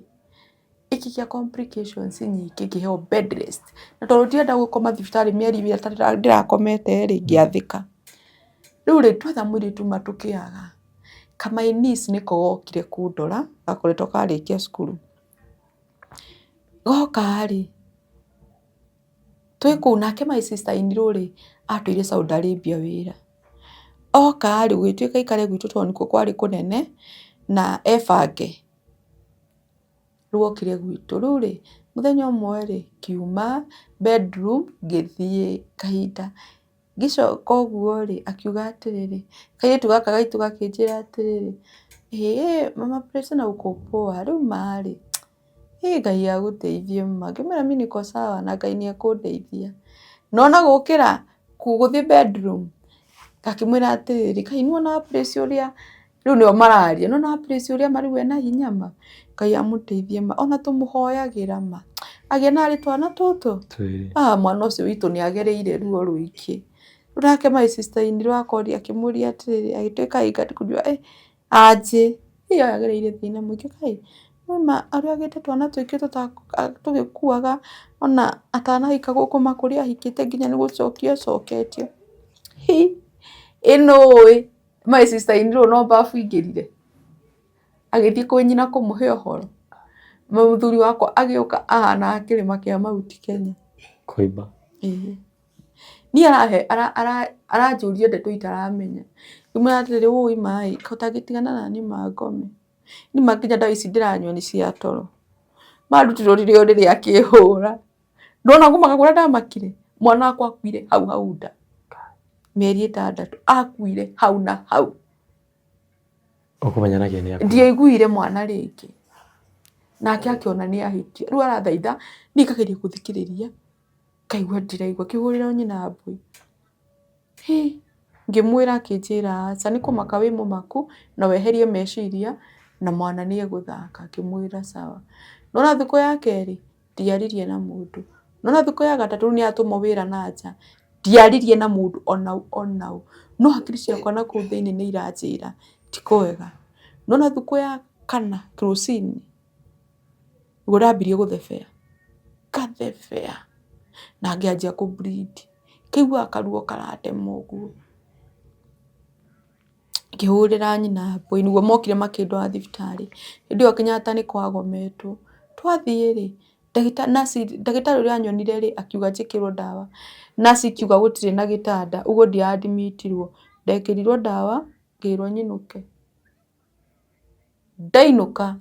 Ĩkĩgĩa complications nyingĩ ngĩheo bed rest. Na tondũ ndirenda gũkoma thibitarĩ mĩeri ĩrĩa ndĩrakomete rĩ, ngĩathĩka. Rĩu rĩ, twetha mũirĩtu ma tũkĩaga, ka my niece nĩko gokire kũndora, gakoretwo karĩkia cukuru. Goka rĩ, twĩ kũu nake my sister in law rĩ, atũire Saudi Arabia wĩra. Oka rĩ, gũgĩtuĩka aikare gwitũ tondũ nĩkuo kwarĩ kũnene, na ebange. Rĩu okire gwitũ, rĩu rĩ, mũthenya ũmwe rĩ, ngiuma bedroom ngĩthiĩ kahinda, ngĩcoka ũguo rĩ, akiuga atĩrĩrĩ, kairĩtu gaka gaitũ gakĩnjĩra atĩrĩrĩ, ĩĩ mama Priscilla uko poa, rĩu ma rĩ, ĩ Ngai agũteithie ma. Ngĩmwĩra mi niko sawa na Ngai nĩ ekũndeithia. No ona gũkĩra Gũthiĩ bedroom akĩmwĩra atĩrĩrĩ, kaĩ nĩwona place ũrĩa, rĩu nĩo mararia, nĩwona place ũrĩa ma rĩu ena hinya ma, Ngai amũteithie ma, ona tũmũhoyagĩra ma, agĩe narĩ twana tũtũ, ah mwana ũcio witũ nĩ agereire ruo rũingĩ. Rĩu nake my sister in law akoria akĩmũria atĩrĩrĩ, agĩtuĩka ainga kujua eh anjĩ, ĩyo agereire thĩna mũingĩ kaĩ, nĩma ũrĩa agĩte twana tũingĩ tũgĩkuaga ona atanahika gũkũ ma kũrĩa ahikĩte nginya nĩ gũcokia acoketio. Hi, ĩ nũĩ my sister in law no babu aingĩrire, agĩthiĩ kwĩ nyina kũmũhe ũhoro. Mũthuri wakwa agĩũka ahanaga kĩrĩma kĩa Mount Kenya. Kũimba. Ĩĩ. Niĩ arahe aranjũria ndeto itaramenya. Ngĩmwĩra atĩrĩrĩ ũĩ ma ĩ, kaĩ ũtangĩtigana na niĩ ma ngome. Niĩ ma nginya ndawa ici ndĩranyua nĩ cia toro. Mandutirwo rĩrĩa o rĩrĩa akĩhũra. Ndona kũmaka kũrĩa ndamakire, mwana wakwa akuire hau hau nda. Mĩeri 6 akuire hau na hau. Ũkũmenya nakĩ nĩ akua? Ndiaiguire mwana rĩngĩ. Nake akĩona nĩ ahĩtia. Rĩu arathaitha, niĩ ngageria gũthikĩrĩria. Ngaigua ndiraigua, ngĩhũrĩra nyina mbui, hĩ, ngĩmwĩra akĩnjĩra aca nĩ kũmaka wĩ mũmaku na weherie meciria na mwana nĩ egũthaka, ngĩmwĩra sawa. Nĩwona thikũ ya kerĩ, ndiaririe na mũndũ, nĩwona thikũ ya gatatũ rĩu nĩ atũmwo wĩra na nja, ndiaririe na mũndũ ona ũ ona ũ, no hakiri ciakwa nakũu thĩiniĩ nĩ iranjĩra ti kwega. Nĩwona thikũ ya kana rũcinĩ, Nĩguo ndambirie gũthebea, ngathebea na ngĩanjia kũ bleed, ngaiguaga karuo karandema ũguo. Ngĩhũrĩra nyina mbũi nĩguo mokire makĩndwara thibitarĩ, hĩndĩ ĩyo Kenyatta nĩ kwagometwo. Twathiĩ rĩ, nurse ndagĩtarĩ ũrĩa wanyonire rĩ, akiuga njĩkĩrwo ndawa, nurse ikiuga gũtirĩ na gĩtanda, ũguo ndia admit irwo, ndekĩrirwo ndawa ngĩrwo nyinũke. Ndainũka,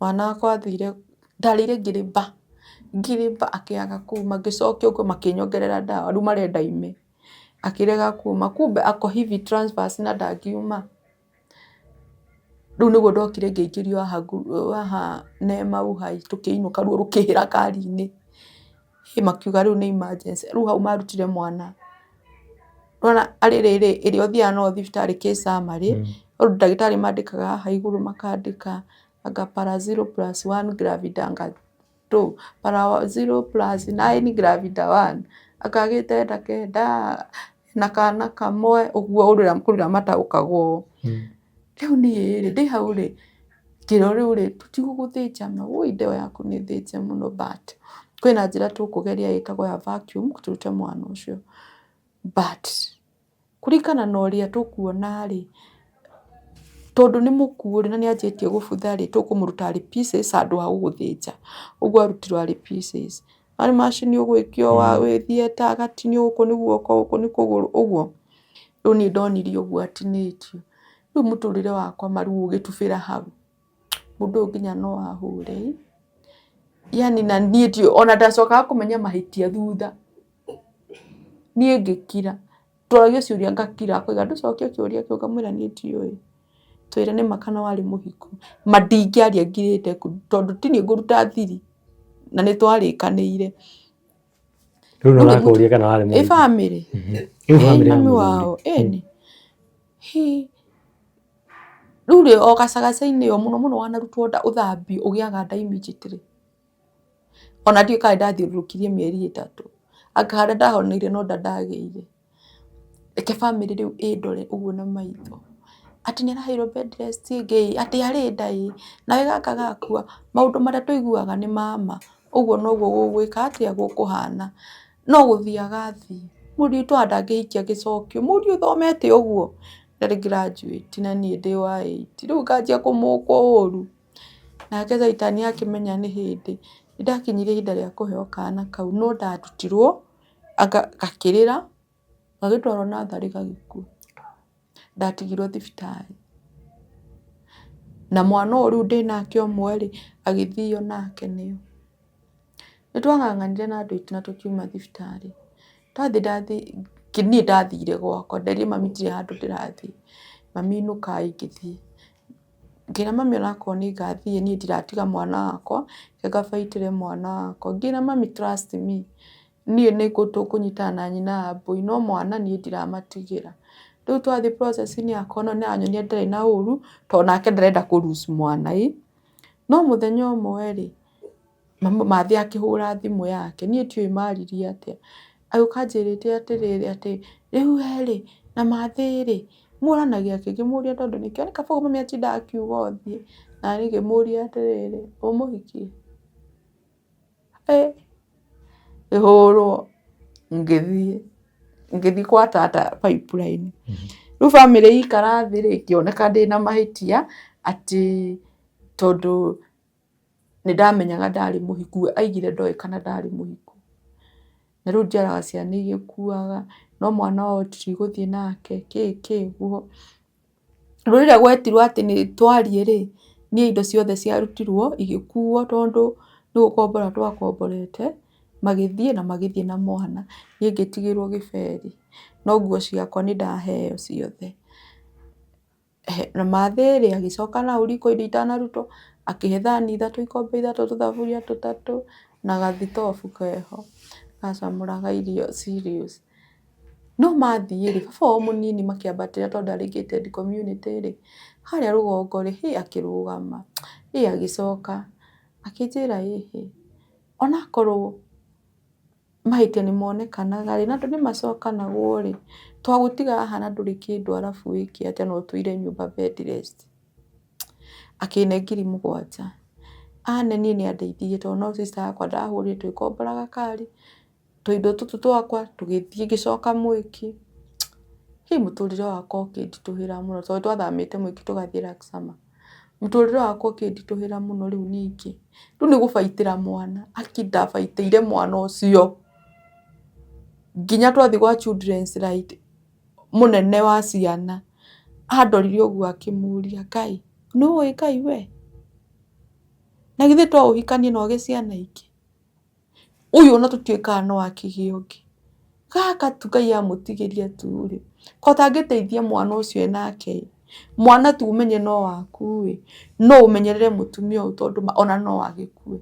mwana wakwa athire, ndarĩire ngĩrĩmba, ngĩrĩmba akĩaga kuma, ngĩcokia ũguo makĩnyongerera ndawa, rĩu marenda ime, akĩrega kuma, kumbe ako hivi transverse na ndangiuma. Rĩu nĩguo ndokire ngĩingĩrio haha haha Neema Uhai tũkĩinũka ruo rũkĩhĩra ngari-inĩ. Makiuga rĩu nĩ emergency, rĩu hau marutire mwana. Nĩwona arĩ rĩrĩ, ĩrĩa ũthiaga nayo thibitarĩ kĩ summary, ũndũ ndagĩtarĩ mandĩkaga haha igũrũ makandĩka anga para zero plus one gravida anga two, para zero plus nine gravida one, anga agĩte nda kenda na kana kamwe, ũguo kũrĩ ũrĩa mataũkagwo. Rĩu niĩ rĩ, ndĩ hau rĩ, ngĩrwo rĩu rĩ, tũtigũgũthĩnja ma, wũi nda ĩyo yaku nĩ thĩnje mũno but kwĩna njĩra tũkũgeria ĩtagwo ya vacuum tũrute mwana ũcio. But kũringana na ũrĩa tũkuona rĩ, tondũ nĩ mũkuũ rĩ, na nĩ anjĩtie gũbutha rĩ, tũkũmũruta arĩ pieces handũ ha gũgũthĩnja. Ũguo arutirwo arĩ pieces. Arĩ macini ũgwĩkio wĩ theatre agatinio gũkũ nĩ guoko, gũkũ nĩ kũgũrũ, ũguo. Rĩu niĩ ndonire ũguo atinĩtio. Rĩu mũtũrĩre wakwa ma rĩu ũgĩtubĩra hau. Mũndũ ũyũ nginya no ahũre ĩ. Yaani na niĩ ndiũĩ ona ndacokaga kũmenya mahĩtia thutha. Niĩ ngĩkira. Twaragio ciũria ngakira, akoiga ndũcokie kĩũria kĩu ngamwĩra niĩ ndiũĩ. Twĩre nĩma kana warĩ mũhiku. Ma ndingĩaria ngirĩte tondũ ti niĩ ngũruta thiri na nĩ twarĩkanĩire. Rĩu no ũrakũria kana warĩ Ĩ mũhiku. bamĩrĩ? Rĩu Ĩ bamĩrĩ ya mami mũthuri. wao ĩni. Hi. Rĩu rĩ o gacagaca-inĩ o mũno mũno wanarutwo nda ũthambio ũgĩaga nda immediately. Ona ndiũĩ kana ndathiũrũrũkirie mĩeri 3. Anga harĩa ndahoneire no nda ndagĩire. Reke bamĩrĩ rĩu ĩndore ũguo na maitho. Atĩ nĩ araheirwo bed rest ĩngĩ ĩ, atĩ arĩ nda ĩ, nawe gaka gakua. Maũndũ marĩa tũiguaga nĩ ma ma, ũguo noguo gũgwĩka atĩa, gũkũhana. No gũthiĩ agathiĩ. Mũriũ witũ ona ndangĩhikia gĩcokio, mũriũ ũthomete ũguo, ndarĩ graduate na niĩ ndĩ wa eight. Rĩu nganjia kũmũkwo ũru. Nake caitani akĩmenya nĩ hĩndĩ. Nĩ ndakinyirie ihinda rĩa kũheo kana kau no ndarutirwo gakĩrĩra, gagĩtwarwo natharĩ gagĩkua. Ndatigirwo thibitarĩ. Na mwana ũyũ rĩu ndĩnake ũmwe rĩ, agĩthio nake nĩo. Nĩ twang'ang'anire na andũ aitũ na tũkiuma thibitarĩ. Twathiĩ ndathiĩ, niĩ ndathire gwakwa, nderire mami ndirĩ handũ ndĩrathiĩ. Mami inũkai ngĩthiĩ. Ngĩra mami onakorwo nĩ ngathiĩ niĩ ndiratiga mwana wakwa, reke ngabaitĩre mwana wakwa. Ngĩra mami trust me. Niĩ nĩ tũkũnyitana na nyina wa mbũi no mwana niĩ ndiramatigĩra. Rĩu twathiĩ process inĩ yakwa no nĩ aranyonia ndarĩ na ũru tondũ nake ndarenda kũ lose mwana ĩ. No mũthenya ũmwe rĩ, Mathĩ akĩhũra thimũ yake, niĩ ndiũĩ maririe atĩa, agĩũka anjĩrĩte atĩrĩrĩ atĩ rĩu we rĩ na Mathĩ rĩ mũranagia kĩ? Ngĩmũria tondũ nĩkĩo nĩ kaba ũguo mami atindaga akiuga ũthiĩ. Naniĩ ngĩmũria atĩrĩrĩ, ũmũhikie? Ngĩhũrwo ngĩthiĩ, ngĩthiĩ kwa tata Pipeline. Rĩu bamĩrĩ ikara thĩ rĩ, ngĩoneka ndĩna mahĩtia atĩ tondũ nĩ ndamenyaga ndarĩ mũhiku, we aigire ndoĩ kana ndarĩ mũhiku. Na rĩu njiaraga ciana igĩkuaga, no mwana wao ndigũthiĩ nake, kĩ kĩ ũguo. Rĩu rĩrĩa gwetirwo atĩ nĩ twarie rĩ, niĩ indo ciothe ciarutirwo igĩkuo tondũ nĩ gũkombora twakomborete, magĩthiĩ na magĩthiĩ na mwana, niĩ ngĩtigĩrwo gĩberi, no nguo ciakwa nĩ ndaheo ciothe. Na mathĩ rĩ, agĩcoka na hau riko indo itanarutwo, akĩhe thani ithatũ, ikombe ithatũ, tũthaburia tũtatũ na gathitobu keho, gacamũraga irio serious. No mathiĩ rĩ, baba wao mũnini makĩambatĩra tondũ arĩ gated community rĩ, harĩa rũgongo rĩ, hĩ akĩrũgama, hĩ agĩcoka akĩnjĩra ĩhĩ, onakorwo mahĩtia nĩ monekanaga rĩ, na andũ nĩ macokanagwo rĩ, twagũtiga haha na ndũrĩ kĩndũ arabu wĩke atĩa na ũtũire nyũmba bed rest. Akĩne 7,000. Ane niĩ nĩ andeithirie tondũ no sister yakwa ndahũrire tũgĩkombora gakari. Tũindo tũtũ twakwa tũgĩthiĩ ngĩcoka Mwĩki. Hĩ mũtũrĩre wakwa ũkĩnditũhĩra mũno tondũ twathamĩte Mwĩki tũgathiĩ Laksama. Mũtũrĩre wakwa ũkĩnditũhĩra mũno rĩu ningĩ. Rĩu nĩ gũbaitĩra mwana, aki ndabaitĩire mwana ũcio nginya twathiĩ gwa children's right, mũnene wa ciana andorire ũguo akĩmũria, Ngai nĩ ũĩ Ngai we? Na githĩ to ũhikanie na ũgĩe ciana ingĩ? Ũyũ ona tũtiũĩ kana no akĩgĩe ũngĩ. Gaka tu Ngai amũtigĩria tu rĩ, ko ũtangĩteithia mwana ũcio enake ĩ, mwana tu ũmenye no waku ĩ, no ũmenyerere mũtumia ũyũ tondũ ona no agĩkue.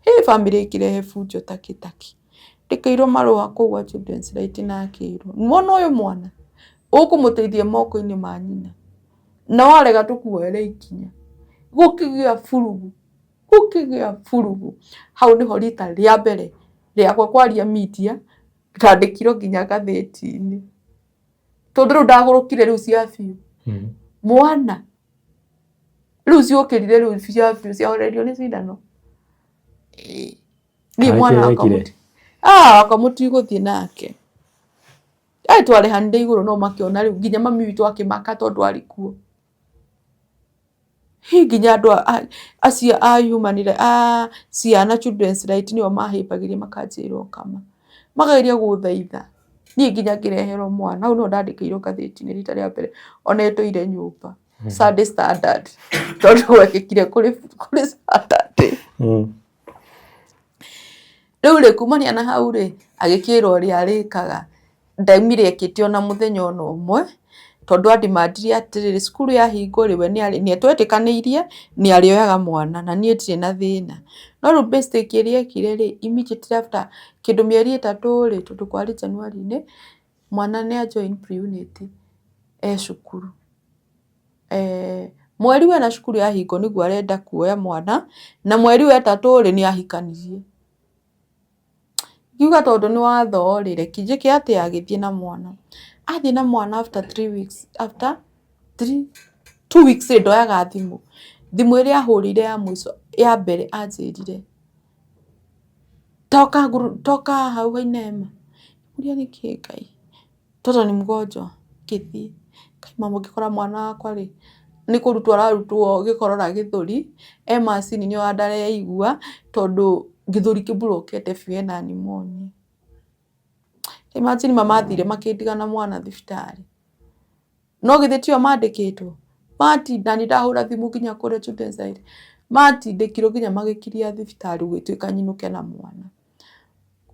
Hĩ bamĩrĩ ĩkĩrehe bunjo takĩ takĩ. Ndĩkĩirwo marũa kũu gwa children's right na akĩrwo, nĩwona ũyũ mwana, ũkũmũteithia moko-inĩ ma nyina, na warega tũkuoere ikinya. Gũkĩgĩa burugu. Gũkĩgĩa burugu. Hau nĩho rita rĩa mbere rĩakwa kwaria media ndandĩkirwo nginya ngathĩti-inĩ. Tondũ rĩu ndagũrũkire rĩu cia biũ. Mwana rĩu ciũkĩrire rĩu cia biũ ciahorerio nĩ cindano. Niĩ mwana wakwa wakwa mũtigũthiĩ nake. Twarĩhanire igũrũ no makĩona rĩu nginya mami witũ akĩmaka tondũ arĩ kuo. Hihi nginya andũ acio a human a ciana children's right nĩo mahĩmbagĩria makanjĩra ũkama. Makageria gũthaitha niĩ nginya ngĩreherwo mwana. Hau nĩho ndandĩkĩirwo ngathĩti-inĩ rita rĩa mbere ona ĩtũire nyũmba, Sunday Standard tondũ gwekĩkire kũrĩ Saturday. Rĩu rĩ, kumania na hau rĩ, agĩkĩrwo ũrĩa arĩkaga. Ndaumire ekĩte ona mũthenya ona ũmwe, tondũ a demand ire atĩrĩrĩ, cukuru yahingwo rĩ, we nĩ twetĩkanĩirie nĩ arĩoyaga mwana na niĩ ndirĩ na thĩna. No rĩu mistake ĩrĩa ekire rĩ, immediately after kĩndũ mĩeri 3 rĩ, tondũ kwarĩ January-inĩ, mwana nĩ a join pre-unit e cukuru. Mweri wena cukuru yahingwo nĩguo arenda kuoya mwana, na mweri wa ĩtatũ rĩ, nĩ ahikanirie. Ngiuga tondũ nĩ watho rĩ, reke njĩke atĩa, agĩthiĩ na mwana. Athiĩ na mwana after 3 weeks, after three, 2 weeks rĩ, ndoyaga thimũ. Thimũ ĩrĩa ahũrĩire ya mũico ya mbere anjĩrire, toka toka hau hainema. Ngĩmũria nĩkĩ Ngai? Mtoto ni mgonjwa, ngĩthiĩ. Ngai mama ngĩkora mwana wakwa rĩ, nĩ kũrutwo ararutwo gĩkorora gĩthũri, e macini-inĩ ona ndareigua tondũ gĩthũri kĩ block ĩte biũ ena pneumonia. Imagine mama athire makĩndiga na mwana thibitarĩ. No githĩ tio mandĩkĩtwo? Matinda nĩ ndahũra thimũ nginya kũrĩa Children's Aid, matindĩkirwo nginya magĩkiria thibitarĩ gũgĩtuĩka nyinũke na mwana.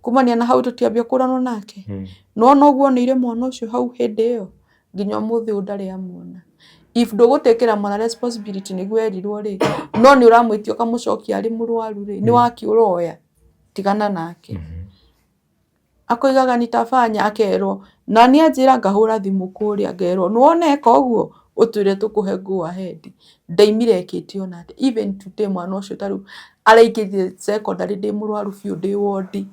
Kumania na hau tũtiambia kũranwo nake. Nĩwona ũguo oneire mwana ũcio hau hĩndĩ ĩyo nginya ũmũthĩ ũyũ ndarĩ amuona. If ndũgũtĩkĩra mwana responsibility nĩguo erirwo rĩ, no nĩ ũramwĩtia ũkamũcokia arĩ mũrwaru rĩ, nĩ waki ũroya, tigana nake. Akoigaga nitafanya akerwo na niĩ anjĩra ngahũra thimũ kũrĩa ngerwo nĩwona eka ũguo ũtwĩre tũkũhe go ahead. Ndaimire ekĩte ona atĩa. Even today mwana ũcio ta rĩu araingĩrire secondary ndĩ mũrwaru biũ ndĩ wondi.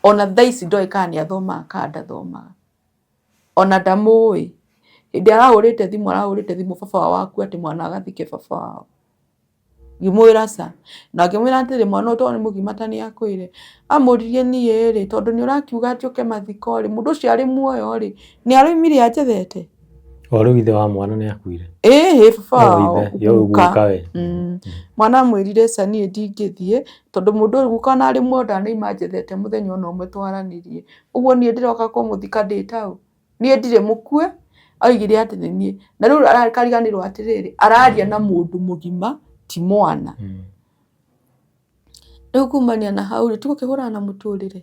Ona thaa ici ndoĩ kana nĩ athomaga kana ndathomaga. Ona ndamũĩ. Hĩndĩ arahũrĩte thimũ arahũrĩte thimũ baba wao akue atĩ mwana agathike baba wao. Ngĩmwĩra ca. Na ngĩmwĩra atĩrĩ, mwana ũyũ tondũ nĩ mũgima ta nĩ akwĩre. Amũririe niĩ rĩ, tondũ nĩ ũrakiuga njũke mathiko rĩ, mũndũ ũcio arĩ muoyo rĩ, nĩ araumire anjethete? O rĩu ithe wa mwana nĩ akuire? Ĩĩ baba O wao, ithe, yo guka. guka we. Mwana amwĩrire ca niĩ ndingĩthiĩ, tondũ mũndũ ũyũ guka ona arĩ muoyo ndanauma anjethete mũthenya ona ũmwe twaranĩrie. Ũguo niĩ ndĩroka kũmũthika ndĩ taũ? Niĩ ndirĩ mũkue, oigire atĩ nĩ niĩ. Na rĩu akariganĩrwo atĩrĩrĩ, araria na mũndũ mũgima ti mwana. Rĩu kumania na hau rĩ, tũgũkĩhũrana na mũtũrĩre?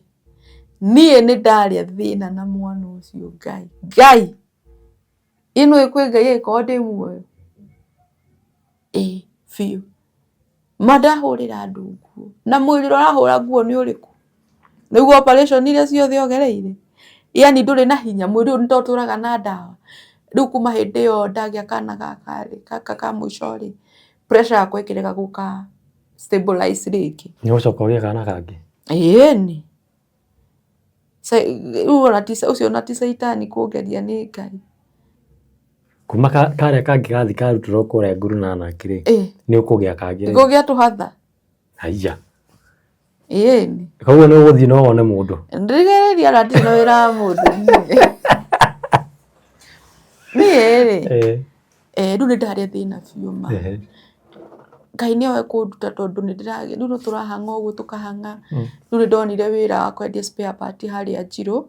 Niĩ nĩ ndarĩa thĩna na mwana ũcio Ngai, Ngai! Ĩ nĩũĩ kwĩ Ngai angĩkorwo ndĩ muoyo? Ĩĩ biũ. Ma ndahũrĩra andũ nguo, na mwĩrĩ ũrĩa ũrahũra nguo nĩ ũrĩkũ? Nĩguo operation iria ciothe ũgereire? Yaani ndũrĩ na hinya, mwĩrĩ ũyũ nĩ ta ũtũraga na ndawa. Rĩu kuma hĩndĩ ĩyo ndagĩa kana gaka rĩ, gaka ka mũico rĩ, pressure yakwa ĩkĩrega gũka stabilize rĩngĩ. Nĩ ũgũcoka ũgĩe kana kangĩ? Ĩni. Rĩu ona ti ũcio ona ti caitani kũngeria nĩ Ngai. Kuma karĩa kangĩ gathi karutĩrwo kũrĩa ngurunanaki rĩ, nĩ ũkũgĩa kangĩ rĩngĩ? Ngũgĩa tũhatha. Haiya. Ĩni. Koguo nĩ ũgũthiĩ no wone mũndũ. Ndigĩrĩria ona ndirĩ na wĩra wa mũndũ niĩ. Niĩ rĩ, rĩu nĩ ndarĩa thĩna biũ ma. Ngai nĩ oĩ kũnduta tondũ nĩ ndĩragĩa, rĩu no tũrahang'a ũguo tũkahang'a. Rĩu nĩ ndonire wĩra wa kwendia spare part harĩa Njirũ,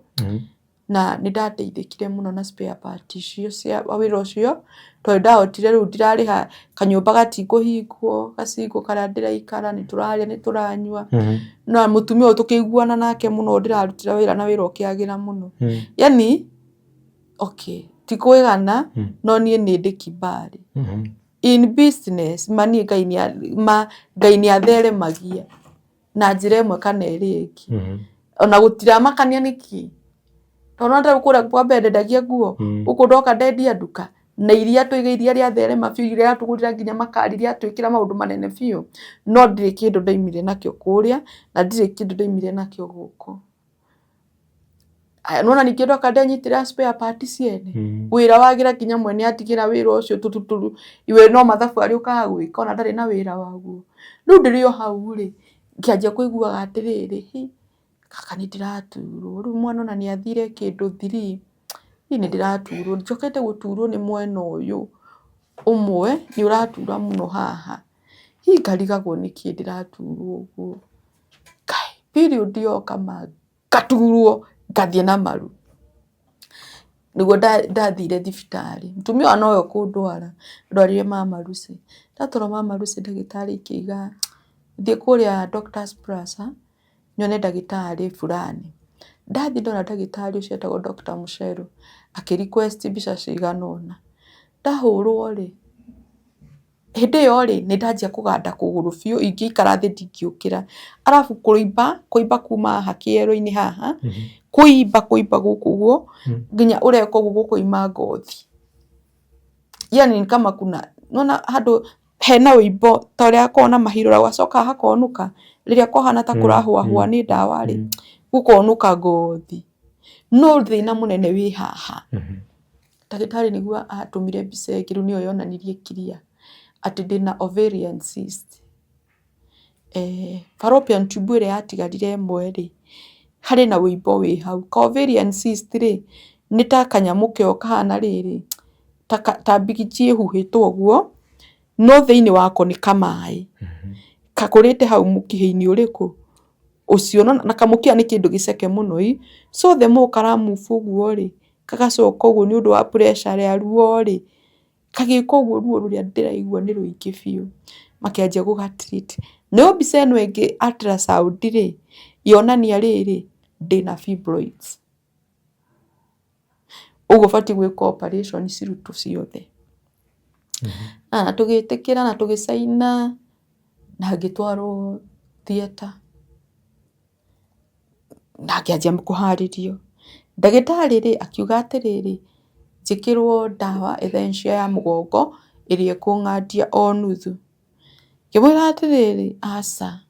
na nĩ ndateithĩkire mũno na spare part icio cia wĩra ũcio, tondũ nĩ ndahotire rĩu ndirarĩha kanyũmba gatikũhingwo, gacingwo karĩa ndĩraikara, nĩ tũrarĩa nĩ tũranyua. Na mũtumia ũyũ tũkĩiguana nake mũno ndĩrarutĩra wĩra na wĩra ũkĩagĩra mũno. Yaani okay, ti kwĩgana, no niĩ nĩ ndĩ kibali. In business ma niĩ Ngai nĩ ma Ngai nĩ atheremagia na njĩra ĩmwe kana ĩrĩa ĩngĩ. Ona gũtiramakania nĩkĩ, tondũ nĩwona ta rĩu kũrĩa kwa mbere ndendagia nguo, gũkũ ndoka ndendia nduka, na iria tũiga iria rĩatherema biũ, iria rĩratũgũrĩra nginya makari rĩatwĩkĩra maũndũ manene biũ, no ndirĩ kĩndũ ndaumire nakĩo kũrĩa, na ndirĩ kĩndũ ndaumire nakĩo gũkũ. Aya nĩwona ningĩ ndoka ndenyitĩrĩra spare part ciene wĩra wagĩra nginya mwene atigĩra wĩra ũcio tũtuturu we no mathabu arĩũkaga gwĩka ona ndarĩ na wĩra waguo. Rĩu ndĩrĩ o hau rĩ, ngĩanjia kũiguaga atĩrĩrĩ, hi kaka nĩ ndĩraturwo, rĩu mwana ona nĩ athire kĩndũ three, niĩ nĩ ndĩraturwo, njokete gũturwo nĩ mwena ũyũ ũmwe nĩ ũratura mũno haha, hi ngarigagwo nĩkĩ ndĩraturwo ũguo. Ngai, period yoka ma ngaturwo ngathiĩ na maru. Nĩguo ndathire thibitarĩ, mũtumia ũyũ nowe ũkũndwara, ndwarire mama Lucy. Ndatwarwo mama Lucy ndagĩtarĩ akĩiga thiĩ kũrĩa Doctors Plaza nyone ndagĩtarĩ fulani. Ndathiĩ ndona ndagĩtarĩ ũcio etagwo Doctor Mũcheru, akĩ request mbica cigana ũna. Ndahũrwo rĩ, Hĩndĩ ĩyo rĩ, nĩ ndanjia kũganda kũgũrũ biũ, ingĩikara thĩ ndingĩũkĩra. Arabu kũimba, kũimba kuma haha kĩero-inĩ haha, kũimba kũimba gũkũ ũguo, nginya ũreka ũguo gũkoima ngothi. Yani ni kama kuna, nĩ wona handũ hena ũimbo ta ũrĩa hakoragwo na mahirũra gũgacoka hakonũka, rĩrĩa kwahana ta kũrahũahũa nĩ ndawa rĩ, gũkonũka ngothi. No thĩna mũnene wĩ haha. Ndagĩtarĩ nĩguo atũmire mbica ĩngĩ rĩu nĩyo yonanirie clear atĩ ndĩna ovarian cyst. Fallopian tube ĩrĩa yatigarire ĩmwe rĩ, harĩ na ũimbo wĩ hau. Ka ovarian cyst rĩ, nĩ ta kanyamũ keo kahana rĩrĩ, ta mbigiji ĩhuhĩtwo ũguo, no thĩinĩ wako nĩ kamaĩ. Gakũrĩte hau mũkiha-inĩ ũrĩkũ? Ũcio. Na kamũkiha nĩ kĩndũ gĩceke mũno ĩ, so the more kara move ũguo rĩ, gagacoka ũguo nĩ ũndũ wa pressure ya ruo rĩ, kagĩka ũguo ruo rũrĩa ndĩraigua nĩ rũingĩ biũ, makĩanjia gũga treat. Nayo mbica ĩno ĩngĩ ultrasound rĩ, yonania rĩrĩ, ndĩna fibroids. Ũguo batiĩ gwĩka operation cirutwo ciothe. Na tũgĩtĩkĩra na tũgĩcaina na ngĩtwarwo theatre. Na ngĩanjia kũharĩrio. Ndagĩtarĩ rĩ, akiuga atĩrĩrĩ, njĩkĩrwo ndawa essential ya mũgongo ĩrĩa ĩkũng'andia o nuthu. Ngĩmwĩra atĩrĩrĩ, aca,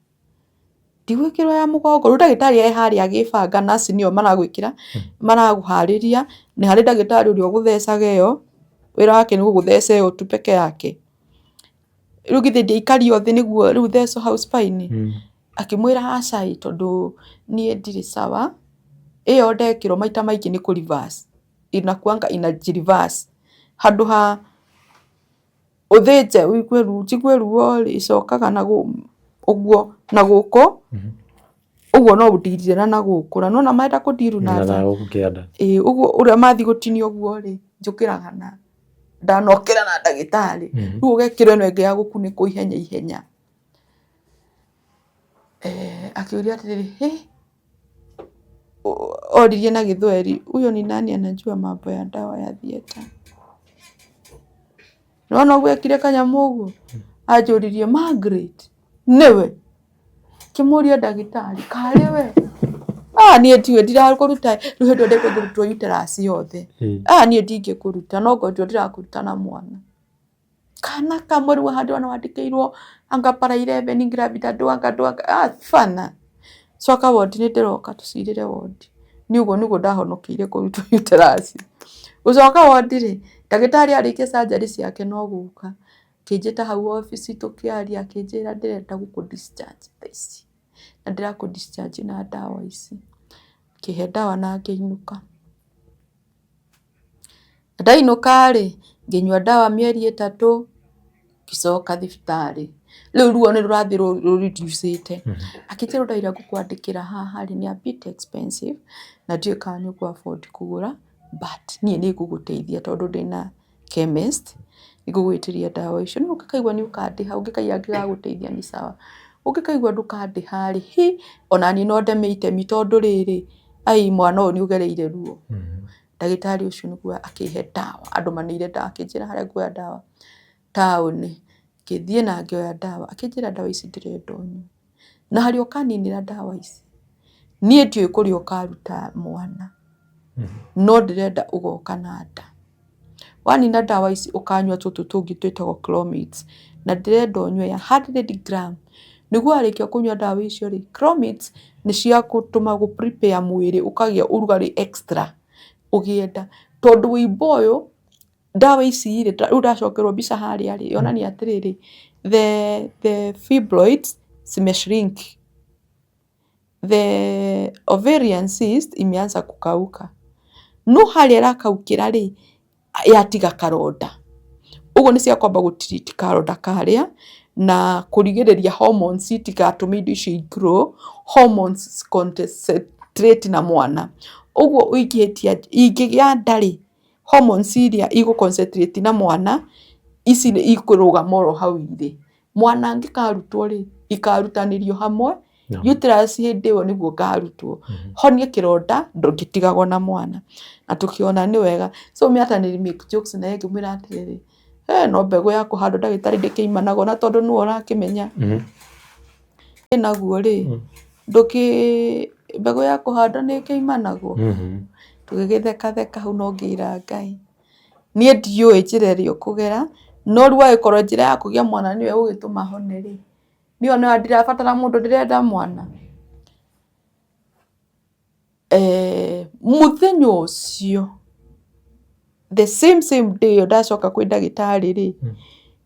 ndigwĩkĩrwo ya mũgongo. Rĩu ndagĩtarĩ e harĩa agĩbanga, nurse nĩo maragwĩkĩra, maragũharĩria, nĩ harĩ ndagĩtarĩ ũrĩa ũgũthecaga ĩyo, wĩra wake nĩ gũgũtheca ĩyo tu peke yake. Rĩu githĩ ndiaikario thĩ nĩguo rĩu thecwo hau spine. Akĩmwĩra aca ĩ tondũ niĩ ndirĩ sawa, ĩyo ndekĩrwo maita maingĩ nĩ kũ reverse, inakuanga inaji reverse. Handũ ha ũthĩnje ũigue ruo njigue ruo rĩ, ĩcokaga na ũguo na gũkũ, ũguo no ũndirire na nagũkũ, na nĩwona marenda kũndiru na nda, ĩĩ ũguo ũrĩa mathiĩ gũtinia ũguo rĩ, njũkĩraga na ndanokĩra na ndagĩtarĩ, rĩu ũgekĩrwo ĩno ĩngĩ ya gũkunĩkwo ihenya ihenya. Akĩũria atĩrĩrĩ, hĩ, oririe na gĩthweri, huyo ni nani anajua mambo ya dawa ya theatre? Nĩwona ũguo ekire kanyamũ ũguo? Anjũririe, Margaret, nĩwe? Ngĩmũria ndagĩtarĩ, karĩ we? Ah, niĩ ndiũĩ ndirakũruta, rĩu hĩndĩ ĩyo ndekwo ngũrutwo uterus yothe. Ah, niĩ ndingĩkũruta, no ngorwo ndĩrakũruta na mwana. Kana kamwe rĩu haha ndĩrona wandĩkĩirwo anga para 11 gravida ndwanga ndwanga, ah bana. Coka wondi nĩ ndĩroka tũcirĩre wondi. Niĩ ũguo nĩguo ndahonokeire kũrutwo uterus. Gũcoka wondi rĩ, ndagĩtarĩ arĩkia surgery ciake no gũka, akĩnjĩta hau obici tũkĩaria akĩnjĩra ndĩrenda gũkũ discharge thaa ici, na ndĩrakũ discharge na ndawa ici. Akĩhe ndawa na ngĩinũka. Ndainũka rĩ, ngĩnyua ndawa mĩeri ĩtatũ, ngĩcoka thibitarĩ. Rĩu ruo nĩ rũrathiĩ rũ reduce ĩte. Akĩnjĩra ndawa iria ngũkwandĩkĩra haha rĩ, nĩ a bit expensive na ndiũĩ kana nĩ ũkũ afford kũgũra, but niĩ nĩ ngũgũteithia tondũ ndĩna chemist, nĩ ngũgwĩtĩria ndawa icio. No ũngĩkaigua nĩ ũkandĩha, ũngĩkaigua ngĩgagũteithia nĩ sawa, ũngĩkaigua ndũkandĩha rĩ, hi, ona niĩ no ndeme itemi tondũ rĩrĩ, ai mwana ũyũ nĩ ũgereire ruo. Ndagĩtarĩ ũcio nĩguo akĩhe ndawa, andũmanĩire ndawa, akĩnjĩra harĩa nguoya ndawa taũni, ngĩthiĩ na ngĩoya ndawa, akĩnjĩra ndawa ici ndĩrenda ũnyue, na harĩa ũkaninĩra ndawa ici, niĩ ndiũĩ kũrĩa ũkaruta mwana, no ndĩrenda ũgoka na nda. Wanina ndawa ici ũkanyua tũtũ tũngĩ twĩtagwo Clomid, na ndĩrenda ũnyue ya 100 gram, nĩguo warĩkia kũnyua ndawa icio rĩ, Clomid nĩ cia gũtũma gũ prepare mwĩrĩ ũkagĩa ũrugarĩ extra ũgĩe nda, tondũ wũimbo ũyũ ndawa ici rĩ, rĩu ndacokerwo mbica harĩa rĩ, yonania atĩrĩrĩ, the fibroids cime shrink. The ovarian cyst imeanza kukauka. No harĩa ĩrakaukĩra rĩ, yatiga karonda. Ũguo nĩ cia kwamba gũ treat karonda karĩa na kũrigĩrĩria hormones itigatũme indo icio i grow, hormones concentrate na mwana. Ũguo ingĩhĩtia ingĩgĩa nda rĩ, hormones iria igũ concentrate na mwana, ici ikũrũgama oro hau irĩ. Mwana angĩkarutwo rĩ, ikarutanĩrio hamwe, uterus hĩndĩ ĩyo nĩguo ngarutwo, honie kĩronda ndũngĩtigagwo na mwana. Na tũkĩona nĩ wega. So mi hata nili make jokes naye ngĩmwĩra atĩrĩrĩ, he no mbegũ ya kũhandwo ndagĩtarĩ ndĩkĩimanagwo na tondũ nĩwe ũrakĩmenya naguo rĩ, ndũkĩ mbegũ ya kũhandwo nĩ ĩkĩimanagwo. Tũgĩgĩthekatheka hau no ngĩra Ngai. Niĩ ndiũĩ njĩra ĩrĩa ũkũgera, no rĩu angĩkorwo njĩra ya kũgĩa mwana nĩyo ĩgũgĩtũma hone rĩ, niĩ ona ndirabatara mũndũ ndĩrenda mwana. Mũthenya ũcio, the same same day ĩyo ndacoka kwĩ ndagĩtarĩ rĩ,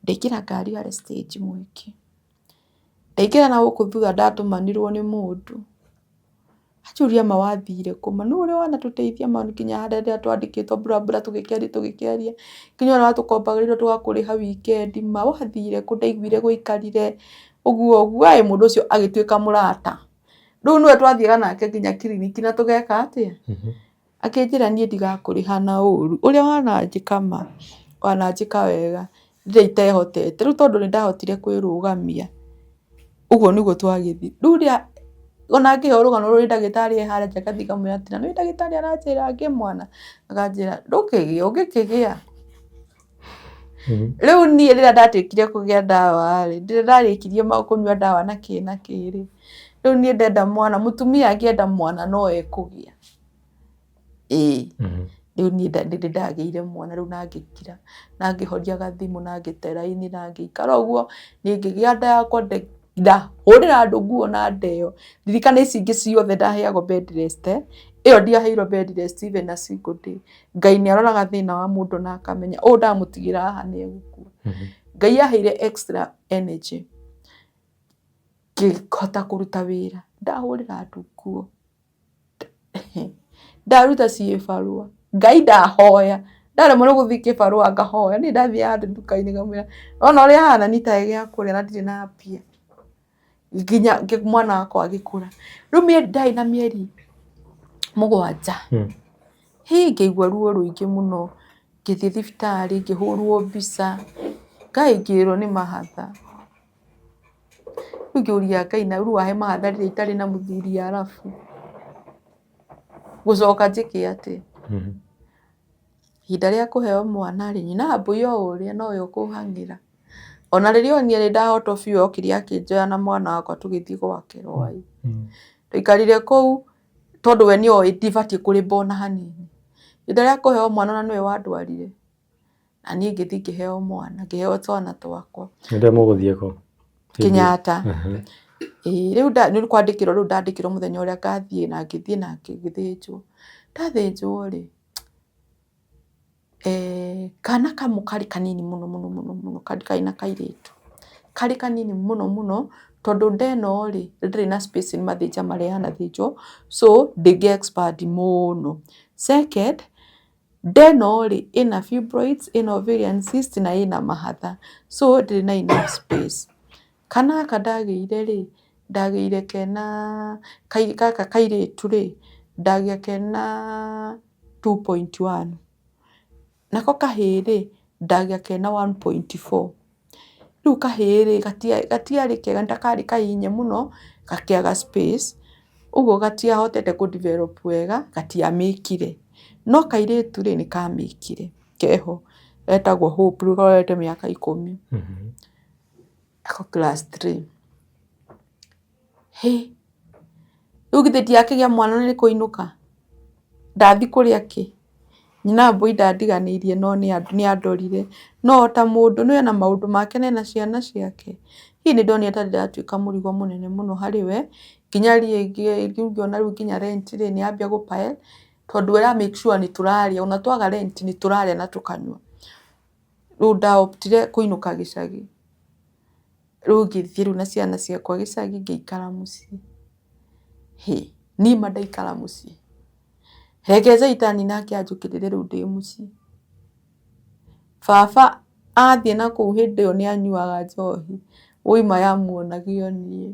ndaingĩra ngari harĩa stage mwiki. Ndaingĩra na gũkũ thutha ndatũmanirwo nĩ mũndũ. Anjũria ma wathire kũ ma nĩ ũrĩa wanatũteithia ma nginya harĩa twandĩkĩtwo bla bla tũgĩkĩaria tũgĩkĩaria nginya ũrĩa watũkombagĩra tũgakũrĩha wikendi ma wathire kũ ndaiguire gũikarire ũguo ũguo ĩ mũndũ ũcio agĩtuĩka mũrata. Rĩu nĩwe twathiaga nake nginya kiriniki na tũgeka atĩa? Akĩnjĩra niĩ ndigakũrĩha na ũru, ũrĩa wananjĩka ma, wananjĩka wega, rĩrĩa itehotete. Rĩu tondũ nĩ ndahotire kwĩrũgamia, ũguo nĩguo twagĩthiĩ. Rĩu rĩrĩa ona ngĩheo rũgano rũrũ nĩ ndagĩtarĩ e harĩa nja ngathiĩ ngamwĩra atĩrĩ, na nĩũĩ ndagĩtarĩ aranjĩra ngĩe mwana? Akanjĩra ndũkĩgĩe, ũngĩkĩgĩa. Rĩu niĩ rĩrĩa ndatuĩkire kũgĩa ndawa rĩ, rĩrĩa ndarĩkirie kũnyua ndawa na kĩ na kĩ rĩ, Rĩu niĩ ndenda mwana, mũtumia angĩenda mwana no ekũgĩa. Ĩĩ. Rĩu niĩ nĩ ndagĩire mwana rĩu na ngĩkira, na ngĩhoria gathimũ na ngĩte raini na ngĩikara ũguo, niĩ ngĩgĩa nda yakwa ndahũrĩra andũ nguo na ndeo. Ririkana ici ingĩ ciothe ndaheagwo bed rest, ĩyo ndiaheirwo bed rest even a single day. Ngai nĩ aroraga thĩna wa mũndũ na akamenya ũyũ ndamũtigĩra haha nĩ egũkua. Ngai aheire extra energy ngĩhota kũruta wĩra, ndahũrĩra andũ nguo. Ndaruta ciĩbarũa, Ngai ndahoya, ndaremwo nĩ gũthiĩ kĩbarũa ngahoya, niĩ ndathiaga handũ nduka-inĩ ngamwĩra, wona ũrĩa hana niĩ itarĩ gĩa kũrĩa na ndirĩ na mbia, nginya mwana wakwa agĩkũra. Rĩu ndarĩ na mĩeri 7, hĩ ngĩigua ruo rũingĩ mũno, ngĩthiĩ thibitarĩ ngĩhũrwo mbica, Ngai ngĩrwo nĩ mahatha. Rĩu ngĩũria Ngai na rĩu wahe mahatha rĩrĩa itarĩ na mũthuri arabu, ngũcoka njĩke atĩa? Ihinda rĩa kũheo mwana rĩ, nyina mbũi o ũrĩa nowe ũkũhang'ĩra. Ona rĩrĩa onire nĩ ndahotwo biũ okire akĩnjoya na mwana wakwa tũgĩthiĩ gwake Rwai. Twaikarire kũu tondũ we nĩ oĩ ndibatiĩ kũrĩba ona hanini. Ihinda rĩa kũheo mwana ona nĩwe wandwarire. Na niĩ ngĩthiĩ ngĩheo mwana, ngĩheo twana twakwa. Hĩndĩ ĩyo mũgũthiĩ kũ? Kenyatta. Ĩĩ rĩu nĩ kwandĩkĩrwo rĩu ndandĩkĩrwo mũthenya ũrĩa ngathiĩ na ngĩthiĩ na ngĩthĩnjwo. Ndathĩnjwo rĩ, kana kamwe karĩ kanini mũno mũno mũno mũno, karĩ na kairĩtu. Karĩ kanini mũno mũno, tondũ nda ĩno rĩ, ndĩrĩ na space nĩ mathĩnja marĩa yanathĩnjwo, so ndĩngĩ expand mũno. Second, Nda ĩno rĩ, ĩna fibroids, ĩna ovarian cyst na ĩna mahatha, so ndĩrĩ na enough space. Kana gaka ndagĩire rĩ, ndagĩire kena, gaka kairĩtu rĩ, ndagĩa kena 2.1, nako kahĩĩ rĩ, ndagĩa kena 1.4. Rĩu kahĩĩ rĩ, gatiarĩ kega nĩ ta karĩ kahihinye mũno, gakĩaga space, ũguo gatiahotete kũ develop wega, gatiamĩkire. No kairĩtu rĩ, nĩ kamĩkire, keho, getagwo Hope, rĩu karorete mĩaka 10. Gako class three. Hĩ, rĩu githĩ ndiakĩgĩa mwana na nĩ kũinũka? Ndathiĩ kũrĩa kĩ? Nyina mbũi ndandiganĩirie no nĩ andorire. No o ta mũndũ nĩ ena maũndũ make na ena ciana ciake. Hihi nĩ ndonire ta ndĩratuĩka mũrigo mũnene mũno harĩ we, nginya rĩngĩ rĩu ngĩona rĩu nginya rent rĩ, nĩ yambia gũ pile, tondũ we ara make sure nĩ tũrarĩa, ona twaga rent nĩ tũrarĩa na tũkanyua. Rĩu nda opt ire kũinũka gĩcagi. Rĩu ngĩthiĩ rĩu na ciana ciakwa gĩcagi ngĩikara mũciĩ. Hĩ, niĩ ma ndaikara mũciĩ. Reke caitani nake anjũkĩrĩre rĩu ndĩ mũciĩ. Baba athiĩ na kũu hĩndĩ ĩyo nĩ anyuaga njohi, wauma yamuonagio niĩ.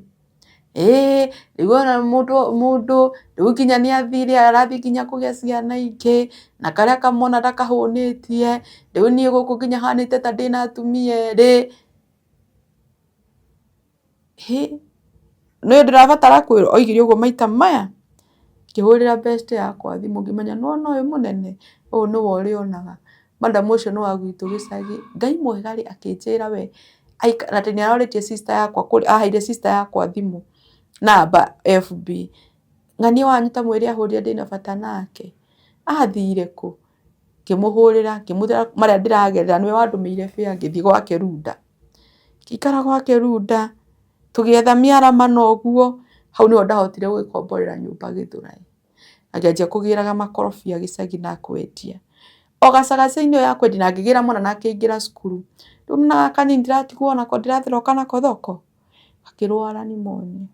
Ĩĩ rĩu ona mũndũ mũndũ rĩu nginya nĩ athire arathiĩ nginya kũgĩa ciana ingĩ, na karĩa kamwana ndakahũnĩtie, rĩu niĩ gũkũ nginya hanĩte ta ndĩna atumia erĩ. Hĩ, nĩ ndĩrabatara kwĩrwo? Oigire ũguo maita maya. Ngĩhũrĩra best yakwa thimũ ngĩmenya nĩ wona ũyũ mũnene, ũyũ nĩwe ũrĩonaga. Madam ũcio nĩ wa gwitũ gĩcagi. Ngai mwega rĩ, akĩnjĩra we, atĩ nĩ arorĩtie sister yakwa, aheire sister yakwa thimũ, namba FB. Ng'ania wanyu ta mwĩre ahũrĩre ndĩna bata nake. Athire kũ? Ngĩmũhũrĩra, ngĩmwĩra marĩa ndĩragerera, nĩwe wandũmĩire fare ngĩthiĩ gwake Runda. Ngĩikara gwake Runda, tũgĩetha mĩaramano ũguo, hau nĩho ndahotire gwĩkomborera nyũmba Gĩthũrai. Na ngĩanjia kũgĩraga makorobia gĩcagi na kwendia. O gacagaca-inĩ ĩyo ya kwendia na ngĩgĩra mwana na akĩingĩra cukuru. Rĩu na gaka kanini ndĩratigwo nako ndĩrathiĩ nako thoko, gakĩrwara pneumonia.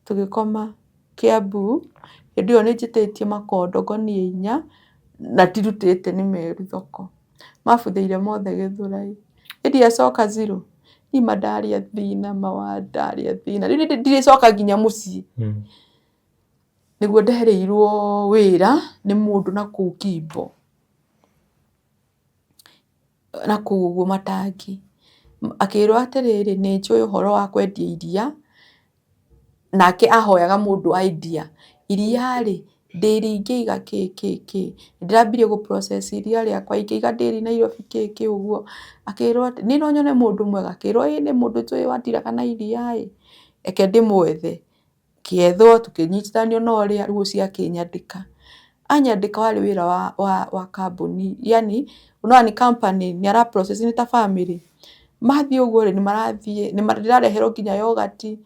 Tũgĩkoma Kiambu, hĩndĩ ĩyo nĩ njĩtĩtie makondo ngũnia 4 na ndirutĩte nĩ meru thoko. Mabuthĩire mothe Gĩthũrai. Niĩ ndiacoka zero, niĩ ma ndarĩa thĩna ma wa ndarĩa thĩna, rĩu niĩ ndirĩcoka nginya mũciĩ. Nĩguo ndehereirwo wĩra nĩ mũndũ nakũu Kimbo, nakũu ũguo Matangi. Akĩrwo atĩrĩrĩ, nĩ njũĩ ũhoro wa kwendia iria, nake ahoyaga mũndũ idea, iria rĩ, ndĩri ingĩiga kĩ kĩ kĩ, nĩndĩrambirie gũ process iria rĩakwa, ingĩiga ndĩri Nairobi kĩ kĩ ũguo, akĩrwo atĩ, niĩ no nyone mũndũ mwega, akĩrwo ĩĩ nĩ mũndũ njũĩ wandiraga na iria ĩ, reke ndĩmwethe. Tũkĩethwo, tũkĩnyitithanio na ũrĩa, rĩu ũcio akĩnyandĩka. Anyandĩka warĩ wĩra wa kambuni, yani unaona ni company, nĩ ara process nĩ ta family. Mathiĩ ũguo rĩ, nĩ marathiĩ, ndĩrareherwo nginya yogati,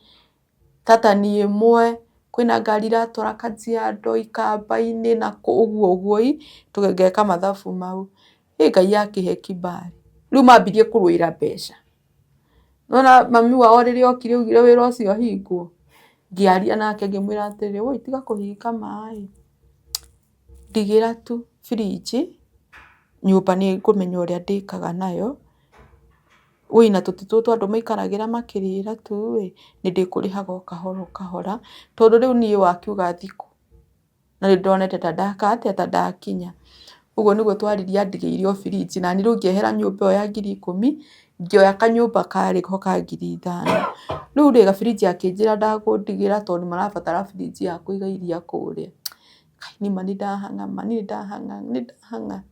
katani ĩmwe, kwĩna ngari iratwara Kajiado, Ikamba-inĩ na kũ ũguo ũguo ĩ, ngeka mathabu mau. Ĩ Ngai akĩhe kibali. Rĩu mambirie kũrũĩra mbeca. Nĩwona mami wao rĩrĩa okire augire wĩra ũcio ũhingwo, ngĩaria nake ngĩmwĩra atĩrĩrĩ, woi tiga kũhinga maĩ, ndigĩra tu fridge, nyũmba nĩ ngũmenya ũrĩa ndĩkaga nayo, woi na tũtĩ tũtũ andũ maikaragĩra makĩrĩra tu ĩ, nĩ ndĩkũrĩhaga o kahora o kahora, tondũ rĩu niĩ wakiuga thikũ. Na nĩ ndonete ta ndeka atĩa, ta ndakinya. Ũguo nĩguo twaririe andigĩire o fridge na niĩ rĩu ngĩehera nyũmba ĩyo ya 10,000, ngĩoya kanyũmba karĩ ho ka 5,000. Rĩu rĩ, gabiriji akĩnjĩra ndakũndigĩra tondũ nĩ marabatara fridge ya kũiga iria kũrĩa. Kai nĩ ma nĩ ndahang'a ma, niĩ nĩ ndahang'a, nĩ ndahang'a.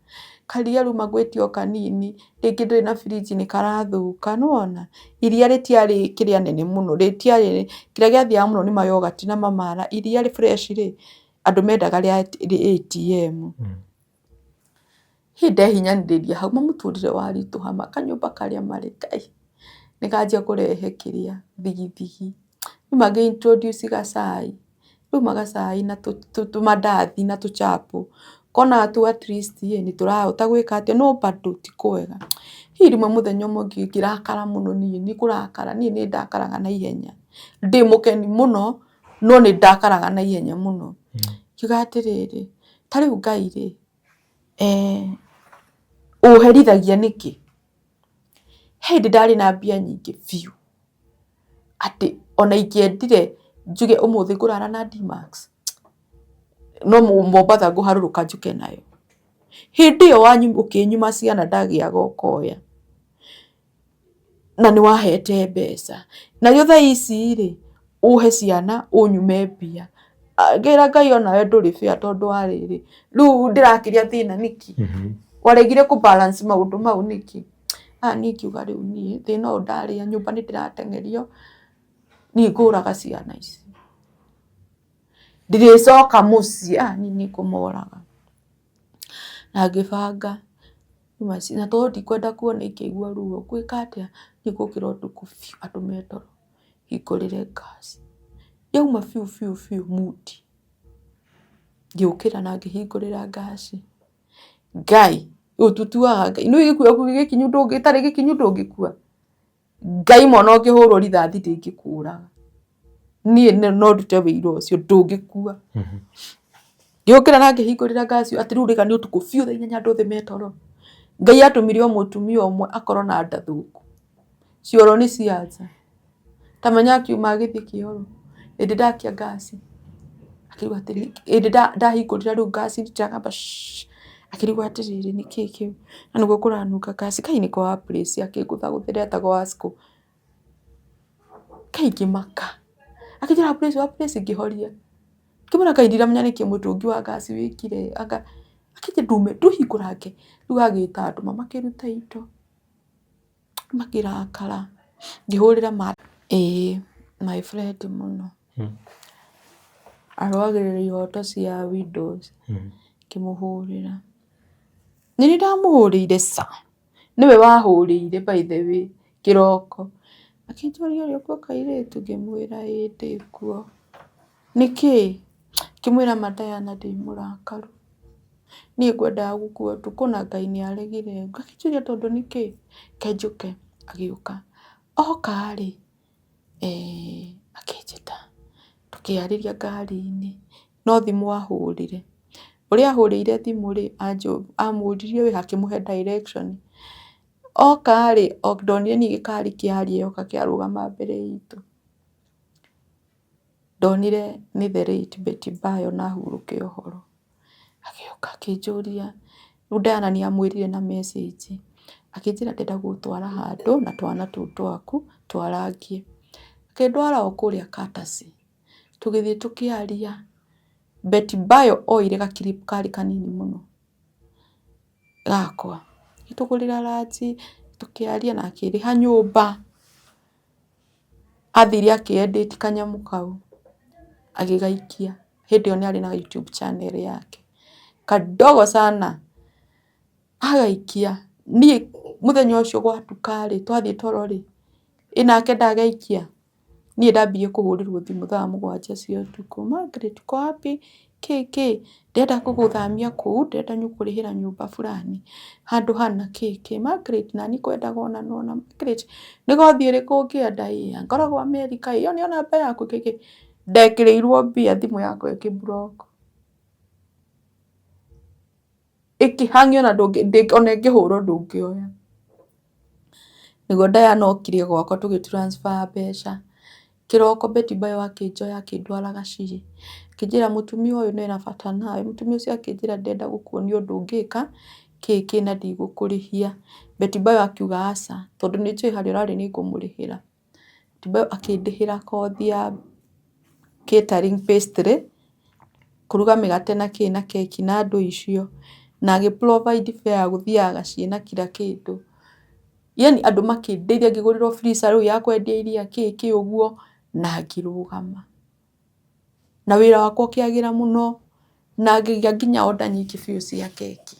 Karia rĩu magwĩtia o kanini, rĩngĩ ndũrĩ na fridge nĩ karathũka, nĩ wona? Iria rĩtiarĩ kĩrĩa nene mũno, rĩtiarĩ, kĩrĩa gĩathiaga mũno nĩ mayogati na mamara, iria rĩ fresh rĩ, andũ mendaga rĩa ATM. Hĩ ndehinyanĩrĩria hau, ma mũtũrĩre waritũha ma, kanyũmba karĩa marĩ Ngai, nĩ kanjia kũrehe kĩrĩa, thigithigi. Rĩu mangĩ introduce gacai, rĩu magacai na tũmandathi na tũchapo, ũkona tu at least ĩ, nĩ tũrahota gwĩka atĩa, no bado ti kwega. Hihi rĩmwe mũthenya ũmwe ngĩrakara mũno niĩ, nĩ kũrakara, niĩ nĩ ndakaraga na ihenya. Ndĩ mũkeni mũno, no nĩ ndakaraga na ihenya mũno. Ngiuga atĩrĩrĩ, ta rĩu Ngai rĩ, ũherithagia nĩkĩ? He hĩndĩ ndarĩ na mbia nyingĩ biũ, atĩ ona ingĩendire njuge ũmũthĩ ngũrara na D-Max, no Mombatha ngũharũrũka njũke nayo. Hĩndĩ ĩyo ũkĩnyuma ciana ndagĩaga ũkoya. Na nĩ wahete mbeca. Narĩo thaa ici rĩ, ũhe ciana ũnyume mbia. Ngĩra Ngai onawe ndũrĩ fair tondũ wa rĩrĩ, rĩu ndĩrakĩrĩa thĩna nĩkĩ? Waregire kũ balance maũndũ mau nĩkĩ? Niĩ ngiuga rĩu niĩ thĩna ũyũ ndarĩa nyũmba nĩ ndĩrateng'erio, niĩ ngũraga ciana ici. Ndirĩcoka mũciĩ, niĩ nĩ ngũmoraga. Na ngĩbanga. Na tondũ ndikwenda kuona ikĩigua ruo, ngwĩka atĩa? Niĩ ngũkĩra ũtukũ biũ andũ me toro, hingũrĩre gas. Yauma biũ biũ biũ muti, ngĩũkĩra na ngĩhingũrĩra gas. Ngai, rĩu tũtuaga Ngai, nĩũĩ gĩkuũ gĩkinyu gĩtarĩ gĩkinyu ndũngĩkua? Ngai mwana ũngĩhũrwo rithathi ndĩngĩkũraga. Niĩ no ndute wĩira ũcio ndũngĩkua. Ngĩũkĩra na ngĩhingũrĩra ngaci atĩ rĩu rĩga nĩ ũtukũ biũ thaa 8 andũ othe me toro. Ngai atũmire o mũtumia ũmwe akorwo na nda thũku. Cioro nĩ cianja. Ta menya akiuma agĩthiĩ kĩoro, hĩndĩ ndakia ngaci, akĩigua atĩrĩ, hĩndĩ ndahingũrĩra rĩu ngaci ndĩragamba shh, akĩrigwo atĩrĩrĩ nĩkĩĩ kĩu, na nĩguo kũranunga ngaci, kai nĩko wa place akĩngũthagũthĩra etagwo Wasco. Kai ngĩmaka, akĩnjĩra wa place wa place ngĩhoria. Ngĩmwĩra Ngai ndiramenya nĩkĩ mũtũngi wa ngaci wĩkire, anga akĩnjĩra ndume ndũhingũrange, rĩu agĩta andũ makĩruta indo. Makĩrakara, ngĩhũrĩra ma ĩĩ my friend mũno. Arũagĩrĩra ihoto cia widows, ngĩmũhũrĩra. Nĩ niĩ ndamũhũrĩire ca, nĩwe wahũrĩire by the way kĩroko. Akĩnjũria ũrĩ kuo kairĩtu, ngĩmwĩra ĩĩ ndĩkuo. Nĩkĩĩ? Ngĩmwĩra ma Diana ndĩ mũrakaru. Niĩ ngwendaga gũkua ũtukũ na Ngai nĩ aregire. Akĩnjũria tondũ nĩkĩ? Reke njũke. Agĩũka. Oka rĩ, akĩnjĩta tũkĩarĩria ngari-inĩ, no thimũ ahũrire. Ũrĩa ahũrĩire thimũ rĩ, amũririe wĩha akĩmũhe direction. Oka rĩ, ndonire niĩ gĩkari kĩaria gĩoka kĩarũgama mbere itũ. Ndonire nĩ the late Betty Bayo na hurũke ũhoro. Agĩũka akĩnjũria, rĩu Diana nĩ amwĩrire na message, akĩnjĩra ndĩrenda gũgũtwara handũ na twana tũu twaku twarangie. Akĩndwara o kũrĩa Courtesy, tũgĩthiĩ tũkĩaria. Betty Bayo oire ga clip karĩ kanini mũno gakwa, agĩtũgũrĩra ranji, tũkĩaria na akĩrĩha nyũmba. Athire akĩ edit kanyamũ kau. Agĩgaikia. Hĩndĩ ĩyo nĩ arĩ na YouTube channel yake. Kadogo sana. Agaikia. Niĩ mũthenya ũcio gwatuka rĩ, twathiĩ toro rĩ, ĩ nake ndagaikia? Niĩ ndambirie kũhũrĩrwo thimũ thaa 7 cia ũtukũ, Margaret uko wapi? Kĩ kĩ, ndĩrenda gũgũthamia kũu, ndĩrenda gũkũrĩhĩra nyũmba fulani, handũ hana kĩ kĩ, Margaret nani ngwendaga ũna na ũna, Margaret nĩ kothi ĩrĩkũ ũngĩenda ĩ, ngoragwo Amerika ĩ, ĩyo nĩyo namba yaku kĩ kĩ, ndekĩrĩirwo mbia thimũ yakwa ĩkĩ block. Ĩkĩhang'io ona ĩngĩhũrwo ndũngĩoya. Nĩguo Diana okire gwakwa tũgĩ transfer mbeca. Kĩroko Betty Bayo akĩnjoya akĩndwara Gacirĩ. Akĩnjĩra mũtumia ũyũ nĩ ena bata nawe. Mũtumia ũcio akĩnjĩra ndĩrenda gũkuonia ũndũ ũngĩka kĩ kĩ na ndigũkũrĩhia. Betty Bayo akiuga aca tondũ nĩ njũĩ harĩa ũrarĩ nĩ ngũmũrĩhĩra. Betty Bayo akĩndĩhĩra kothi ya catering pastry, kũruga mĩgate na kĩ na keki na ndũ icio. Na agĩ provide fare ya gũthiaga Gaciĩ na kila kĩndũ. Yaani andũ makĩndeithia ngĩgũrĩrwo freezer rĩu ya kwendia iria kĩ kĩ ũguo na ngĩrũgama. Na wĩra wakwa ũkĩagĩra mũno na ngĩgĩa nginya order nyingĩ biũ cia keki.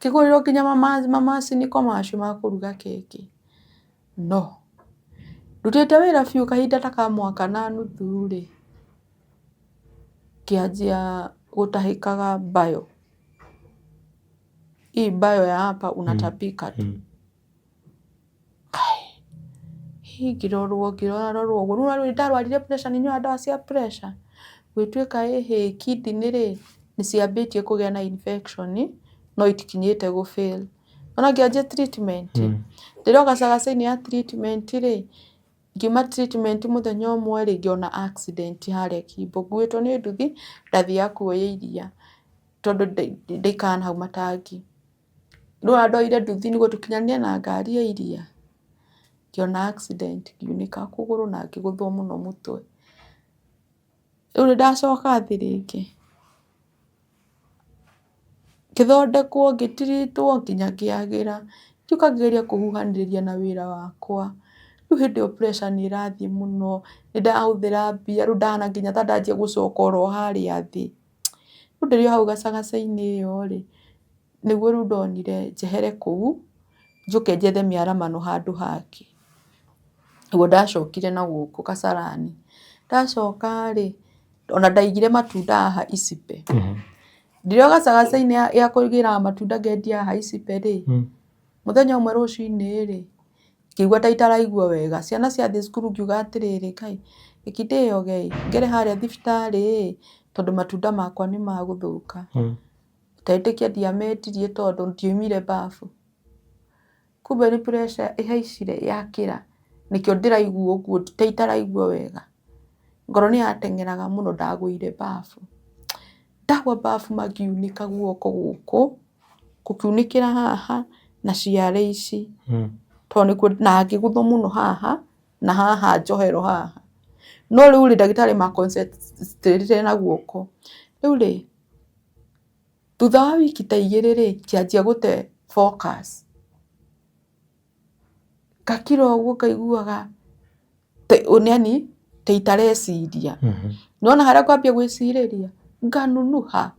Ngĩgũrĩrwo nginya mamaciniko macio ma kũruga keki. No ndutĩte wĩra biũ kahinda ta ka mwaka na nuthu rĩ, ngĩanjia gũtahĩkaga mbayo. Hii mbayo ya hapa unatapika tu. Kai, ngĩrorwo ngĩrorarorwo ũguo, rĩu nĩ ndarwarire pressure nĩ nyuaga ndawa cia pressure, gũgĩtuĩka ĩhĩ kidney rĩ, nĩ ciambĩtie kũgĩa na infection no itikinyĩte gũ fail. Ona ngĩanjia treatment, ndĩrĩ o gacagaca-inĩ ya treatment rĩ, ngiuma treatment mũthenya ũmwe rĩ, ngĩona accident harĩa Kimbo, nguĩtwo nĩ nduthi, ndathiaga kuoya iria tondũ ndaikaraga na hau matangi. Rĩu ona ndoire nduthi nĩguo tũkinyanĩre na ngari ya iria, ngĩona accident ngiunĩka kũgũrũ na ngĩgũthwo mũno mũtwe. Rĩu nĩ ndacoka thĩ rĩngĩ, ngĩthondekwo ngĩtiritwo nginya ngĩagĩra. Ngĩũka ngĩgeria kũhuhanĩrĩria na wĩra wakwa, rĩu hĩndĩ ĩyo pressure nĩ ĩrathiĩ mũno, nĩ ndahũthĩra mbia, rĩu ndahana nginya ta ndanjia gũcoka oro harĩa thĩ. Rĩu ndĩrĩ o hau gacagaca-inĩ ĩyo rĩ, nĩguo rĩu ndonire njehere kũu, njũke njethe mĩaramano handũ hangĩ. Nĩguo ndacokire na gũkũ Kasarani. Ndacoka rĩ, ona ndaigire matunda haha icipe. Ndĩrĩ o gacagaca-inĩ ya kũgĩraga matunda ngendia haha icipe rĩ, mũthenya ũmwe rũcinĩ rĩ, ngĩigua ta itaraigua wega. Ciana ciathiĩ cukuru ngiuga atĩrĩrĩ, Ngai reke ndĩyoge ĩ, ngere harĩa thibitarĩ ĩ, tondũ matunda makwa nĩ magũthũka. Ũtetĩkia ndiamendirie tondũ ndioimire babu. Kumbe nĩ pressure ĩhaicire yakĩra, nĩkĩo ndĩraigua ũguo ta itaraigua wega. Ngoro nĩ yateng'eraga mũno ndagũire babu. Ndagwa babu mangiunĩka guoko gũkũ, gũkiunĩkĩra haha na ciara ici. Tondũ nĩkuo na ngĩgũthwo mũno haha na haha njohero haha. No rĩu rĩ ndagĩtarĩ ma concentrate na guoko. Rĩu rĩ, thutha wa wiki ta igĩrĩ rĩ, ngĩanjia gũte focus. Ngakira ũguo ngaiguaga yaani ta itareciria. Nĩwona harĩa ngwambia gwĩcirĩria, nganunuha.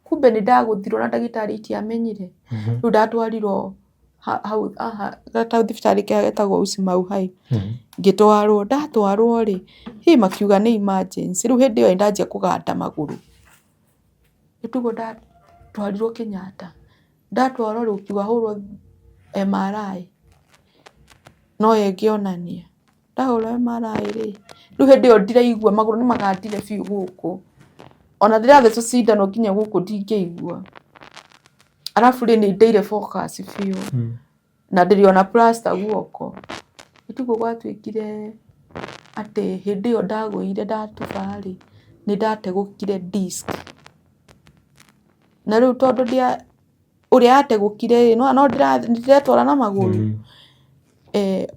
Kumbe nĩ ndagũthirwo na ndagĩtarĩ itiamenyire. Rĩu ndatwarirwo hau haha gathibitarĩ karĩa getagwo Usima Uhai. Ngĩtwarwo, ndatwarwo rĩ, hĩ makiuga nĩ emergency. Rĩu hĩndĩ ĩyo ndanjia kũganda magũrũ. Nĩ tiguo ndatwarirwo Kenyatta. Ndatwarwo rĩ, ũkiuga hũrwo MRI, no yo ĩngĩonania. Ndahũrwo MRI rĩ, rĩu hĩndĩ ĩyo ndiraigua magũrũ nĩ magandire biũ gũkũ. Ona ndĩrathecwo cindano nginya gũkũ ndingĩigua. Arabu rĩ, nĩ ndeire focus biũ. Na ndĩrĩ ona plaster guoko. Nĩ tiguo gwatuĩkire atĩ hĩndĩ ĩyo ndagũire ndatuba rĩ, nĩ ndategũkire disc. Na rĩu tondũ ũrĩa yategũkire rĩ, nĩwona no ndĩretwara na magũrũ.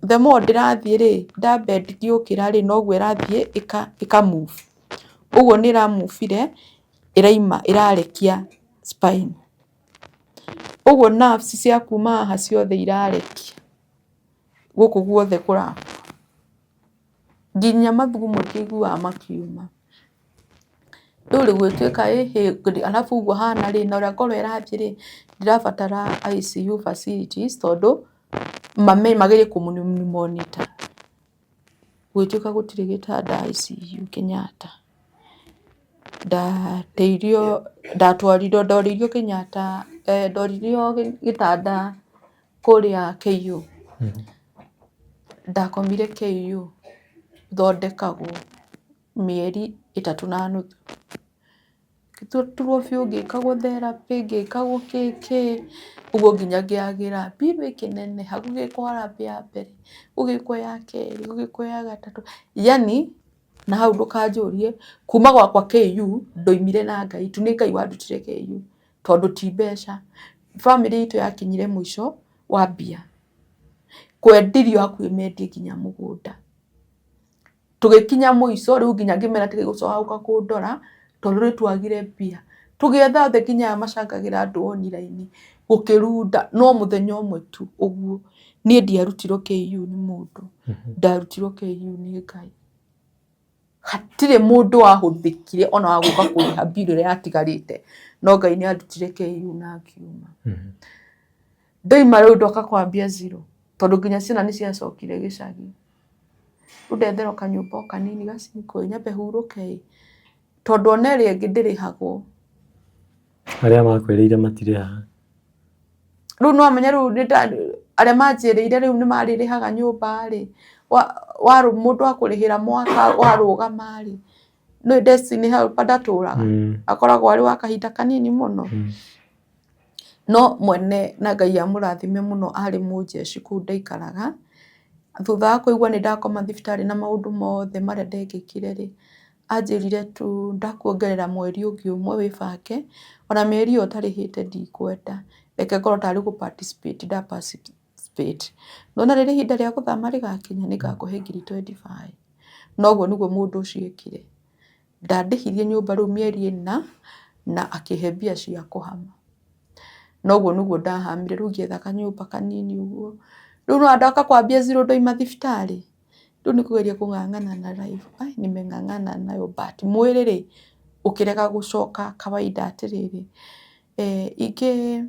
The more ndĩrathiĩ rĩ, nda bend ngĩũkĩra rĩ, noguo ĩrathiĩ ĩka move. Ũguo nĩ ĩra move ire, ĩraima ĩrarekia spine. Ũguo nerves cia kuma haha ciothe irarekia gũkũ guothe kũrakua. Nginya mathugumo ndiaiguaga makiuma. Rĩu rĩ gũgĩtuĩka ĩhĩ, arabu ũguo hana rĩ, na ũrĩa ngoro ĩrathiĩ rĩ, ndĩrabatara ICU facilities tondũ magerie kũ monitor. Gũgĩtuĩka gũtirĩ gĩtanda ICU Kenyatta. Ndateithio, ndatwarirwo, ndorĩirio Kenyatta, ndorĩirio gĩtanda kũrĩa KU. Ndakomire KU thondekagwo mĩeri 3 na nuthu. Ngĩturwo biũ ngĩkagwo therapy, ngĩkagwo kĩ kĩ, ũguo nginya ngĩagĩra. Bill ĩkĩneneha, gũgĩkwo harambee ya mbere, gũgĩkwo ya kerĩ, gũgĩkwo ya gatatũ, yani na hau ndũkanjũrie, kuma gwakwa KU ndoimire na Ngai tu, nĩ Ngai wandutire KU, tondũ ti mbeca. Bamĩrĩ itũ yakinyire mũico wa mbia, kwendirio hakuhĩ mendie nginya mũgũnda. Tũgĩkinya mũico rĩu nginya ngĩmera tigai gũcoka gũka kũndora tondũ nĩ twagire mbia. Tũgĩetha othe nginya aya macangagĩra andũ online gũkĩrunda no mũthenya ũmwe tu ũguo niĩ ndiarutirwo KU nĩ mũndũ, ndarutirwo KU nĩ Ngai. Hatirĩ mũndũ wahũthĩkire ona wa gũka kũrĩha bill ĩrĩa yatigarĩte, no Ngai nĩ andutire KU na ngiuma. Ndoima rĩu ndoka kwambia zero tondũ nginya ciana nĩ ciacokire gĩcagi. Rĩu ndetherwo kanyũmba o kanini gaciko ĩ, nyambe hurũke ĩ, tondũ ona ĩrĩa ĩngĩ ndĩrĩhagwo. Arĩa makwĩrĩire matirĩhaga. Rĩu nĩ wamenya rĩu arĩa manjĩrĩire rĩu nĩ marĩrĩhaga nyũmba rĩ, mũndũ akũrĩhĩra mwaka warũgama rĩ, nĩ Destiny Helper ndatũraga, akoragwo arĩ wa kahinda kanini mũno. No mwene na Ngai amũrathime mũno arĩ mũnjeci kũu ndaikaraga, thutha wa kũigua nĩ ndakoma thibitarĩ na maũndũ mothe marĩa ndekĩkire rĩ, anjĩrire tu ndakuongerera mweri ũngĩ ũmwe wĩbange, ona mĩeri ĩyo ũtarĩhĩte ndikwenda, reke ngorwo tarĩ gũ participate nda participate. Nĩwona rĩrĩa ihinda rĩa gũthama rĩgakinya nĩ ngakũhe ngiri 25. Na ũguo nĩguo mũndũ ũcio ekire. Ndandĩhirie nyũmba rĩu mĩeri 4 na akĩhe mbia cia kũhama. Na ũguo nĩguo ndahamire rĩu ngĩetha kanyũmba kanini ũguo. Rĩu nĩwona ndoka kwambia zero ndoima thibitarĩ, rĩu nĩ kũgeria kũng'ang'ana na life. Ai nimeng'ang'ana nayo but mwĩrĩ rĩ, ũkĩrega gũcoka kawaida atĩrĩrĩ, ingĩ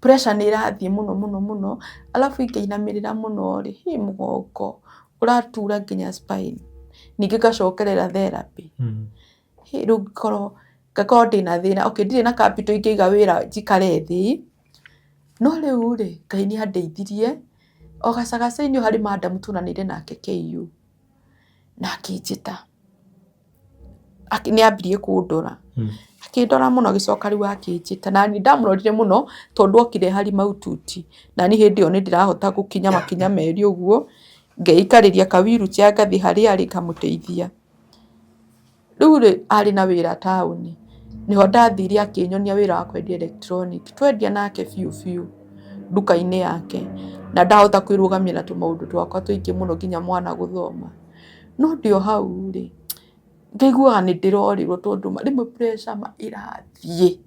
pressure nĩ ĩrathiĩ mũno mũno mũno, alafu ingĩinamĩrĩra mũno rĩ, hĩ mũgongo ũratura nginya spine. Ningĩ ngacokerera therapy. Hĩ rĩu ngakorwo ndĩna thĩna, okay ndirĩ na capital ingĩiga wĩra njikare thĩ, no rĩu rĩ, Ngai nĩ andeithirie, o gacagaca-inĩ harĩ madam tuonanĩire nake KU, na akĩnjĩta. Nĩ ambirie kũndora, akĩndora mũno agĩcoka rĩu akĩnjĩta, na niĩ ndamũrorire mũno tondũ okire harĩ mahututi, na niĩ hĩndĩ ĩyo nĩ ndĩrahota gũkinya makinya merĩ ũguo, ngeikarĩria ka wheelchair ngathiĩ harĩa arĩ ngamũteithia. Rĩu rĩ, arĩ na wĩra taũni, nĩho ndathire akĩnyonia wĩra wa kwendia electronic, twendia nake biũ biũ nduka-inĩ yake, na ndahota kwĩrũgamia na tũmaũndũ twakwa tũingĩ mũno nginya mwana gũthoma. No ndĩ o hau rĩ, ngaiguaga nĩ ndĩrorĩrwo tondũ rĩmwe pressure ma ĩrathiĩ.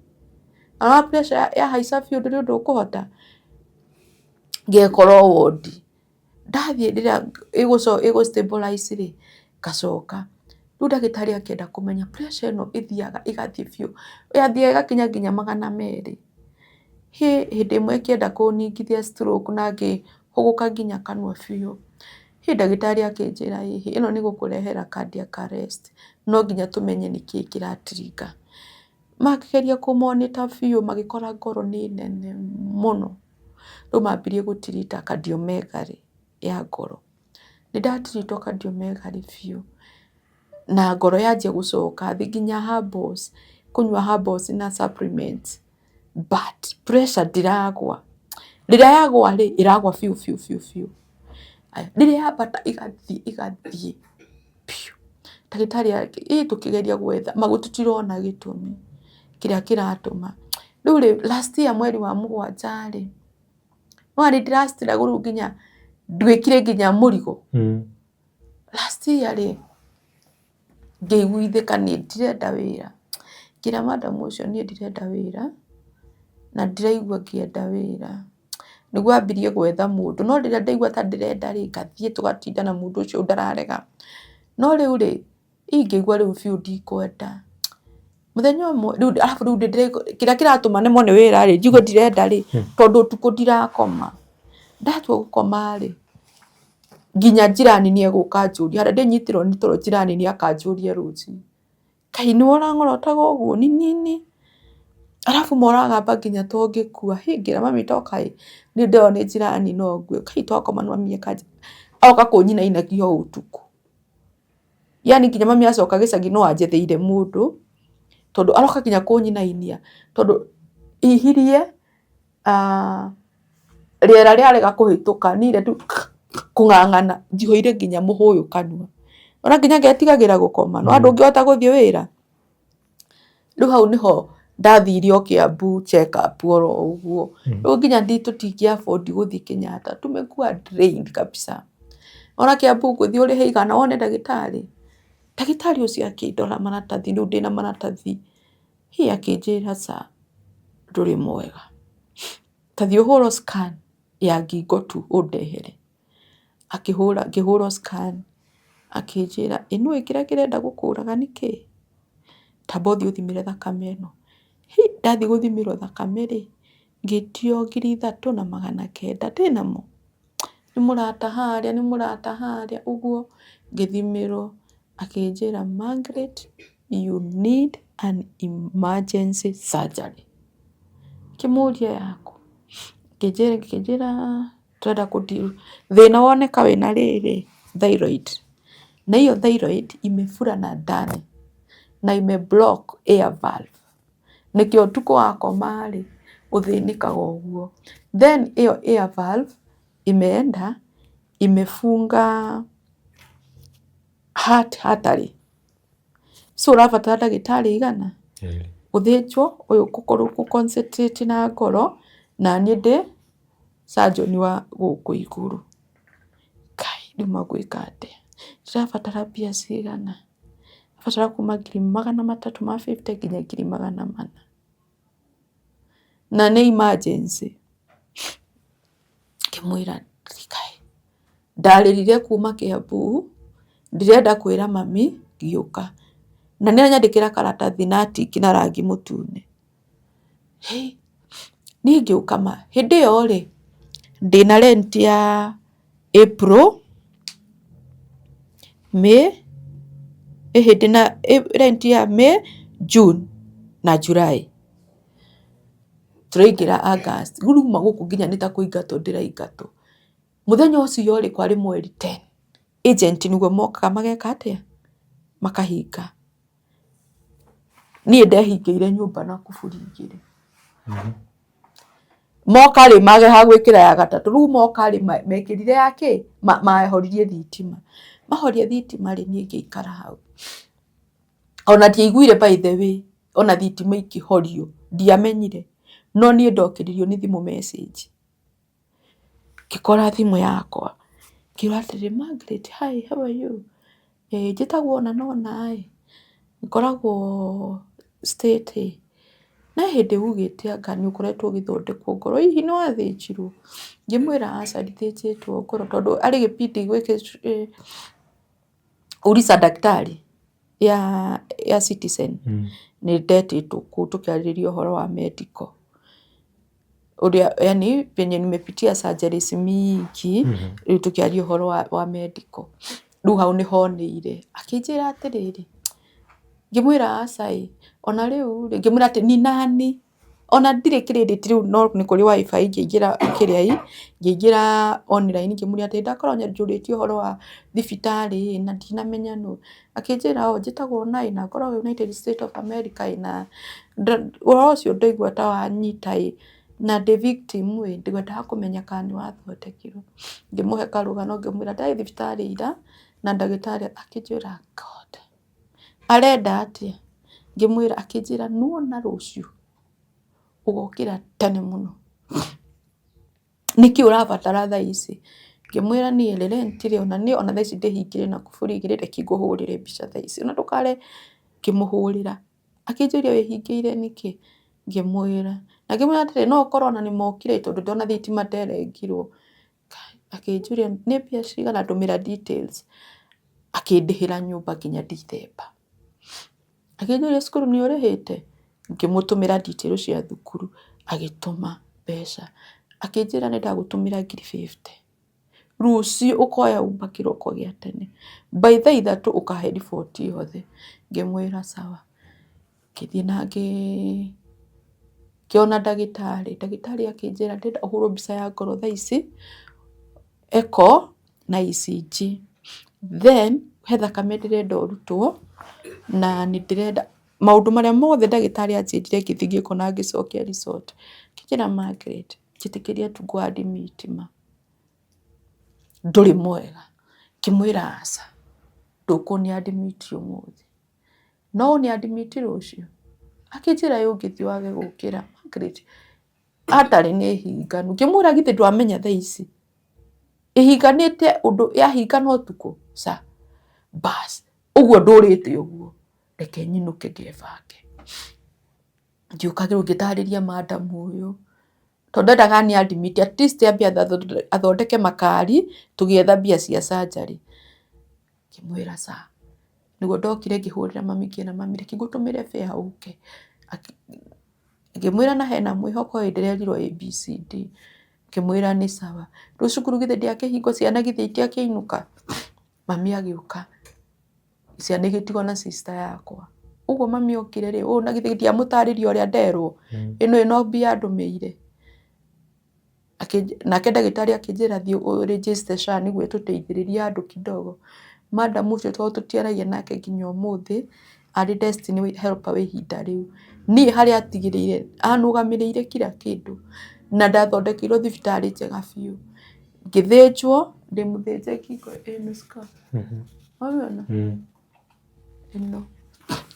Na pressure yahaica biũ ndũrĩ ũndũ ũkũhota, ngekora o wondi. Ndathiĩ rĩrĩa ĩgũ stabilize rĩ, ngacoka. Rĩu ndagĩtarĩ akĩenda kũmenya pressure ĩno ĩthiaga ĩgathiĩ biũ, yathiaga ĩgakinya nginya 200. Hĩ, hĩndĩ ĩmwe ĩkĩenda kũningithia stroke na ngĩhũgũka nginya kanua biũ. Hĩ, ndagĩtarĩ akĩnjĩra ĩhĩ, ĩno nĩ ĩgũkũrehera cardiac arrest, no nginya tũmenye nĩkĩĩ kĩra trigger. Makĩgeria kũ monitor biũ magĩkora ngoro nĩ nene mũno. Rĩu mambirie gũ treat cardiomegaly ya ngoro. Nĩ nda treat wo cardiomegaly biũ, na ngoro yanjia gũcoka thĩ nginya herbals, kũnyua herbals na supplements, but pressure ndĩragwa. Rĩrĩa yagwa rĩ, ĩragwa biũ biũ biũ biũ. Rĩrĩa yambata ĩgathiĩ ĩgathiĩ biũ. Ndagĩtarĩ ĩ tũkĩgeria gwetha tũtirona gĩtũmi kĩrĩa kĩratũma. Rĩu rĩ, last year mweri wa 7 rĩ, nĩwona nĩ ndĩra struggle rĩu nginya nduĩkire nginya mũrigo. Last year rĩ, ngĩiguithĩka niĩ ndirenda wĩra. Ngĩra madam ũcio niĩ ndirenda wĩra, na ndiraigua ngĩenda wĩra. Nĩguo ambirie gwetha mũndũ, no rĩrĩa ndaigua ta ndĩrenda rĩ, ngathiĩ tũgatinda na mũndũ ũcio ndararega. No rĩu rĩ, ingĩigua rĩu biũ ndikwenda. Mũthenya ũmwe rĩu arabu rĩu kĩrĩa kĩratũma nemwo nĩ wĩra rĩ, njigue ndirenda rĩ, tondũ ũtukũ ndirakoma. Ndatua gũkoma rĩ, nginya jirani nĩ egũka anjũrie, harĩa ndĩnyitĩrwo nĩ toro jirani nĩ akanjũria rũcinĩ. Kaĩ nĩwe ũrang'orotaga ũguo nĩ niĩ? Arabu moragamba nginya tũngĩkua. Hĩ ngĩra mami to kaĩ nĩ ndĩrona nĩ jirani no ngue. Kai twakoma mami oka kũnyinainagia o ũtukũ. Yaani nginya mami acoka gĩcagi no anjetheire mũndũ, tondũ aroka nginya kũnyinainia tondũ hihirie rĩera rĩarega kũhĩtũka niĩ tu kũng'ang'ana njihũire nginya mũhũyũ kanua. Ona nginya ngetigagĩra gũkoma, no ndũngĩhota gũthiĩ wĩra. Rĩu hau nĩho ndathire o Kiambu check up oro ũguo. Rĩu nginya tũtingĩ afford gũthiĩ Kenyatta, tumekuwa drained kabisa. Ona Kiambu ũgũthiĩ ũrĩhe igana wone ndagĩtarĩ. Ndagĩtarĩ ũcio akĩndora maratathi, rĩu ndĩna maratathi, hĩ akĩnjĩra aca ndũrĩ mwega. Ta thiĩ ũhũrwo scan ya ngingo tu ũndehere. Akĩhũra, ngĩhũrwo scan, akĩnjĩra ĩ nĩũĩ kĩrĩa kĩrenda gũkũraga nĩ kĩĩ? Tamba ũthiĩ ũthimĩre thakame ĩno. Hĩ ndathiĩ gũthimĩrwo thakame rĩ, ngĩtio 3900 ndĩnamo? Nĩ mũrata harĩa, nĩ mũrata harĩa, ũguo, ngĩthimĩrwo, akĩnjĩra Margaret you need an emergency surgery. Ngĩmũria yakũ? Akĩnjĩra tũrenda kũ deal thĩna woneka wĩna rĩrĩ thyroid, na hiyo thyroid imefura na ndani na ime block air valve, nĩkĩo ũtukũ wakoma rĩ ũthĩnĩkaga ũguo. Then ĩyo air valve imeenda imefunga heart artery. So ũrabatara ndagĩtarĩ igana gũthĩnjwo ũyũ gũ concentrate na ngoro na niĩ ndĩ surgeon wa gũkũ igũrũ. Kai rĩu magwĩka atĩa? Ndĩrabatara mbia cigana? Ndĩrabatara kuma 350,000 nginya 400,000. Na nĩ emergency. Ngĩmwĩra kai, ndarĩrire kuma Kiambu, ndirenda kwĩra mami ngĩũka. Na nĩ anyandĩkĩra karatathi na tick na rangi mũtune. Hĩ, niĩ ngĩũka ma, hĩndĩ ĩyo rĩ, ndĩna rent ya April, May, ĩhĩ ndĩna rent ya May, June na July. Tũraingĩra August, rĩu nduma gũkũ nginya nĩ ta kũingatwo ndĩraingatwo. Mũthenya ũcio rĩ, kwarĩ mweri 10, agent nĩguo mokaga mageka atĩa? Makahinga. Niĩ ndehingĩire nyũmba na kuburi igĩrĩ. Moka rĩ, mage ha gwĩkĩra ya gatatũ, rĩu moka rĩ, mekĩrire ya kĩ? Mahoririe thitima. Mahoria thitima rĩ, niĩ ngĩikara hau. Ona ndiaiguire by the way, ona thitima ikĩhorio, ndiamenyire. No niĩ ndokĩririo nĩ thimũ message. Ngĩkora thimũ yakwa, ngĩrwo atĩrĩrĩ, Margaret hi how are you? Njĩtagwo ũna na ũna ĩ, ngoragwo state ĩ, no he hĩndĩ ugĩte anga nĩ ũkoretwo ũgĩthondekwo ngoro, hihi nĩ wathĩnjirwo? Ngĩmwĩra aca ndithĩnjĩtwo ngoro tondũ arĩ gĩbindi Uliza Daktari ya Citizen, nĩ ndetĩtwo kũu tũkĩarĩrĩria ũhoro wa medical. Ũrĩa yaani venye nimepitia surgeries mingi rĩu tũkĩaria ũhoro wa medical. Rĩu hau nĩho oneire, akĩnjĩra atĩrĩrĩ, ngĩmwĩra aca ĩ, ona rĩu rĩ, ngĩmwĩra atĩ ni nani? Ona ndirĩ credit rĩu no nĩ kũrĩ WiFi ngĩingĩra kĩrĩa ĩ, ngĩingĩra online ngĩmũria atĩrĩ ndakorwo njũrĩtie ũhoro wa thibitarĩ ĩ na ndinamenya nũ. Akĩnjĩra oo njĩtagwo ũna ĩ na ngoragwo United States of America ĩ na ũhoro ũcio ndaigua ta wanyita ĩ, na ndĩ victim ĩ, ngwendaga kũmenya kana nĩ wathondekirwo. Ngĩmũhe karũgano ngĩmwĩra ndarĩ thibitarĩ ira na ndagĩtarĩ akĩnjĩra God! Arenda atĩa? Ngĩmwĩra, akĩnjĩra nĩwona rũciũ ũgokĩra tene mũno. Nĩkĩ ũrabatara thaa ici? Ngĩmwĩra niĩ rĩ rent rĩ ona niĩ ona thaa ici ndĩhingĩire na kuburi igĩrĩ reke ngũhũrĩre mbica thaa ici ona ndũkare. Ngĩmũhũrĩra, akĩnjũria wĩhingĩire nĩkĩ? Ngĩmwĩra, na ngĩmwĩra atĩrĩrĩ no ũkorwo ona nĩmokire tondũ ndona thitima nderengirwo. Akĩnjũria nĩ mbia cigana ndũmĩra details. Akĩndĩhĩra nyũmba nginya Dithemba. Akĩnjũria cukuru nĩ ũrĩhĩte? Ngĩmũtũmĩra detail cia thukuru, agĩtũma mbeca. Akĩnjĩra nĩ ndagũtũmĩra ngiri 50. Rũciũ ũkoya Uber kĩroko gĩa tene. By thaa 3 ũkahe riboti yothe. Ngĩmwĩra sawa. Ngĩthiĩ na ngĩona ndagĩtarĩ. Ndagĩtarĩ akĩnjĩra ndĩrenda ũhũrwo mbica ya ngoro thaa ici, echo na ECG. Then he thakame ndĩrenda ũrutwo na nĩ ndĩrenda maũndũ marĩa mothe ndagĩtarĩ anjĩrire ngĩthiĩ ngĩkwo na ngĩcokia result. Ngĩkĩra Margaret, njĩtĩkĩria tu ngũ admit ma, ndũrĩ mwega. Ngĩmwĩra aca, ndũkũnĩ admit ũmũthĩ. No ũnĩ admit rũciũ? Akĩnjĩra ĩ ũngĩthiĩ wage gũkĩra. Margaret, artery nĩ hinganu. Ngĩmwĩra githĩ ndwamenya thaa ici? Ĩhinganĩte ũndũ yahingana ũtukũ? Ca. Bas, ũguo ndũrĩte ũguo, reke nyinũke ngebange. Ngĩũka rĩu ngĩtarĩria madam ũyũ, tondũ ndendaga ni admit at least ambe athondeke makari tũgĩetha mbia cia surgery. Ngĩmwĩra sawa. Nĩguo ndokire ngĩhũrĩra mami ngĩra mami reke ngũtũmĩre fare ũke. Ngĩmwĩra na hena mwĩhoko ĩ ndĩrerirwo ABCD. Ngĩmwĩra nĩ sawa. Rĩu cukuru githĩ ndĩakĩhingwo ciana githĩ itiakĩinũka? Mami agĩũka, ciana igĩtigwo na sister yakwa. Ũguo mami okire rĩ, ũũ na githĩ ndiamũtarĩria ũrĩa nderwo? Ĩno ĩno mbia andũmĩire. Nake ndagĩtarĩ akĩnjĩra thiĩ ũ register SHA nĩguo ĩtũteithĩrĩrie handũ kidogo. Madam ũcio tondũ tũtiaragia nake nginya ũmũthĩ, arĩ destiny helper wa ihinda rĩu. Niĩ harĩa atigĩrĩire, anũgamĩrĩire kila kĩndũ na ndathondekeirwo thibitarĩ njega biũ. Ngĩthĩnjwo, ndĩmũthĩnje ngingo ĩno scar. Wamĩona? Ĩno.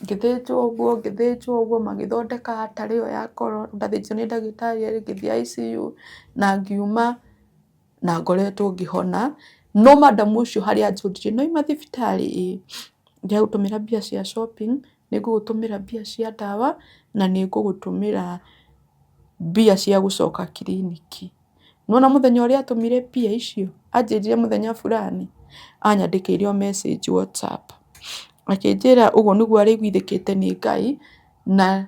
Ngĩthĩnjwo ũguo, ngĩthĩnjwo ũguo, magĩthondeka artery ĩyo ya ngoro, ndathĩnjirwo nĩ ndagĩtarĩ ngĩthiĩ ICU na ngiuma na ngoretwo ngĩhona. No madam ũcio harĩa anjũririe, nĩ wauma thibitarĩ? Ĩĩ. Ndĩragũtũmĩra mbia cia shopping, nĩ ngũgũtũmĩra mbia cia ndawa na nĩ ngũgũtũmĩra mbia cia gũcoka kiriniki. Nĩwona mũthenya ũrĩa atũmire mbia icio, anjĩrire mũthenya fulani, anyandĩkĩire o message WhatsApp, akĩnjĩra ũguo nĩguo arĩiguithĩkĩte nĩ Ngai na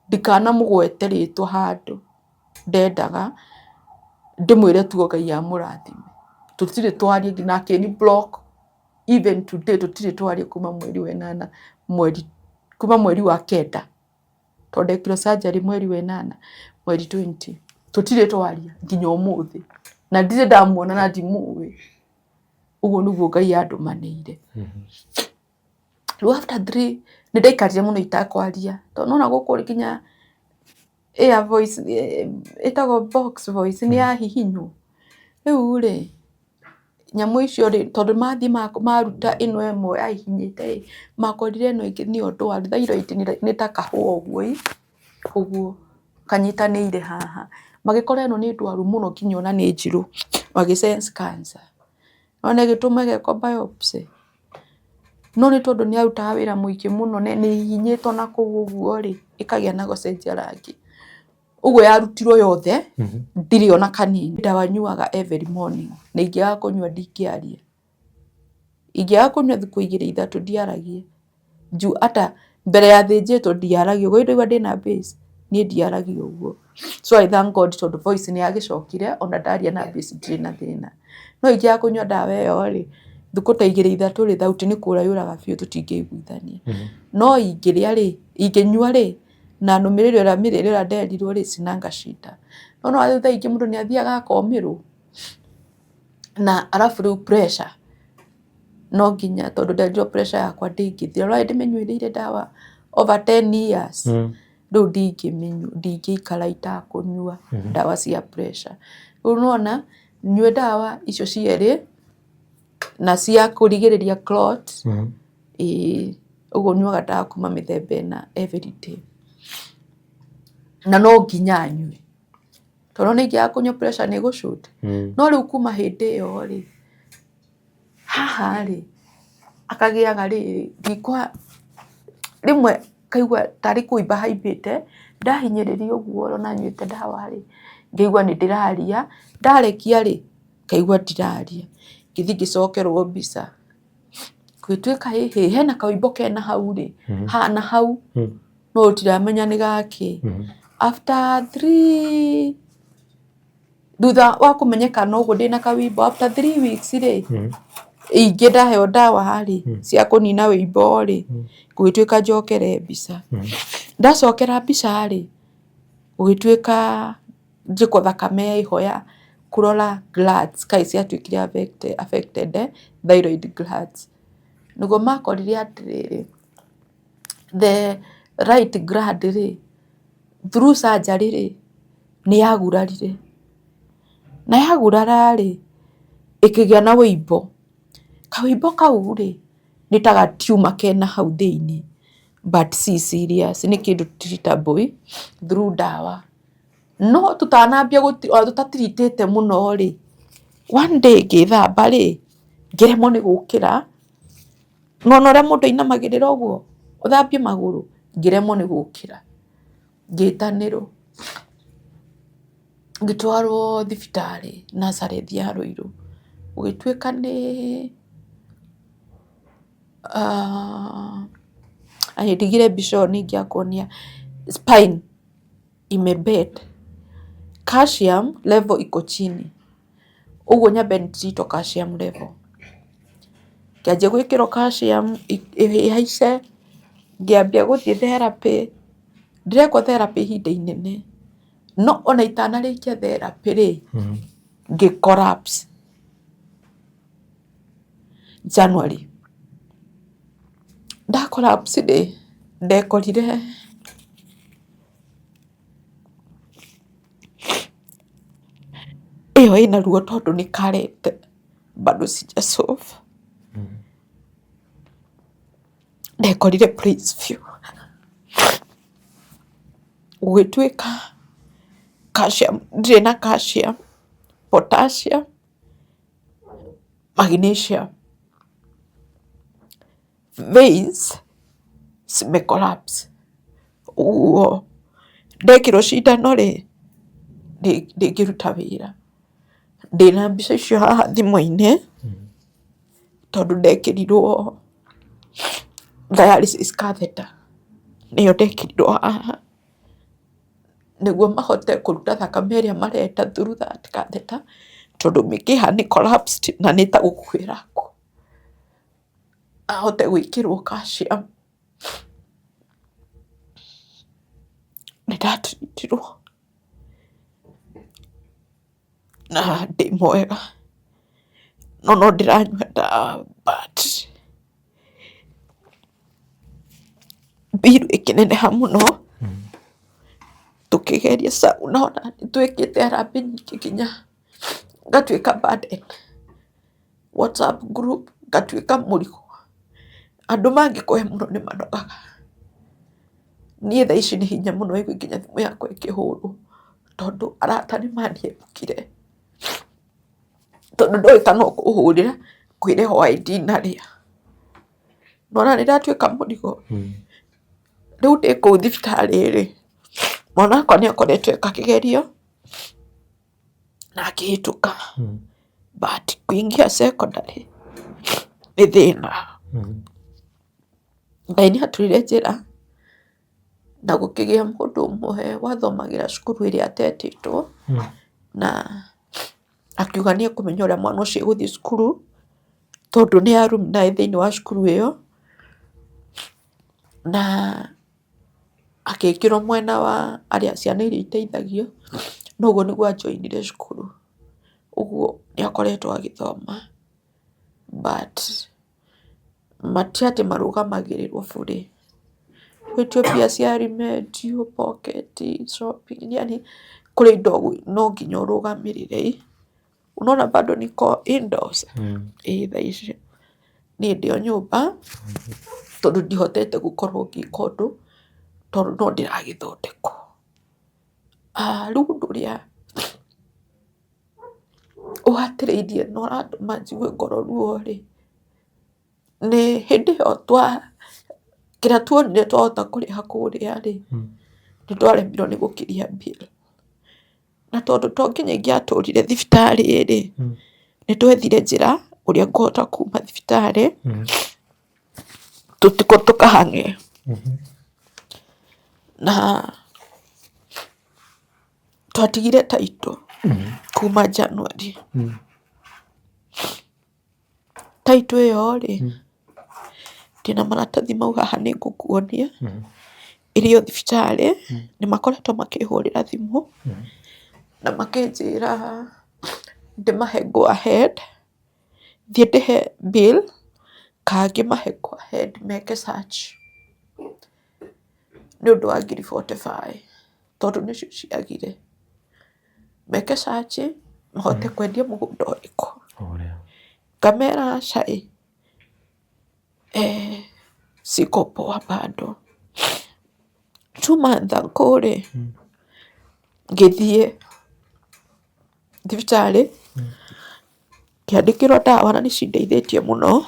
ndikanamũgwete rĩtwa handũ, ndendaga ndĩmwĩre tu o Ngai amũrathime. Tũtirĩ twaria nginya akĩni block even today tũtirĩ twaria kuma mweri wa ĩnana mweri, kuma mweri wa kenda. Tondũ ndekirwo surgery mweri wa ĩnana mweri 20 tũtirĩ twaria nginya ũmũthĩ na ndirĩ ndamuona na ndimũĩ. Ũguo nĩguo Ngai andũmanĩire. Rĩu after three nĩ ndaikarire mũno itakwaria tondũ nĩwona gũkũ nginya air voice ĩtagwo box voice nĩ yahihinywo. Rĩu rĩ nyamũ icio rĩ tondũ mathiĩ maruta ĩno ĩmwe yahihinyĩte rĩ, makorire ĩno ĩngĩ nĩyo ndwaru, thyroid nĩ ta kahũa ũguo ĩ, ũguo kanyitanĩire haha. Magĩkora ĩno nĩ ndwaru mũno nginya ona nĩ njirũ, magĩ sense cancer. Nĩwona ĩgĩtũma ĩgekwo biopsy. No nĩ tondũ nĩ arutaga wĩra mũingĩ mũno na nĩ ĩhihinyĩtwo na kũu ũguo rĩ, ĩkagĩa na gũcenjia rangi. Ũguo yarutirwo yothe, ndirĩ ona kanini. Ndawa nyuaga every morning na ingĩaga kũnyua ndingĩaria. Ingĩaga kũnyua thikũ igĩrĩ ithatũ ndiaragia. Juu hata mbere ya thĩnjĩtwo ndiaragia ũguo, ndaigua ndĩna bass niĩ ndiaragia ũguo. So I thank God tondũ voice nĩ yagĩcokire ona ndaria na bass ndirĩ na thĩna. No ingĩaga kũnyua ndawa ĩyo rĩ, thikũ ta igĩrĩ ithatũ rĩ, thauti nĩ kũra yũraga biũ tũtingĩiguithania. No ingĩrĩa rĩ, ingĩnyua rĩ, na nũmĩrĩre ũrĩa mĩrĩre ĩrĩa nderirwo rĩ, sinanga shida. No nĩwona rĩu thaa ingĩ mũndũ nĩ athiaga akomĩrwo na arabu rĩu pressure no nginya tondũ nderirwo pressure yakwa ndĩngĩthira. Ũrona ndĩmĩnyuĩrĩire ndawa over 10 years, rĩu ndingĩikara itakũnyua ndawa cia pressure. Rĩu nĩwona nyue ndawa icio cierĩ na cia kũrigĩrĩria clot, ĩĩ ũguo nyuaga ndawa kuma mĩthemba ĩna every day. Na no nginya nyue, tondũ nĩ ingĩaga kũnyua pressure nĩ ĩgũ shoot. No rĩu kuma hĩndĩ ĩyo rĩ, haha rĩ, akagĩaga rĩrĩ, rĩmwe ngaigua tarĩ kũimba haimbĩte, ndahinyĩrĩria ũguo ona nyuĩte ndawa rĩ, ngaigua nĩ ndĩraria, ndarekia rĩ, ngaigua ndiraria. Ngĩthiĩ ngĩcokerwo mbica. Gũgĩtuĩka ĩhĩ hena kawĩimbo kena hau rĩ, hana hau, no tũtiramenya nĩ gakĩ. After 3 thutha wa kũmenyekana ũguo ndĩna kawĩimbo after 3 weeks rĩ, ingĩ ndaheo ndawa rĩ cia kũnina wĩimbo rĩ, gũgĩtuĩka njokere mbica. Ndacokera mbica rĩ, gũgĩtuĩka njĩkwo thakame ĩho ya kũrora glands kana ciatuĩkire affected thyroid glands. Nĩguo makorire atĩrĩrĩ, the right gland rĩ, through surgery rĩ, nĩ yagurarire. Na yagurara rĩ, ĩkĩgĩa na wĩimbo. Kawĩimbo kau rĩ, nĩ ta ga tumor kena hau thĩiniĩ but si serious, nĩ kĩndũ treatable through ndawa. No tũtanambia ona tũta treat ĩte mũno rĩ, one day ngĩthamba rĩ, ngĩremwo nĩ gũkĩra. Nĩwona ũrĩa mũndũ ainamagĩrĩra ũguo ũthambie magũrũ, ngĩremwo nĩ gũkĩra. Ngĩtanĩrwo, ngĩtwarwo thibitarĩ Nazareth ya Ruiru. Gũgĩtuĩka nĩ ndigire mbica ĩyo nĩingĩakuonia, spine imebend, calcium level iko chini. Ũguo nyambe nĩ treat wo calcium level. Ngĩanjia gwĩkĩrwo calcium ĩhaice, ngĩambia gũthiĩ therapy. Ndĩrekwo therapy ihinda inene, no ona itanarĩkia therapy rĩ, ngĩ collapse January. Nda collapse rĩ, ndekorire ĩyo ĩna ruo tondũ nĩ karete bado sija solve. Ndekorire Praise View. Gũgĩtuĩka calcium ndirĩ na calcium, potassium, magnesium. Veins cime collapse. Ũguo ndekĩrwo cindano rĩ, ndĩngĩruta wĩra. Ndĩna mbica icio haha thimũ-inĩ, tondũ ndekĩrirwo dialysis catheter, nĩyo ndekĩrirwo haha, nĩguo mahote kũruta thakame ĩrĩa marenda through that catheter, tondũ mĩkiha nĩ collapsed na nĩ ta gũkua ĩrakua. Ahote gwĩkĩrwo calcium. Nĩ ndatreatirwo na ndĩ mwega, no no ndĩranyua ndawa but bill ĩkĩneneha mũno, tũkĩgeria nona nĩ twĩkĩte harambee nyingĩ nginya ngatuĩka burden. WhatsApp group ngatuĩka mũrigo. Andũ mangĩkũhe mũno nĩ manogaga. Niĩ thaa ici nĩ hinya mũno wĩigue nginya thimũ yakwa ĩkĩhũrwo, tondũ arata nĩ mandiĩbukire. Tondũ ndũĩ kana ũkũhũrĩra ngwĩre why ndinarĩa. Nĩwona nĩ ndatuĩka mũrigo? Rĩu ndĩ kũu thibitarĩ rĩ, mwana wakwa nĩ akoretwo eka kĩgerio na akĩhĩtũka, but kuingia secondary nĩ thĩna. Ngai nĩ atwĩrire njĩra na gũkĩgĩa mũndũ ũmwe wathomagĩra cukuru ĩrĩa atetĩtwo, na akiuga nĩ ekũmenya ũrĩa mwana ũcio egũthiĩ cukuru, tondũ nĩ alumni thĩinĩ wa cukuru ĩyo, na agĩkĩrwo mwena wa arĩa ciana iria iteithagio, na ũguo nĩguo anjoinire cukuru. Ũguo nĩ akoretwo agĩthoma but ti atĩ marũgamagĩrĩrwo burĩ. Gwĩtio mbia cia remedial, pocket, shopping, yaani kũrĩ indo no nginya ũrũgamĩrĩre. Unaona bado niko indoors ĩĩ thaa ici niĩ ndĩ o nyũmba tondũ ndihotete gũkorwo ngĩka ũndũ tondũ no ndĩragĩthondekwo. Rĩu ũndũ ũrĩa ũhatĩrĩirie na ũratũma njigue ngoro ruo rĩ, nĩ hĩndĩ ĩyo kĩrĩa tuonire twahota kũrĩha kũrĩa rĩ, nĩ twaremirwo nĩ gũkiria bill. Na tondũ to nginya ingĩatũrire thibitarĩ rĩ, nĩ twethire njĩra ũrĩa ngũhota kuma thibitarĩ. Tũtiko tũkahang'e. Na twatigire title kuma January. Title ĩyo rĩ, ndĩna maratathi mau haha nĩ ngũkuonia, ĩrĩ o thibitarĩ, nĩ makoretwo makĩhũrĩra thimũ, na makĩnjĩra ndĩmahe go ahead, thiĩ ndĩhe bill, kana ngĩmahe go ahead meke search, nĩ ũndũ wa ngiri 45, tondũ nĩcio ciagire. Meke search mahote kwendia mũgũnda ũrĩkũ. Ngamera aca ĩ, siko poa bado. 2 months ago rĩ, ngĩthiĩ thibitarĩ, ngĩandĩkĩrwo ndawa na nĩ cindeithĩtie mũno.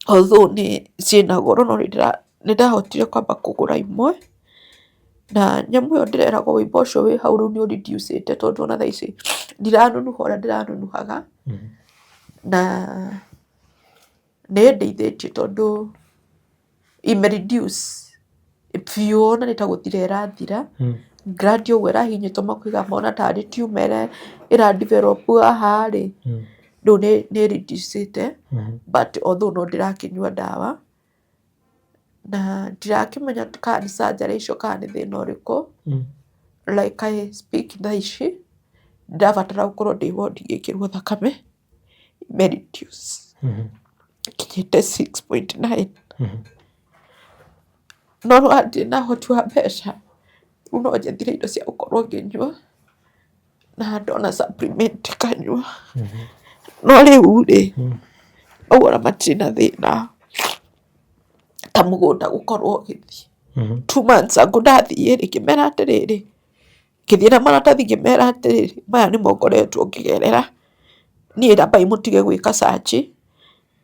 Although nĩ ciĩna goro no nĩ ndahotire kwamba kũgũra imwe, na nyamũ ĩyo ndĩreragwo wũimbo ũcio wĩ hau rĩu nĩ ũ reduce ĩte tondũ ona thaa ici ndiranunuha ũrĩa ndĩranunuhaga, na nĩ ĩndeithĩtie tondũ ime reduce biũ ona nĩ ta gũthira ĩrathira, gland ũguo ĩrahihinyĩtwo makauga mona tarĩ tumor ĩra develop haha rĩ, rĩu nĩ ĩ reduce ĩte but although no ndĩrakĩnyua ndawa, na ndirakĩmenya kana nĩ surgery icio kana nĩ thĩna ũrĩkũ, like I speak thaa ici, ndĩrabatara gũkorwo ndĩ ward ngĩkĩrwo thakame ime reduce nginyĩte 6.9. No ndirĩ na ũhoti wa mbeca, rĩu no njethire indo cia gũkorwo ngĩnyua, na ndona supplement nganyua. No rĩu rĩ, ũguo ona matirĩ na thĩna ta mũgũnda gũkorwo ũgĩthiĩ. 2 months ago ndathiĩ rĩ, ngĩmera atĩrĩrĩ, ngĩthiĩ na maratathi ngĩmera atĩrĩrĩ, maya nĩmo ngoretwo ngĩgerera, niĩ ambai mũtige gwĩka search,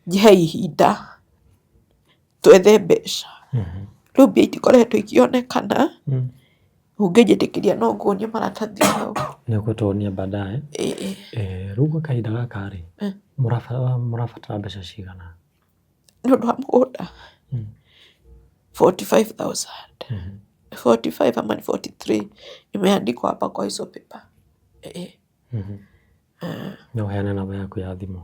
njihei ihinda twethe mbeca. Rĩu mbia itikoretwo ikĩonekana, ũngĩnjĩtĩkĩria no nguonie maratathi mau. Nĩ ũgũtuonia baadaye. Ĩĩ. Rĩu gwa kahinda gaka rĩ, mũrabatara mbeca cigana? Nĩ ũndũ wa mũgũnda? 45,000. 45 ama ni 43 imeandikwa hapa kwa hizo paper. Ĩĩ. No ũheane namba yaku ya thimũ.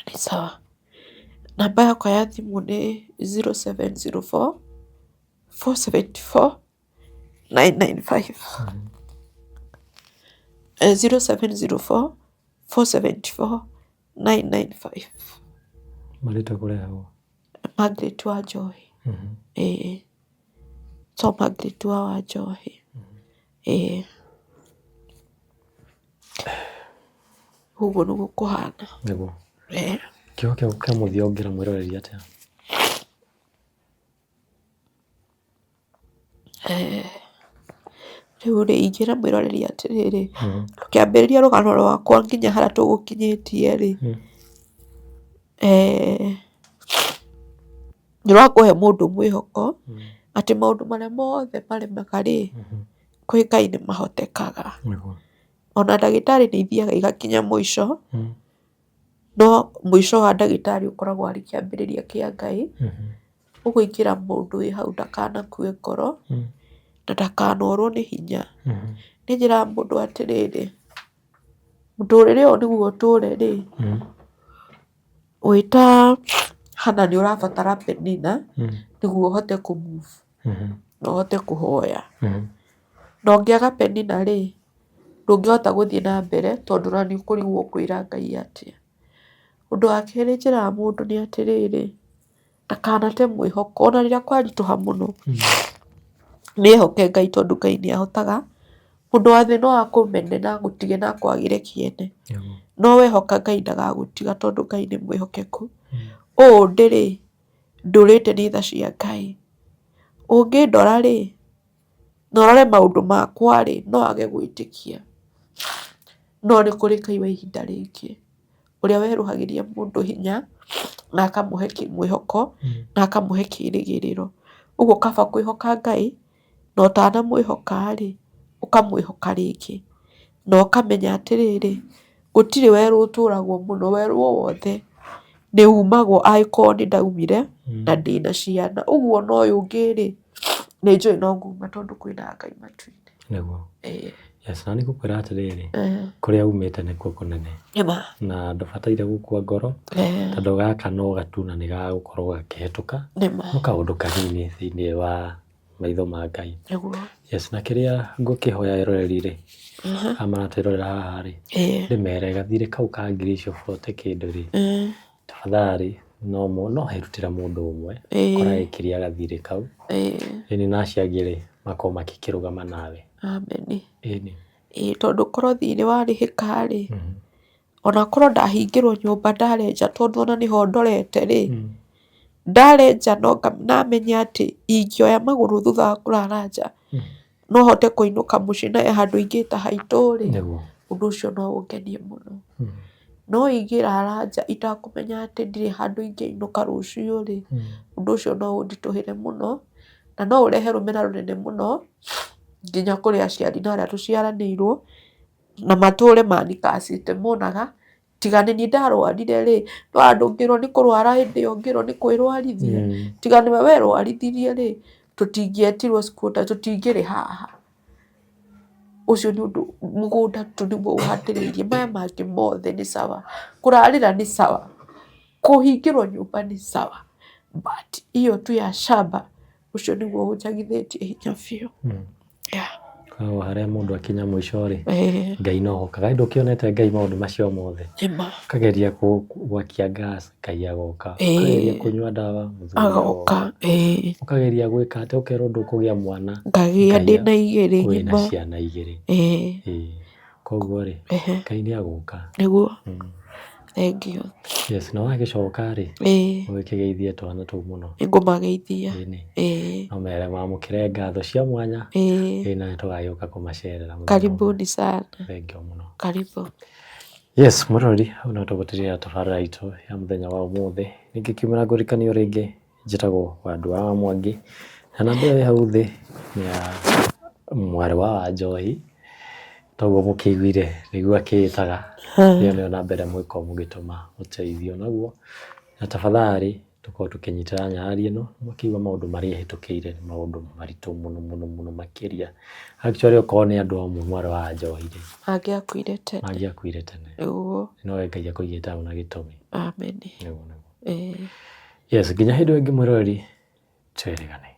Nĩ sawa. Namba yakwa ya thimũ nĩ 0704 474 995. 0704 474 995. Marĩtwa kũrehagwo? Margaret wa Njohi. Ĩĩ. So Margaret wa Wanjohi. Ĩĩ. Ũguo nĩguo kũhana. Nĩguo. Ĩĩ. Kiugo gĩaku kĩa mũthia ũngĩra mwĩroreri atĩa? Rĩu rĩ, ingĩra mwĩroreri atĩrĩrĩ, rũkĩambĩrĩria rũgano rwakwa nginya harĩa tũgũkinyĩtie rĩ, nĩ rwakũhe mũndũ mwĩhoko, atĩ maũndũ marĩa mothe maremaga rĩ, kwĩ Ngai nĩ mahotekaga. Ona ndagĩtarĩ nĩ ithiaga igakinya mũico, no mũico wa ndagĩtarĩ ũkoragwo arĩ kĩambĩrĩria kĩa Ngai. Ũguo ingĩra mũndũ wĩ hau ndakanakue ngoro, na ndakanorwo nĩ hinya. Niĩ njĩraga mũndũ atĩrĩrĩ, mũtũrĩre ũyũ nĩguo ũtũre rĩ, wĩ ta Hannah nĩ ũrabatara Penina nĩguo ũhote kũ move na ũhote kũhoya. Na ũngĩaga Penina rĩ, ndũngĩhota gũthiĩ na mbere tondũ ona nĩ ũkũrigwo ũkwĩra Ngai atĩa. Ũndũ wa kerĩ njĩraga mũndũ nĩ atĩrĩrĩ, ndakanate mwĩhoko ona rĩrĩa kwaritũha mũno, nĩ ehoke Ngai tondũ Ngai nĩ ahotaga. Mũndũ wa thĩ no akũmene na agũtige na akwagĩre kĩene, no wehoka Ngai ndagagũtiga tondũ Ngai nĩ mwĩhokeku. Ũũ ndĩrĩ, ndũrĩte nĩ tha cia Ngai. Ũngĩndora rĩ, na ũrore maũndũ makwa rĩ, no wage gwĩtĩkia. No nĩ kũrĩ Ngai wa ihinda rĩngĩ, ũrĩa werũhagĩria mũndũ hinya, na akamũhe mwĩhoko, na akamũhe kĩrĩgĩrĩro. Ũguo kaba kwĩhoka Ngai, na ũtanamwĩhoka rĩ, ũkamwĩhoka rĩngĩ. Na ũkamenya atĩrĩrĩ, gũtirĩ werũ ũtũragwo mũno, werũ o wothe. Nĩ umagwo angĩkorwo nĩ ndaumire na ndĩna ciana. Ũguo ona ũyũ ũngĩ rĩ, nĩ njũĩ no nguma tondũ kwĩna Ngai matu-inĩ. Nĩguo. Ĩĩ. Yes, na nĩ ngũkwĩra atĩrĩrĩ, Eh, kũrĩa umĩte nĩkuo kũnene Nĩma. na ndũbataire gũkua ngoro Eh, tondũ gaka no gatu na nĩ gagũkorwo gakĩhĩtũka Nĩma. no kaũndũ kanini thĩinĩ wa maitho ma Ngai. Nĩguo. Yes, na kĩrĩa ngũkĩhoya eroreri rĩ, aya maratwĩrorera haha rĩ, Ĩĩ. ndĩmere gathirĩ kau ka ngiri icio bote kĩndũ rĩ, Eh, tafadhali no no herutĩra mũndũ ũmwe Ĩĩ. kora ĩkĩria gathirĩ kau Ĩĩ. ĩni na acio angĩ rĩ makorwo makĩkĩrũgama nawe. Ameni. Ĩni. Ĩĩ tondũ korwo thirĩ warĩhĩka rĩ, ona korwo ndahingĩrwo nyũmba ndare nja tondũ ona nĩho ndorete rĩ, ndare nja no namenya atĩ ingĩoya magũrũ thutha wa kũrara nja, no hote kũinũka mũciĩ na he handũ ingĩta haitũ rĩ, Nĩguo. ũndũ ũcio no ũngenie mũno. No ingĩrara nja itakũmenya atĩ ndirĩ handũ ingĩinũka rũciũ rĩ, ũndũ ũcio no ũnditũhĩre mũno, na no ũrehe rũmena rũnene mũno nginya kũrĩ aciari na arĩa tũciaranĩirwo, na matũre manikacĩte monaga tiga nĩ niĩ ndarwarire rĩ, no handũ ngĩrwo nĩ kũrwara hĩndĩ ĩyo ngĩrwo nĩ kwĩrwarithia, tiga nĩwe werwarithirie rĩ, tũtingĩetirwo squatter, tũtingĩrĩ haha. Ũcio nĩ ũndũ mũgũnda tu nĩguo ũhatĩrĩirie, maya mangĩ mothe nĩ sawa. Kũrarĩra nĩ sawa, kũhingĩrwo nyũmba nĩ sawa, but hiyo tu ya shamba, ũcio nĩguo ũnjagithĩtie hinya biũ. Yeah. Koguo harĩa mũndũ akinya mũico rĩ, Ĩĩ. Ngai no okaga. Ndũkĩonete Ngai maũndũ macio mothe. Nĩma. Ũkageria gwakia gas, Ngai agoka. Ĩĩ. Ũkageria kũnyua ndawa, mũthuri Agoka. Ĩĩ. Ũkageria gwĩka atĩa, ũkerwo ndũkũgĩa mwana. Ngagĩa Ngai ndĩna igĩrĩ Wĩna ng'ima. ciana igĩrĩ. Ĩĩ. Ĩĩ. Koguo rĩ, Ehe. Ngai nĩ agũka. Nĩguo. Thengiũ. Yes, na wagĩcoka rĩ, Ĩĩ. ũgĩkĩgeithie twana tũu mũno. Nĩngũmageithia. Ĩni. Ĩĩ. No mere mamũkĩre ngatho cia mwanya. Ĩĩ. Ĩĩ na nĩtũgagĩũka kũmacerera mũthenya ũmwe. Karibuni sana. Thengiũ mũno. Karibu. Yes, mũrori, hau no tũgũtirĩra tabarĩra itũ ya mũthenya wa ũmũthĩ. Ningĩ kiumĩra ngũrikanio rĩngĩ njĩtagwo Wandũ wa Mwangi na namba ĩyo ĩ hau thĩ nĩ ya mwarĩ wa Wanjohi, toguo mũkĩiguire nĩguo akĩĩtaga. Ĩyo nĩyo namba ĩrĩa mũngĩkorwo mũgĩtũma ũteithio naguo. Na tafadhali tũkorwo tũkĩnyitĩra nyarari ĩno, mũkĩigua maũndũ marĩa ĩhĩtũkĩire nĩ maũndũ maritũ mũno mũno mũno makĩria. Actually okorwo nĩ andũ amwe mwarĩ wa Wanjohi rĩ, Mangĩakuire tene. mangĩakuire tene. Nĩguo. No we Ngai akũigĩte hau na gĩtũmi. Ameni. Nĩguo nĩguo. Ĩĩ. Yes, nginya hĩndĩ ĩyo ĩngĩ mwĩroreri, twĩrĩgane.